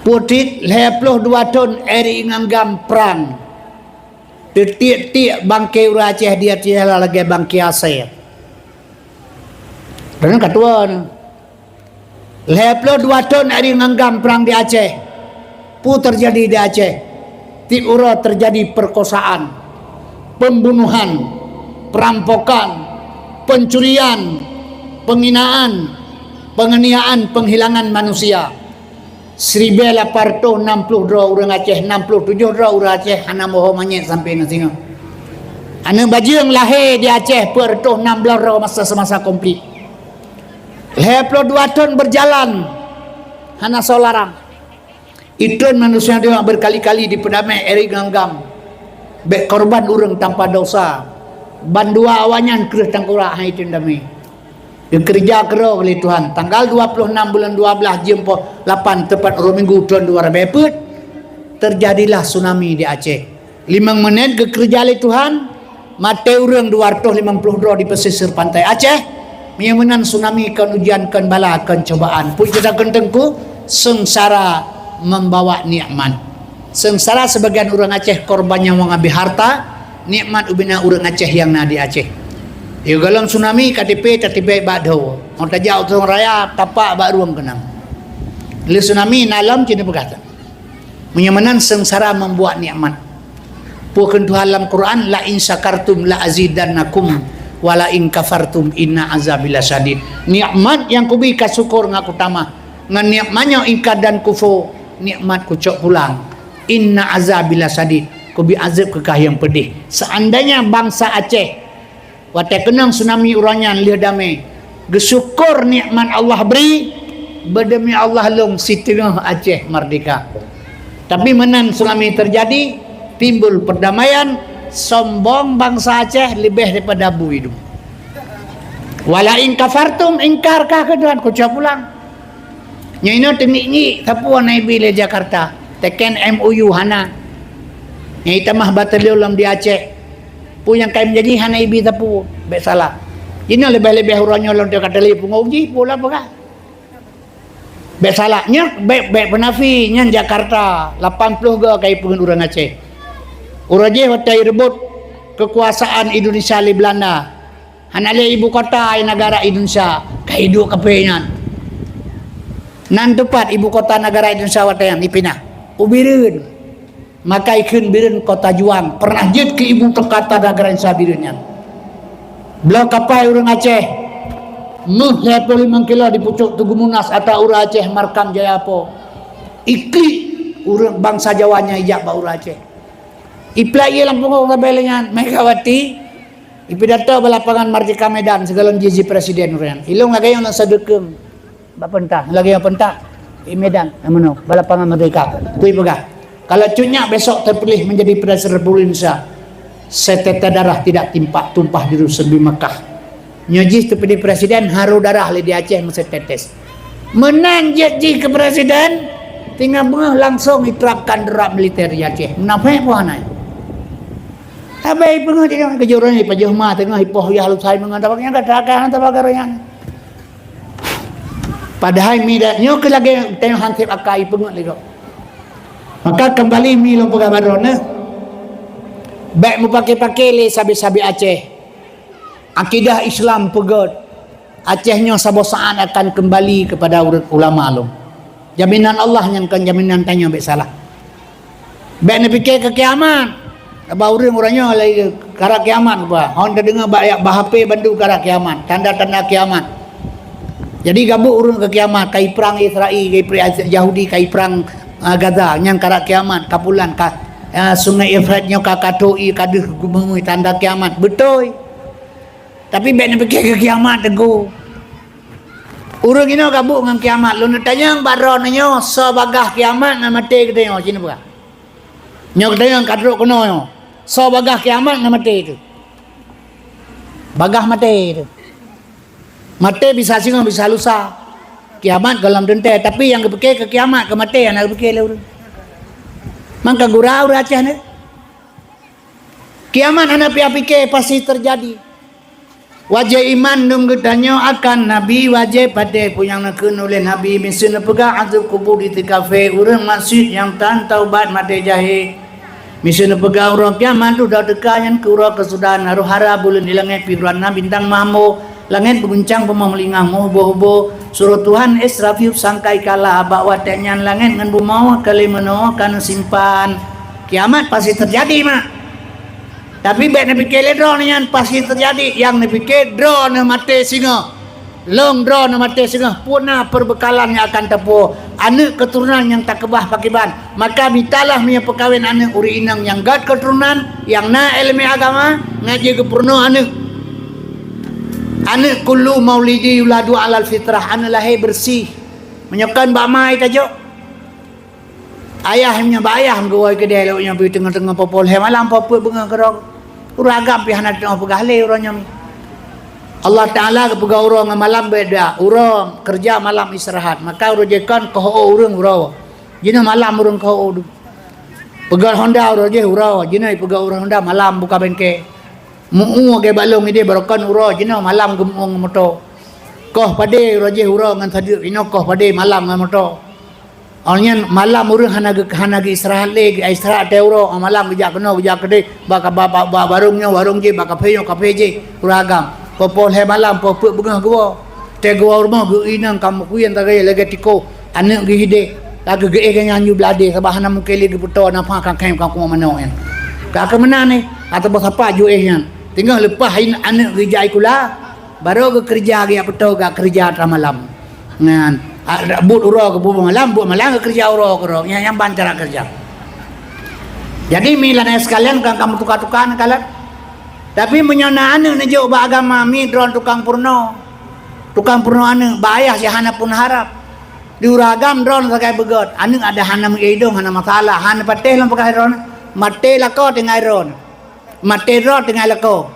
Putit lhèe ploh dua thon Eri ngon GAM prang. Teutiek-tiek bangke ureuëng Aceh di Aceh lagèe bangke asèe. Droeneuh ka tuwo nyoe. Lhèe ploh dua thon Eri ngon GAM prang di Aceh. Peue teujadi di Aceh? Tiep uroe teujadi perkosaan, pembunuhan, perampokan, pencurian, penghinaan, penganiayaan, penghilangan manusia. Siribèe lapan reutôh nam ploh droe ureuëng Aceh, nam ploh tujoh droe ureuëng Aceh hana meuho manyét sampoe ngon singoh. Aneuëk bajeueng lahé di Aceh peuet reutôh nam blaih droe masa semasa konflik. Lhèe ploh dua thon berjalan, hana soe larang. Itron manusia deungon berkali-kali dipeudamé Eri ngon GAM. Bèk korban ureuëng tanpa dosa. Bandua awaknyan kreueh tangkurak hai itron damé. Geukeureuja keudroe lé Tuhan. Tanggal dua ploh nam buleuen dua blaih jeuem poh lapan teupat uroe Minggu thon dua ribèe peuet, teujadilah tsunami di Aceh. Limong menit geukeureuja lé Tuhan, maté ureuëng dua reutôh limong ploh droe di pesisir pantai Aceh. Meunyoe meunan tsunami kon ujian, kon bala, kon cobaan. Peue cit takheun Teungku, seungsara membawa nikmat. Seungsara sebagian ureuëng Aceh korban nyang meuabéh harta, nikmat ubena ureuëng Aceh nyang na di Aceh. Di golom tsunami K T P tatibée bak dhoe. Ngon tajak u Teuhong Raya, tapak bak rueng keunong. Lé tsunami na lom cit neupeugah that. Meunyoe meunan seungsara membuat nikmat. Peue kheun Tuhan lam Quran, "La in syakartum la azidannakum, wa la in kafartum inna azabi lasyadid." Nikmat nyang kubi ka syukur ngon kutamah. Ngon nikmat nyoe ingkar dan kufur, nikmat kucok pulang. Inna azabi lasyadid, kubi azab keu kah nyang peudeh. Seandainya bangsa Aceh, watée keunong tsunami uroe nyan lheueh damé, geusyukur nikmat Allah bri, beudemi Allah lôn siteungoh Aceh merdeka. Tapi meunan tsunami teujadi, timbul perdamaian, sombong bangsa Aceh leubeh daripada bu idum. Wa la in kafartum, ingkar kah keu Tuhan, kucok pulang. Nyoe inoe teungiek-ngiek sapeue hana ibi lé Jakarta. Teken M O U hana. Nyang itamah batalion lom di Aceh. Peue nyang ka imeujadi hana ibi sapeue. Bék salah. Jinoe leubeh-leubeh uroe nyoe lom teuka tali pungo uji, peue lah peugah. Bék salah. Nyoe bék, bék peunafi, nyan Jakarta. Lapan ploh go ka ipeugén ureuëng Aceh. Uroe jéh watée ireubot keukuasaan Indonesia lé Belanda. Hana lé ibu kota ai negara Indonesia, ka iduek kaphé nyan. Nan teupat ibu kota negara Indonesia watée nyan ipinah u Bireuen. Maka ikheun Bireuen kota juang, pernah jeuet keu ibu kota negara Indonesia Bireuen nyan. Bloe kapai ureuëng Aceh, méuh lhée ploh limong kilo di pucôk Tugu Munas ata ureuëng Aceh Markam Jaya Po. Iklik Ureuëng bansa Jawa nyan ijak bak ureuëng Aceh. Iplak ié lam punggong sabe lé nyan, Megawati, ipidato bak lapangan Merdeka Medan, sigohlom jih ji presiden ureuëng nyan. Ilong lagée nyang lam sadeukeung bak peurintah, lagée nyang peurintah di Medan, nyang meunoe, bak lapangan Merdeka. Kui peugah, kalau Cut Nyak besok terpilih menjadi presiden Republik Indonesia, setetes darah tidak timpa, tumpah di Rusun di Mekah. Nyoe jih teupideh presiden, haru darah lé di Aceh meusetetes. Meunan jeuet jih keu presiden, tinggai beungoh langsong iterapkan darurat militer di Aceh. Munafék peue hana? Tapi peungeut dia keujeuran ipajoh ma teungoh ipoh yah lusai meungon tabak nyang kata akan tabak garoyan. Padahai mi dak nyoe keu lagée teuh hanseb akai peungeut lé gob. Maka kembali mi lôn peugah bak droeneuh, bék meupaké-paké lé sabe-sabe Aceh. Akidah Islam peugét, Aceh nyoe saboh saát akan kembali kepada ureuëng ulama lom. Jaminan Allah nyan kon jaminan tanyoe bék salah. Bék neupike keu kiamat. Ba ureuëng uroe nyoe lagi karak kiamat ba. Hon tadeungoe bak, bak H P bandum karak kiamat, tanda-tanda kiamat. Jadi gabuk ureuëng keu kiamat, kai prang Israel, kai prang Yahudi, kai prang, ah, Gaza, nyang karak kiamat, kapulan ka, ah, Sungai Efrat nyoe ka kato i kadeuh geumeungui tanda kiamat. Beutôi. Tapi bék neupike keu kiamat teungku. Ureuëng inoe gabuk ngon kiamat. Lôn neutanyong bak droeneuh nyoe, soe bagah kiamat ngon maté geutanyoe, ci neupeugah. Nyoe geutanyoe ka trok keunoe nyoe. Soe bagah kiamat ngon maté teuh? Bagah maté teuh. Maté bisa singoh, bisa lusa. Kiamat gohlom teuntée, tapi nyang geupike keu kiamat, keu maté hana geupike lé ureuëng. Mangka gura ureuëng Aceh nyoe. Kiamat hana payah pike, pasti teujadi. Wajéb iman dum geutanyoe akan Nabi, wajéb patéh peue nyang neukheun uleh Nabi. Miseue neupeugah azab kubur di teukafe ureuëng maksiet nyang tan taubat maté jahé. Miseue neupeugah uroe kiamat dudoe teuka nyan keu uroe keusudahan, roh hara buleuen di langét piuran na bintang mambo, langét beuguncang bumoe meulingah meuhubo-hubo. Suroh Tuhan Israfil sangkai kala, bak watée nyan langét ngon bumoe ka lheueh meunoe ka neusimpan. Kiamat pasti teujadi mak. Tapi bék neupike lé droeneuh nyan pasti teujadi, nyang neupike droeneuh maté singoh. Lôn droeneuh maté singoh, peue na peubeukalan nyang akan tapuwoe, aneuëk keuturonan nyang takeubah pakriban. Maka mitalah meunyoe peukawen aneuëk ureuëng inong nyang gét keuturonan, nyang na iéleumé agama, ngon jih geupeurunoe aneuëk. Aneuëk kullu maulidi yuladu alal fitrah, aneuëk lahé beureuséh. Meunyoe kon bak ma tajok. Ayah nyan bak ayah geuwoe keudée lôn nyoe pih teungoh-teungoh poh peuet lhée malam, poh peuet beungoh keudroe. Ureuëng agam pih hana teungoh peugah lé uroe nyoe. Allah Taala geupeugah uroe ngon malam beda. Uroe keureuja, malam istirahat. Maka uroe jih kon keuhô ureuëng uroe. Jinoe malam ureuëng keuhô. Peugah honda uroe jih uroe. Jinoe peugah ureuëng honda malam buka bengke. Meu-ue lagée bak lôn idéh barokon uroe, jinoe malam geumeu-ue ngon moto. Koh padé uroe jih uroe ngon sadeuk, inoe koh padé malam ngon moto. Awaknyan malam ureuëng hana geu-, hana geuistirahat lé, geuistirahat watée uroe, malam geujak keunoe, geujak keudeh, bak, bak, bak, bak warong nyoe, warong jih, bak kafe nyoe, kafe jih, ureuëng agam. Poh-poh lhée malam, poh peuet beungoh geuwoe. Watée geuwoe u rumoh, geu-, inong ka meukuyen tagaya lagée tikoh, aneuëk geuhideh, lagée geuéh geuhnyan nyoe blah deh, sabab hana mungken lé geupeutoe nafah ka khem ka kumoh manok nyan. Ka keu meunan neh, atawa sapat ju éh nyan. Teungoh leupah in-, aneuëk geujak sikula, barô geukeureuja geujak peutoe, gak keureuja atra malam. Nyan, a, buet uroe keu buet malam, buet malam keu keureuja uroe keudroe. Nyan, nyan ban cara keureuja. Jadi, mi lagée sekalian, kon ka meutuka-tuka neukalon. Tapi meunyoe na aneuëk neujok bak agama, mi droe tukang peurunoe. Tukang peurunoe aneuëk, bak ayah cit hana pun harab. Di ureuëng agam droe sagai beugét, aneuëk ada hana meuié idong, hana masalah, hana patéh lom peugah droe. Maté lakoe tinggai droe. Maté droe tinggai lakoe.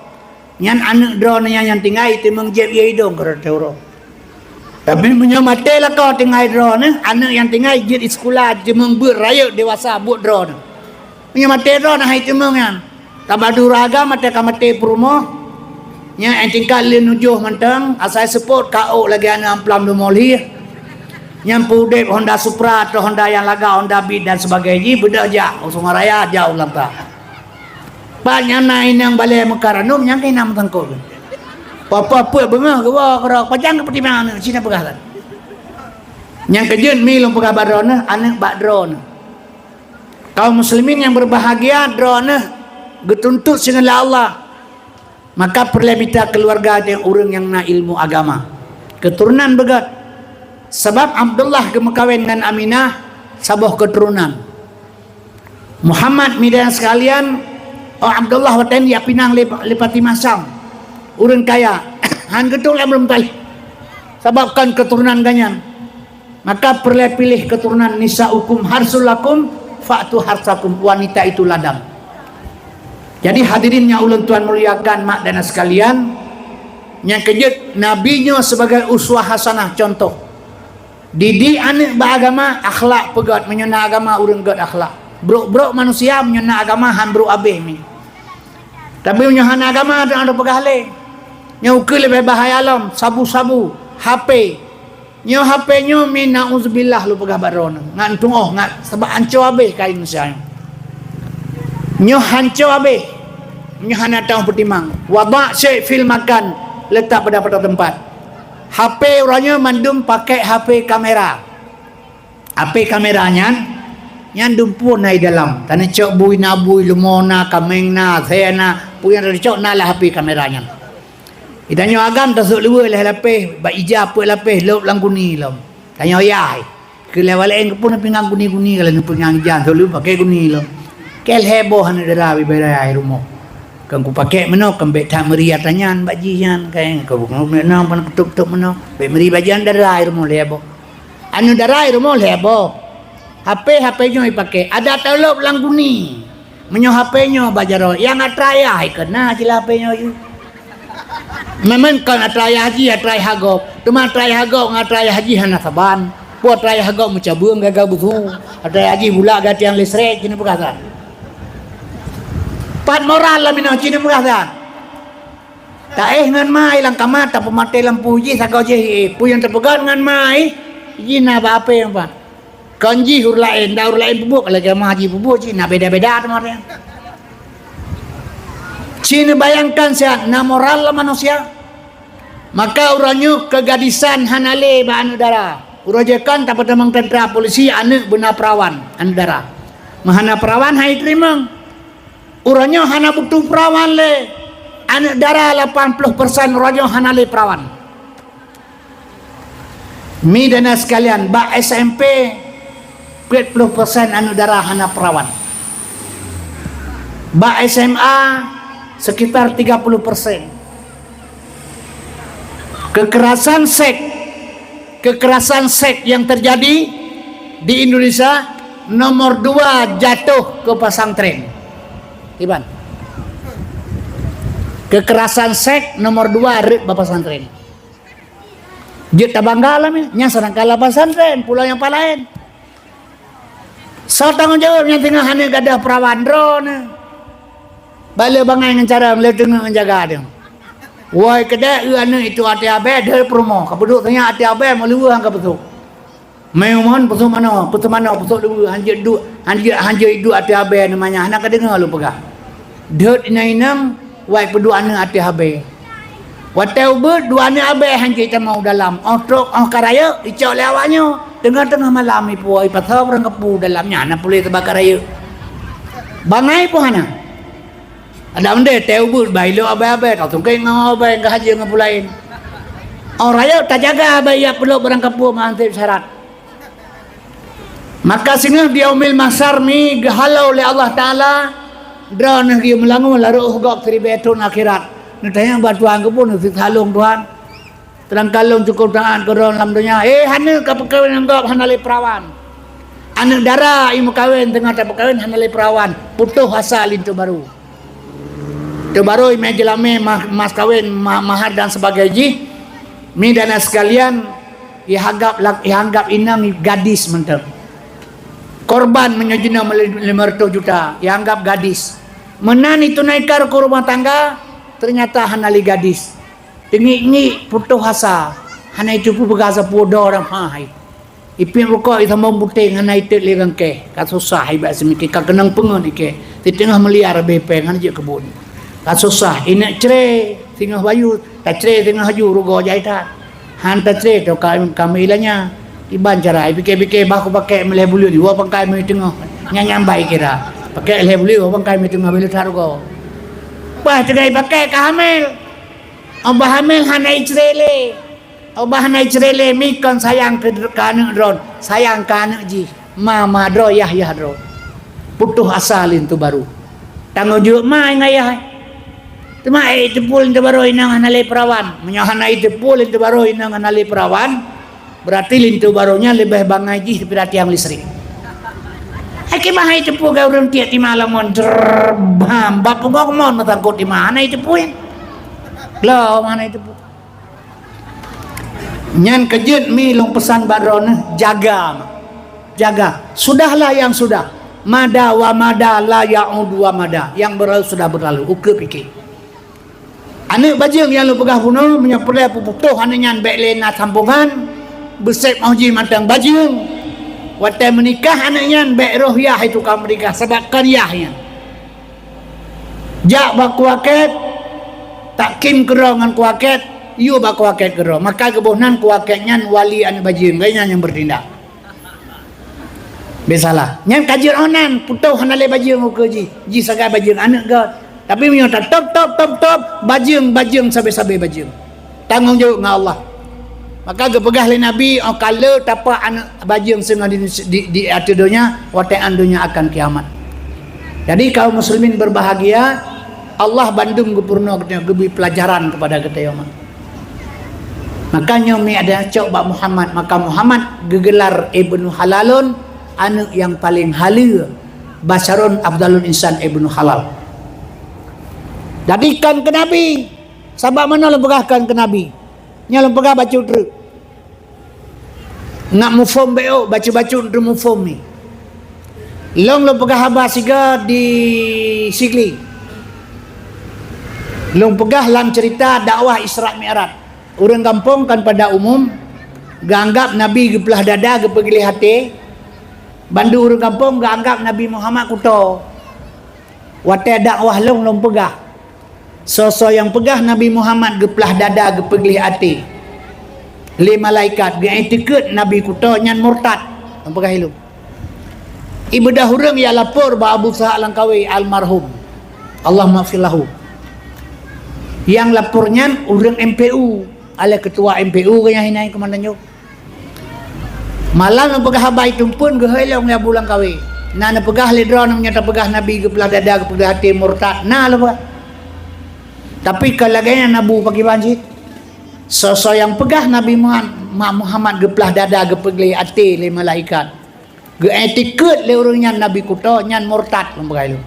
Nyan aneuëk droeneuh nyan nyang tinggai teumeung jieb ié idong keudroe teuh uroe. Tapi meunyoe maté lakoe tinggai droeneuh, aneuëk nyang tinggai jeuet sikula teumeung beuet rayeuk dewasa buet droeneuh. Meunyoe maté droeneuh hai teumeung nyan, tabadu raga maté ka maté peurumoh, nyan nyang tingkat lé nujoh mantong, asai seupôt ka ôk lagée aneuëk amplam dumolih, nyan peudeb Honda Supra atau Honda nyang lagak, Honda Beat dan sebagainya, beudôh jak u Sungai Raya, jak u Langkah. Pat nyang na inong balée meukaranum nyang keuh inong meusangkot. Poh-poh peuet beungoh geuwoe keudroe, pajan geupeutimang aneuëk, cina peugah kan. Nyang keujeuet mi lôn peugah bak droeneuh, aneuëk bak droeneuh. Kaum muslimin nyang berbahagia, droeneuh geutuntot singoh lé Allah. Maka peureulée mita keuluwarga deungon ureuëng nyang na ilmu agama. Keuturonan beugét. Sabab Abdullah geumeukawen ngon Aminah saboh keuturonan. Muhammad, mi dan sekalian, oh Abdullah, watèe nyan jipinang lé, lé Fatimah Syam. Ureueng kaya, han geutôk lé Abdul Muthalib. Sabab kon keuturonan gobnyan. Maka peureulèe piléh keuturonan, "Nisa'ukum harsul lakum fa'tu harsakum." Wanita itu ladang. Jadi hadirin nyang ulôn tuan muliakan, mak dan sekalian, nyang keujeuet Nabi nyoe sebagai uswah hasanah, contoh. Didik aneuk bak agama, akhlak peugöt. Meunyoe na agama, ureueng göt akhlak. Brok-brok manusia, meunyoe na agama, han brok abéh mi. Tapi meunyoe hana agama, hana peugah lé. Nyoe ukeue leubeh bahaya lom, sabu-sabu, H P. Nyoe H P nyoe mi, nauzubillah lôn peugah bak droeneuh. Ngat tuoh, ngat, sabab hanco abéh kayèe manusia nyoe. Nyoe hanco abéh. Nyoe hana teupeue timang. Wada' syai' fil makan, letak pada, pada tempat. H P uroe nyoe mandum pakai H P kamera. H P kamera nyan, nyan dumpeue na di dalam. Taneucok bui na bui, leumo na, kaméng na, asèe na, peue nyang taneucok na lam H P kamera nyan. Di tanyoe agam tasôk luweue lhèe lapéh, bak ija peuet lapéh, lôb lam guni lom. Tanyoe yah. Keu lhèe walek keupeue na pingan guni-guni, kalau na pingan ija, sôk luweue pakai guni lom. Keu lhèe boh aneuk dara bibaya rumoh. Kan kupakék meunoe, kan bèk that meuri atra nyan bak jih nyan, kan. Keu meunoe, pan kutôp-kutôp meunoe. Bèk meuri bak jih, aneuk dara rumoh lhèe boh. Aneuk dara rumoh lhèe boh. H P, H P nyoe jipakék. Adak talôb lam guni. Meunyoe H P nyoe bak jaroe, nyang atra yah keuna cit lam H P nyoe. Memang kon atra yah jih, atra yah gob. Teuma atra yah gob ngon atra yah jih hana saban. Peue atra yah gob meucabeueng gaga beusu. Atra yah jih bulak gatiang listrik, cit na peugah that. Pat moral lam inoe, cit na peugah that. Taéh ngon ma lam kama, tapeumaté lampu jih, sagoe jih, eh, peue nyang tapeugöt ngon ma jih na bak H P nyan pat. Kon jih ureueng laén, dak ureueng laén peubuet, kalau jih ma jih peubuet, cit na beda-beda teuma nyan. Cit neubayangkan siat na moral lam manusia. Maka uroe nyoe keugadisan hana lé bak aneuk dara. Uroe jih kan tapeutamong teuntra polisi, aneuk beuna peurawan, aneuk dara. Meuhana peurawan han jiteurimong. Uroe nyoe hana butuh peurawan lé. Aneuk dara lapan ploh persen uroe nyoe hana lé peurawan. Mi dan sekalian, bak S M P, peuet ploh persen aneuk dara hana peurawan. Bak S M A, sekitar tiga puluh persen. Kekerasan seks, kekerasan seks yang terjadi di Indonesia nomor dua jatuh ke pesantren. Iban. Kekerasan seks nomor dua rhot bak pesantren. Jeuet tabangga lam nyan, nyan sedangkan lam pesantren, pulo nyang laén. Soe tanggong jaweueb nyang teungoh hana gadôh peurawan droeneuh? Bale bangai ngon carông, le teungoh ngon jaga deuh. Woi keudéh eu aneuk itu até abée deuh peurumoh, ka peuduek teungoh até abée meuluweuh ka peusôk. Meumon peusôk manoe, peusôk manoe, peusôk luweuh, hanjeuet duek, hanjeuet, hanjeuet duek até abée namanya, hana ka deungoe lôn peugah. Deuh inong-inong, wai peuduek aneuk até abée. Watée ubeuet dua aneuk abée hanjeuet tamong u dalam, óh trok óh ka rayeuk icok lé awaknyoe. Teungoh-teungoh malam ipuwoe ipasoe barang keupeue dalam nyan na puléh teuba ka rayeuk. Bangai pun hana. Adak meudeh tée ubeuet bai lok abée-abée, ka sungkét ngon abée ka hajeue ngon peue laén. Óh rayeuk tajaga abée yak peulok barang keupeue meuhan syarat. Maka singoh di yaumil mahsyar mi geuhalo lé Allah Taala, droeneuh geuyue meulangue larot gob siribée thon akhirat. Neutanyong bak Tuhan keupeue neusiksa lôn Tuhan. Teurangkan lôn cukôp taát keu droeneuh lam donya. Eh, aneuk ka peukawen ngon gob hana lé peurawan. Aneuk dara imeukawen teungoh tapeukawen hana lé peurawan. Putôh asa linto barô. Teubarô imé jeulamé mah, mas kawén, ma-, mahar dan sebagai jih, mi dan sekalian, ihanggap lak-, ihanggap inong gadis mantong. Korban meunyoe jinoe meuli lima ratus juta, ihanggap gadis. Meunan itunaikan keu rumah tangga, ternyata hana lé gadis. Teungiek-ngiek putôh asa, hana itu peupeugah sapeue droe dan hai. Ipiep rukok, isambong puténg hana itet lé gangkée, ka susah ibak seumiké, ka keunong peungeut ikée, siteungoh miliar bée péng hana jeuet keu buet. Ka susah, ineuk cré singoh bayu, tacré singoh aju rugoe jai that. Han tacré toh ka, ka meulanya. Iban cara, ipike-pike bah kupakék meulhèe buleuen, woe pangkai meuteungoh. Nyan nyang bai kira. Pakék lhèe buleuen, woe pangkai meuteungoh, bèk le that rugoe. Bah teungoh ipakék ka hamil. Óh bah hamil hana icré lé. Óh bah hana icré lé mi kon sayang keu, keu aneuk droe, sayang keu aneuk jih, ma, ma droe, yah, yah droe. Putôh asa linto barô. Tanggông jaweueb ma ngon ayah. Teuma, eh, jiteupue linto barô inong hana lé peurawan. Meunyoe hana jiteupue linto barô inong hana lé peurawan, berarti linto barô nyan leubeh bangai jih daripada tiang listrik. Hai, kiban hana jiteupue keu ureueng tiek tima lam mon, drrrr, bam, bak punggong mon meusangkot tima, hana jiteupue. Lom hana jiteupue. Nyan keujeuet mi lôn peusan bak droeneuh, jaga. Jaga. Sudahlah yang sudah. Mada wa mada la ya'udu wa mada. Yang berlalu sudah berlalu. Ukeue pike. Aneuk bajeueng nyang lôn peugah bunoe, meunyoe peureulée peuputoh aneuk nyan bék lé na sambongan, beuseb óh jih mantong bajeueng. Watée meunikah aneuk nyan bék roh yah itu ka meunikah, sabab kon yah nyan. Jak bak kuakét, takkim keudroe ngon kuakét, yue bak kuakét keudroe. Maka geuboh nan kuakét nyan wali aneuk bajeueng, gobnyan nyang beutindak. Bék salah. Nyan ka jeuet óh nan, putôh hana lé bajeueng ukeue jih. Jih sagai bajeueng aneuk gét. Tapi meunyoe tatôb, tôb, tôb, tôb, bajeueng, bajeueng, sabe-sabe bajeueng. Tanggông jaweueb ngon Allah. Maka geupeugah lé Nabi, "Óh ka le tapak aneuk bajeueng singoh di, di, di ateueh donya, watée nyan donya akan kiamat." Jadi, kaum muslimin berbahagia, Allah bandum geupeurunoe geutanyoe, geubri peulajaran keupada geutanyoe. Maka nyoe mi ada cok bak Muhammad, maka Muhammad geugelar Ibnu Halalun, aneuk nyang paleng haleue, Basyarun Afdalul Insan Ibnu Halal. Jadi kon keu Nabi, sabab meunoe lôn peugah kon keu Nabi. Nyoe lôn peugah bacut treuk. Nak muphom bék, bacut-bacut treuk muphom ni. Lôn, lôn peugah haba siga di Sigli. Lôn peugah lam cerita dakwah Isra Mi'raj. Ureuëng gampông kan pada umum geuanggap Nabi geuplah dada, geupeugleh até. Bandum ureuëng gampông geuanggap Nabi Muhammad kuto. Watée dakwah lôn, lôn peugah, soe-soe nyang peugah Nabi Muhammad geuplah dada, geupeugleh até lé malaikat, geuiktikeuet Nabi kuto, nyan murtad. Lôn peugah ilôn. Ibeudôh ureuëng nyang lapor bak Abu Ishaq Langkawi almarhum, Allahumma ighfir lahu. Nyang lapor nyan ureuëng M P U, alai keutua M P U geuh nyang hina keumandan nyoe. Malam neupeugah haba itumpun geuhôi lom lé Abu Langkawi. Na neupeugah lé droeneuh meunyoe tapeugah Nabi geuplah dada, geupeugleh até, murtad. Na lôn peugah. Tapi ka lagée nyan Abu pakriban cit. Soe-soe nyang peugah Nabi Muhammad, Muhammad geuplah dada, geupeugleh até lé malaikat, geuiktikeuet lé ureuëng nyan Nabi kuto, nyan murtad, lôn peugah ilôn.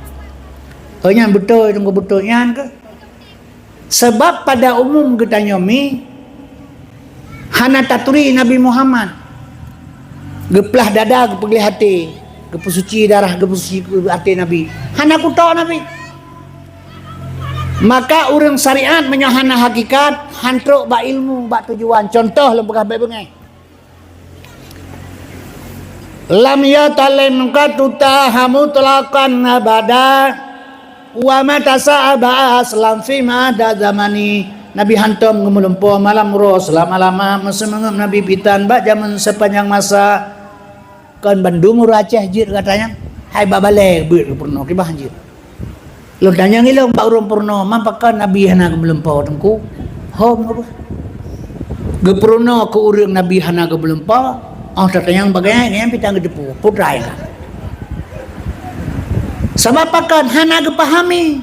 Oh, nyan beutôi, teungku, beutôi nyan keuh. Sabab pada umum geutanyoe mi hana taturi Nabi Muhammad. Geuplah dada, geupeugleh até, geupeusuci darah, geupeusuci até Nabi. Hana kuto Nabi. Maka ureuëng syariat meunyoe hana hakikat, han trok bak ilmu, bak tujuan. Contoh lôn peugah bék beungéh. Lam yatalim qattu taha mutlaqan abada, wa mata sa'aba aslam fi mada zamani. Nabi hantom geumeulumpo malam uroe seulama-lama, meuseumangöm Nabi pitan bak jameun sepanjang masa. Kon bandum ureuëng Aceh jeuet gata nyan, hai bak balée beuet geupeurunoe, kiban jeuet. Lôn tanyong ilôn bak ureuëng peurunoe, man pakon Nabi hana geumeulumpo, Teungku? Hom apa? Geupeureunoe keu ureuëng Nabi hana geumeulumpo, óh tatanyong bagaih nyan, nyan pih tan geuteupeue, putra ya. Sabab pakon hana geupahami.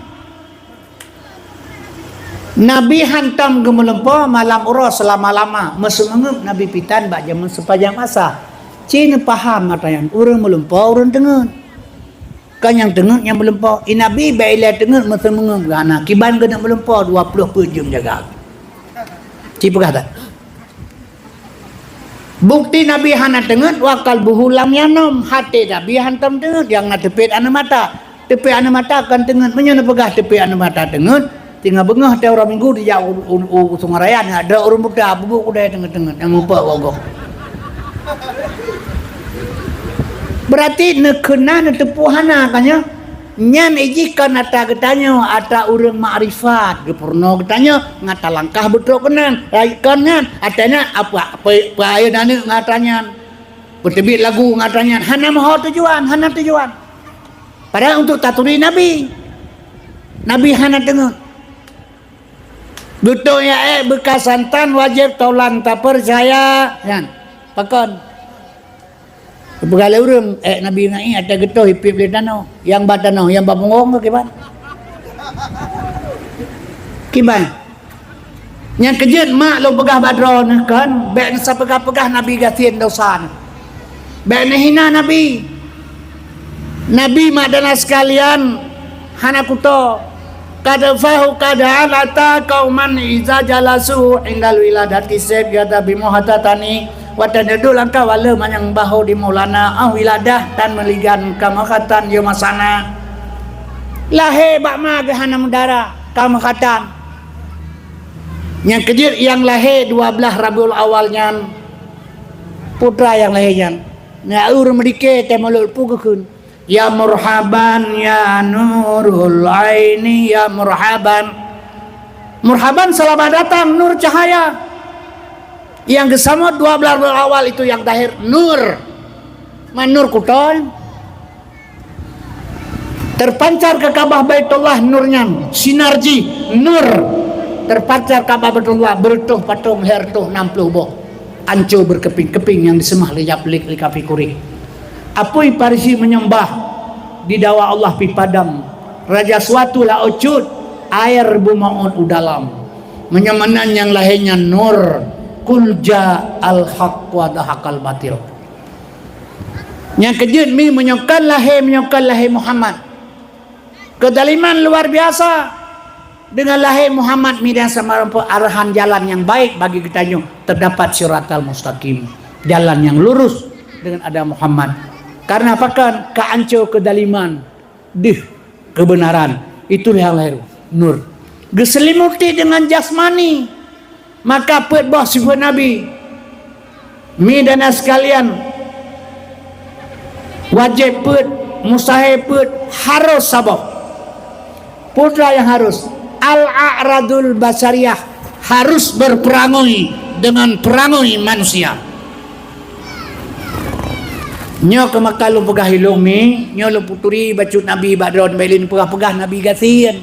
Nabi hantom geumeulumpo malam uroe seulama-lama, meuseumangöm Nabi pitan bak jameun sepanjang masa. Ci neupaham ata nyan, ureuëng meulumpo, ureuëng teungeut. Kon nyang teungeut nyang meulumpo. I Nabi bék ilée teungeut, meuseumangöm geuhana. Kiban geuneuk meulumpo dua ploh peuet jeuem jaga. Ci peugah that. Bukti Nabi hana teungeut, wa qalbuhu lam yanam. Até Nabi hantom teungeut, nyang na teupet aneuk mata. Teupet aneuk mata kon teungeut. Meunyoe neupeugah teupet aneuk mata teungeut, Teungoh beungoh watée uroe Minggu dijak u, u, u, u Sungai Raya, nyan droe ureuëng buta, peubuet kudai teungeut-teungeut, nyang mupat gogoh. Berarti neukheun na, neuteupeue hana, kan nyoe? Nyan ijih kon ata geutanyoe, ata ureuëng makrifat, geupeurunoe geutanyoe, ngat alangkah beutrok keunan, rayeuk kon nyan, ata nyan, apa, apa, apa ayeue aneuk ngat ata nyan, peuteubiet lagu ngat ata nyan, hana meuho tujuan, hana tujuan. Padahai untuk taturi Nabi, Nabi hana teungeut. Beutôi ya, eh, beuka santan wajéb taulan tapeucaya, nyan. Pakon? Peugah lé ureuëng, ék Nabi ngai ateueh geutoh ipiep lé tanoh. Nyang ba tanoh, nyang ba punggong ke kiban? Kiban? Nyang keujeuet mak lôn peugah bak droeneuh kon, bék neusapeugah-peugah Nabi gasien dosa neuh. Bék neuhina Nabi. Nabi mak dan sekalian hana kuto. Kad fahu kad alata kauman iza jalasu indal wiladati seb gata bimuhatatani. Watée neuduek langkah wale manyang bahu di mulana ah wiladah dan meuligan kamakatan yo masana. Lahé bak ma geuhana meudara kamakatan. Nyang keujeuet nyang lahé dua blaih Rabiul Awal nyan, putra nyang lahé nyan. Na ureuëng meudike teuh mulod pu geukheun, "Ya murhaban ya nurul aini ya murhaban." Murhaban selamat datang nur cahaya. Yang geusamot dua blaih Rabiul Awal itu yang lahir nur. Man nur kutol. Terpancar ke Ka'bah Baitullah nur nyan, sinar jih nur. Terpancar Ka'bah Baitullah beureutoh patong lhèe reutôh nam ploh boh. Anco beurkeuping-keuping nyang diseumah lé Yaflik lé kafé Quraisy. Apui Parisi meunyeumbah didawa Allah pih padam. Raja suatu laôt cut, air beumeu'ôt u dalam. Meunyoe meunan nyang lahé nyan nur, qul ja'al haqq wa zahaqal batil. Nyang keujeuet mi meunyoe kon lahé, meunyoe kon lahé Muhammad. Keuzaliman luar biasa. Dengan lahé Muhammad mi dan sama rupa arahan jalan yang baik bagi geutanyoe, terdapat siratal mustaqim, jalan yang lurus dengan ada Muhammad. Karena apa kan? Ka anco keuzaliman. Deuh keubeunaran, itu nyang lahé nur. Geuseulimuti deungon jasmani, maka peuet boh sifeuet Nabi. Mi dan sekalian, wajéb peuet, mustahé peuet, harôh saboh. Putra nyang harôh, al-a'radul basyariyah, harus berperangui dengan perangui manusia. Nyoe keuh maka lôn peugah ilôn mi, nyoe lôn peuturi bacut Nabi bak droe, bék lé neupeugah-peugah Nabi gasien.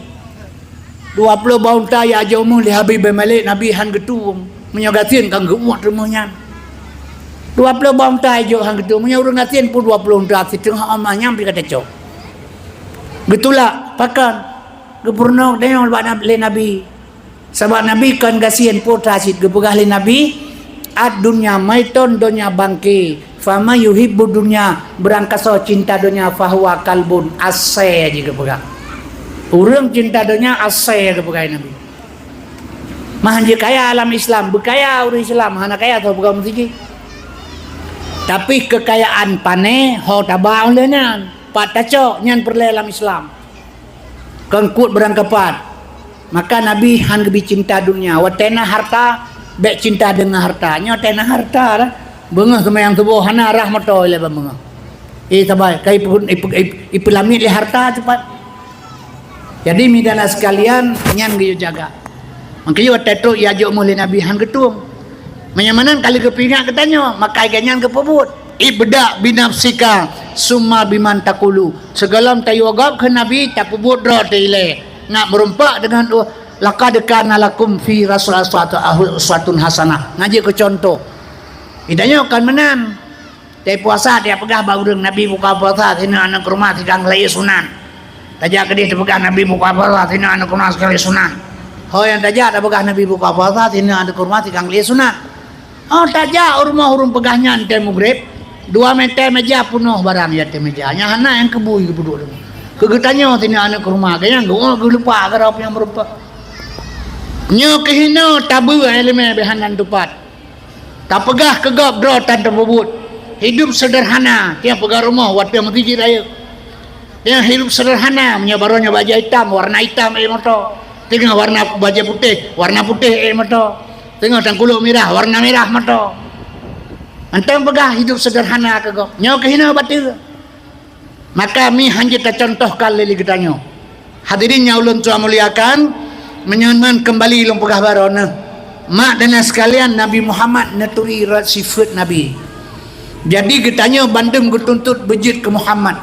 Dua ploh boh unta ya jok meuh lé Habib bin Malik, Nabi han geutueng. Meunyoe gasien kan geuuet rumoh nyan. Dua ploh boh unta ya jok han geutueng. Meunyoe ureuëng gasien pun dua ploh unta, siteungoh emas nyan pih ka tacok. Geutulak, pakon? Geupurunoe deungon bak lé Nabi. Sabab Nabi kon gasien putra cit geupeugah lé Nabi, "Ad-dunya maitun, donya bangke, faman yuhibbud dunya, beurangkasoe cinta donya, fahuwa kalbun, asée jih geupeugah." Ureuëng cinta donya asée geupeugah lé Nabi. Mah jih kaya alam Islam, beukaya ureuëng Islam, hana kaya teuh peugah meusidroe. Tapi keukayaan pané ho taba ulée nyan, pat tacok nyan peureulée lam Islam. Kon kuet beurangkapat. Maka Nabi han geubi cinta dunia. Watée na harta, bék cinta deungon harta. Nyoe watée na harta dah. Beungoh seumayang suboh hana rhah moto ilée ban beungoh. Eh sabai, ka ipeulamiet lé harta cepat. Jadi mi dan sekalian nyan geuyue jaga. Maka watée trok ya jok meuh lé Nabi han geutueng. Meunyoe meunan ka lheueh geupeuingat geutanyoe, maka lagée nyan geupeubuet. Ibda binafsika summa biman takulu. Sigohlom tayue gob keu Nabi, tapeubuet droe teuh ilée. Nak meureumpok deungon uh, laqad kana lakum fi Rasulillah uswatu-, uswatun hasanah. Ngaji keu contoh. Itanyoe kon meunan. Teupuasa dia peugah bak ureuëng Nabi buka puasa sinoe aneuk rumoh sikang lhée sunat. Tajak keudeh teupeugah Nabi buka puasa sinoe aneuk rumoh sikang lhée sunat. Ho nyang tajak tapeugah Nabi buka puasa sinoe aneuk rumoh sikang lhée sunat. Oh, tajak u rumoh ureuëng peugah nyan tée mugreb, dua meter meja peunoh barang ya tée meja. Nyang hana nyang keubui geupeuduek lom. Keu geutanyoe sinoe aneuk rumoh, geunyang geuwoe geulupa gara nyang meureumpok. Nyoe keuhinoe tabeue iéleumé beuhanan tupat. Tapeugah keu gob droe tan tapeubuet. Hidup seudeurhana, tiang peugah rumoh watée meusidroe rayeuk. Tiang hidup seudeurhana, meunyoe barô nyoe bajée itam, warna itam ék moto. Teungoh warna bajée putéh, warna putéh ék moto. Teungoh tangkulok mirah, warna mirah moto. Mantong peugah hidup seudeurhana keu gob. Nyoe keuhinoe bateue. Maka mi hanjeuet tacontohkan lé geutanyoe. Hadirin nyang ulôn tuan muliakan, meunyoe meunan keumbali lôn peugah baroe neuh. Mak dan sekalian, Nabi Muhammad neuturi rot sifeuet Nabi. Jadi geutanyoe bandum geutuntot beujeuet keu Muhammad.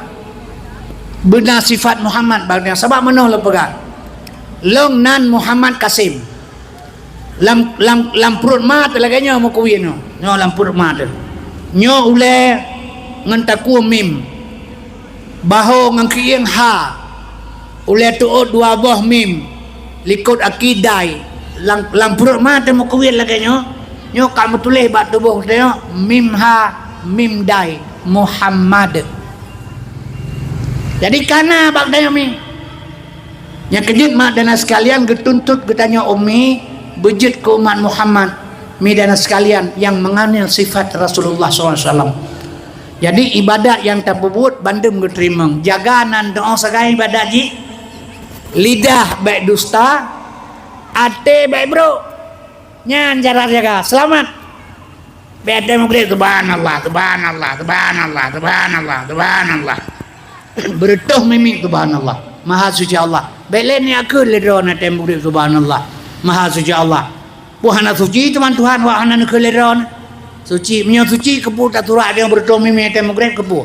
Beuna sifat Muhammad bandum. Sabab meunoe lôn peugah. Lôn nan Muhammad Kasim. Lam, lam, lam pruet ma teuh lagée nyoe meukuwien nyoe. Nyoe lam pruet ma teuh. Nyoe ulée ngon takue mim. Baho ngon keuieng ha. Ulèe teuôt dua boh mim. Likot aki dai. Lam, lam pruet ma teumeukuwit lagèe nyoe. Nyoe ka meutuléh bak tuboh geutanyoe mim ha mim dai Muhammad. Jadi ka na bak geutanyoe mim. Nyang keujeuet mak dan sekalian geutuntot geutanyoe ummi beujeuet keu umat Muhammad, mi dan sekalian nyang meunganiel sifat Rasulullah sallallahu alaihi wasallam. Jadi ibadat nyang tapeubuet bandum geuteurimong. Jaga nan doa sagai ibadat jih. Lidah bèk dusta, até bèk brok. Nyan cara jaga, seulamat. Bèk até meugreb, "Subhanallah, subhanallah, subhanallah, subhanallah, subhanallah." Beureutoh mimi, "Subhanallah, maha suci Allah." Bèk lé neukheun lé droeneuh até meugreb, "Subhanallah, maha suci Allah." Peue hana suci teuma Tuhan, wak hana neukheun lé droeneuh. Suci, meunyoe suci, keupeue taturak dia beureutoh mimi até meugreb, keupeue?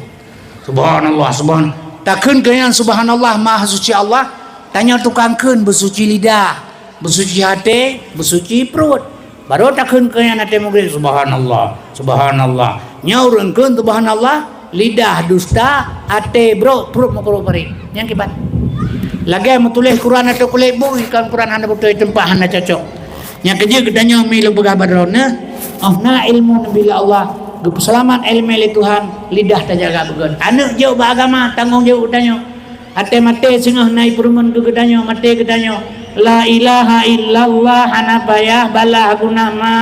Subhanallah, subhan-, takheun keu nyan subhanallah, maha suci Allah, tanyoe tukang kheun beusuci lidah, beusuci até, beusuci pruet. Barô takheun keu nyan até meugreb, "Subhanallah, subhanallah." Nyoe ureueng kheun subhanallah, lidah dusta, até brok, pruet meukurok parit. Nyan kiban. Lagèe meutuléh Quran atau kulét bu, ikan Quran hana beutôi teumpat, hana cocok. Nyang keujeuet geutanyoe mi lôn peugah bak droeneuh, oh na ilmu neubi lé Allah, geupeuseulamat ileumèe lé Tuhan, lidah tajaga beugöt. Aneuk jok bak agama, tanggong jaweueb geutanyoe. Até maté singoh na ipeureumeun keu geutanyoe, maté geutanyoe. La ilaha illallah hana payah bala guna ma,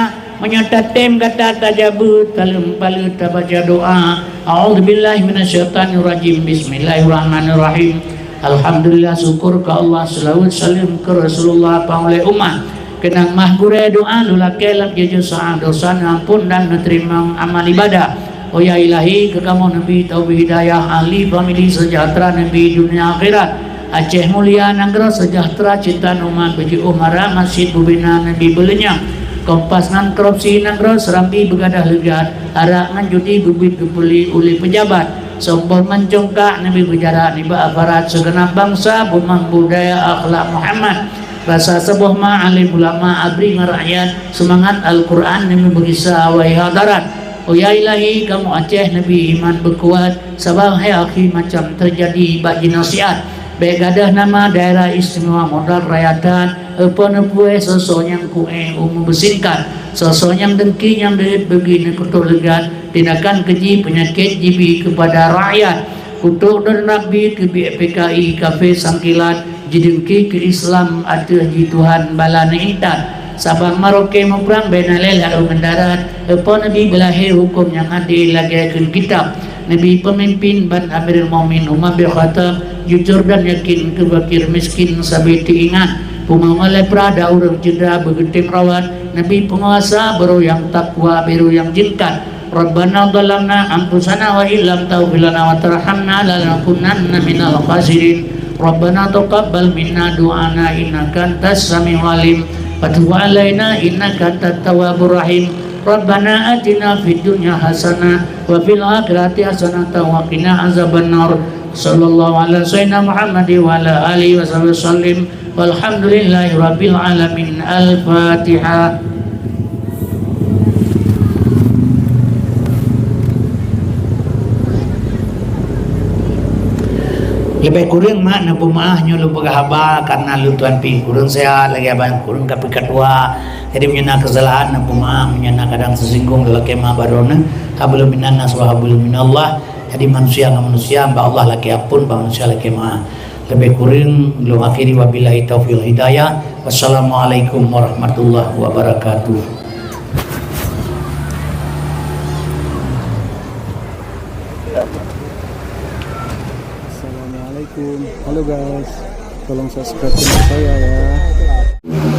meunyoe tatem gata tajabeue, taleuem paleue tabaca doa. A'udzubillahi minasyaitonirrajim. Bismillahirrahmanirrahim. Alhamdulillah, syukur keu Allah, seulaweuet saleuem keu Rasulullah, panghulèe umat. Keunong mah gurèe doa lôn lakèe lam jijeuet seuah, dosa neuamphon dan neuteurimong amal ibadah. Oh ya Ilahi, keu kamoe neubi taufik hidayah, ahli famili seujahteura neubi dunia akhirat. Aceh mulia nanggroe seujahteura, cit tan umat beujiôh mara, masjid bubina neubi beuleunyang. Kompas ngon korupsi nanggroe Serambi beugadah leugat, arak ngon judi beubiet geupeuli ulèh peujabat. Sombong ngon congkak neubi beujarak nibak aparat, sigeunab bansa beumah budaya akhlak Muhammad. Rasa saboh ma alim ulama, abri ngon rakyat, seumangat Al-Quran neubi beugisa awai hadarat. Oh ya Ilahi, kamoe Aceh neubi iman beukuat, sabab hai akhi macam teujadi bak jinasihat. Bèk gadôh nama Daerah Istimewa Modal Raya that, eupeue neupeue soe-soe nyang kuéh umu beusingkat, soe-soe nyang deungki nyang deuet beugi neukutok leugat, tindakan keuji peunyakét jibi keupada rakyat. Kutok dan Rabbi keubiet P K I kafé sangkilat, jideungki keu Islam ateueh ji Tuhan bala neuintat. Sabab maroke muprang bèk na lé lam darat, eupeue neubi beulahé huköm nyang adé lagèe kheun kitab. Neubi peumimpin ban Amirul Mukminin Umar bin Khattab, jujur dan yakin keu fakir miskin sabe teuingat. Peue meulepra dan ureueng cedera beugeutem rawat, neubi peunguasa barô nyang takwa, barô nyang jingkat. Rabbana zalamna anfusana wa illam taghfir lana wa tarhamna lanakunanna minal khasirin. Rabbana taqabbal minna du'ana innaka antas samiul alim wa tub alaina innaka antat tawwabur rahim. Rabbana atina fid dunya hasanah wa fil akhirati hasanah wa qina azabannar. Sallallahu ala sayyidina Muhammad wa ala alihi wa sahbihi wasallim. Walhamdulillahi rabbil alamin. Al-Fatihah. Leubeh kureueng mak neupeumaáh nyoe lôn peugah haba karena lôn tuan pih kureueng sehat lagèe abang kureueng ka pih ka tuha. Jadi meunyoe na keusalahan neupeumaáh, meunyoe na kadang teusinggung lôn lakèe maáh bak droeneuh. Hablum minannas wa hablum minallah. Jadi manusia ngon manusia, bak Allah lakèe ampôn, bak manusia lakèe maáh. Leubeh kureueng lôn akhiri wabillahi taufiq wal hidayah. Wassalamualaikum warahmatullahi wabarakatuh. Assalamualaikum. Halo guys, tolong subscribe channel saya ya.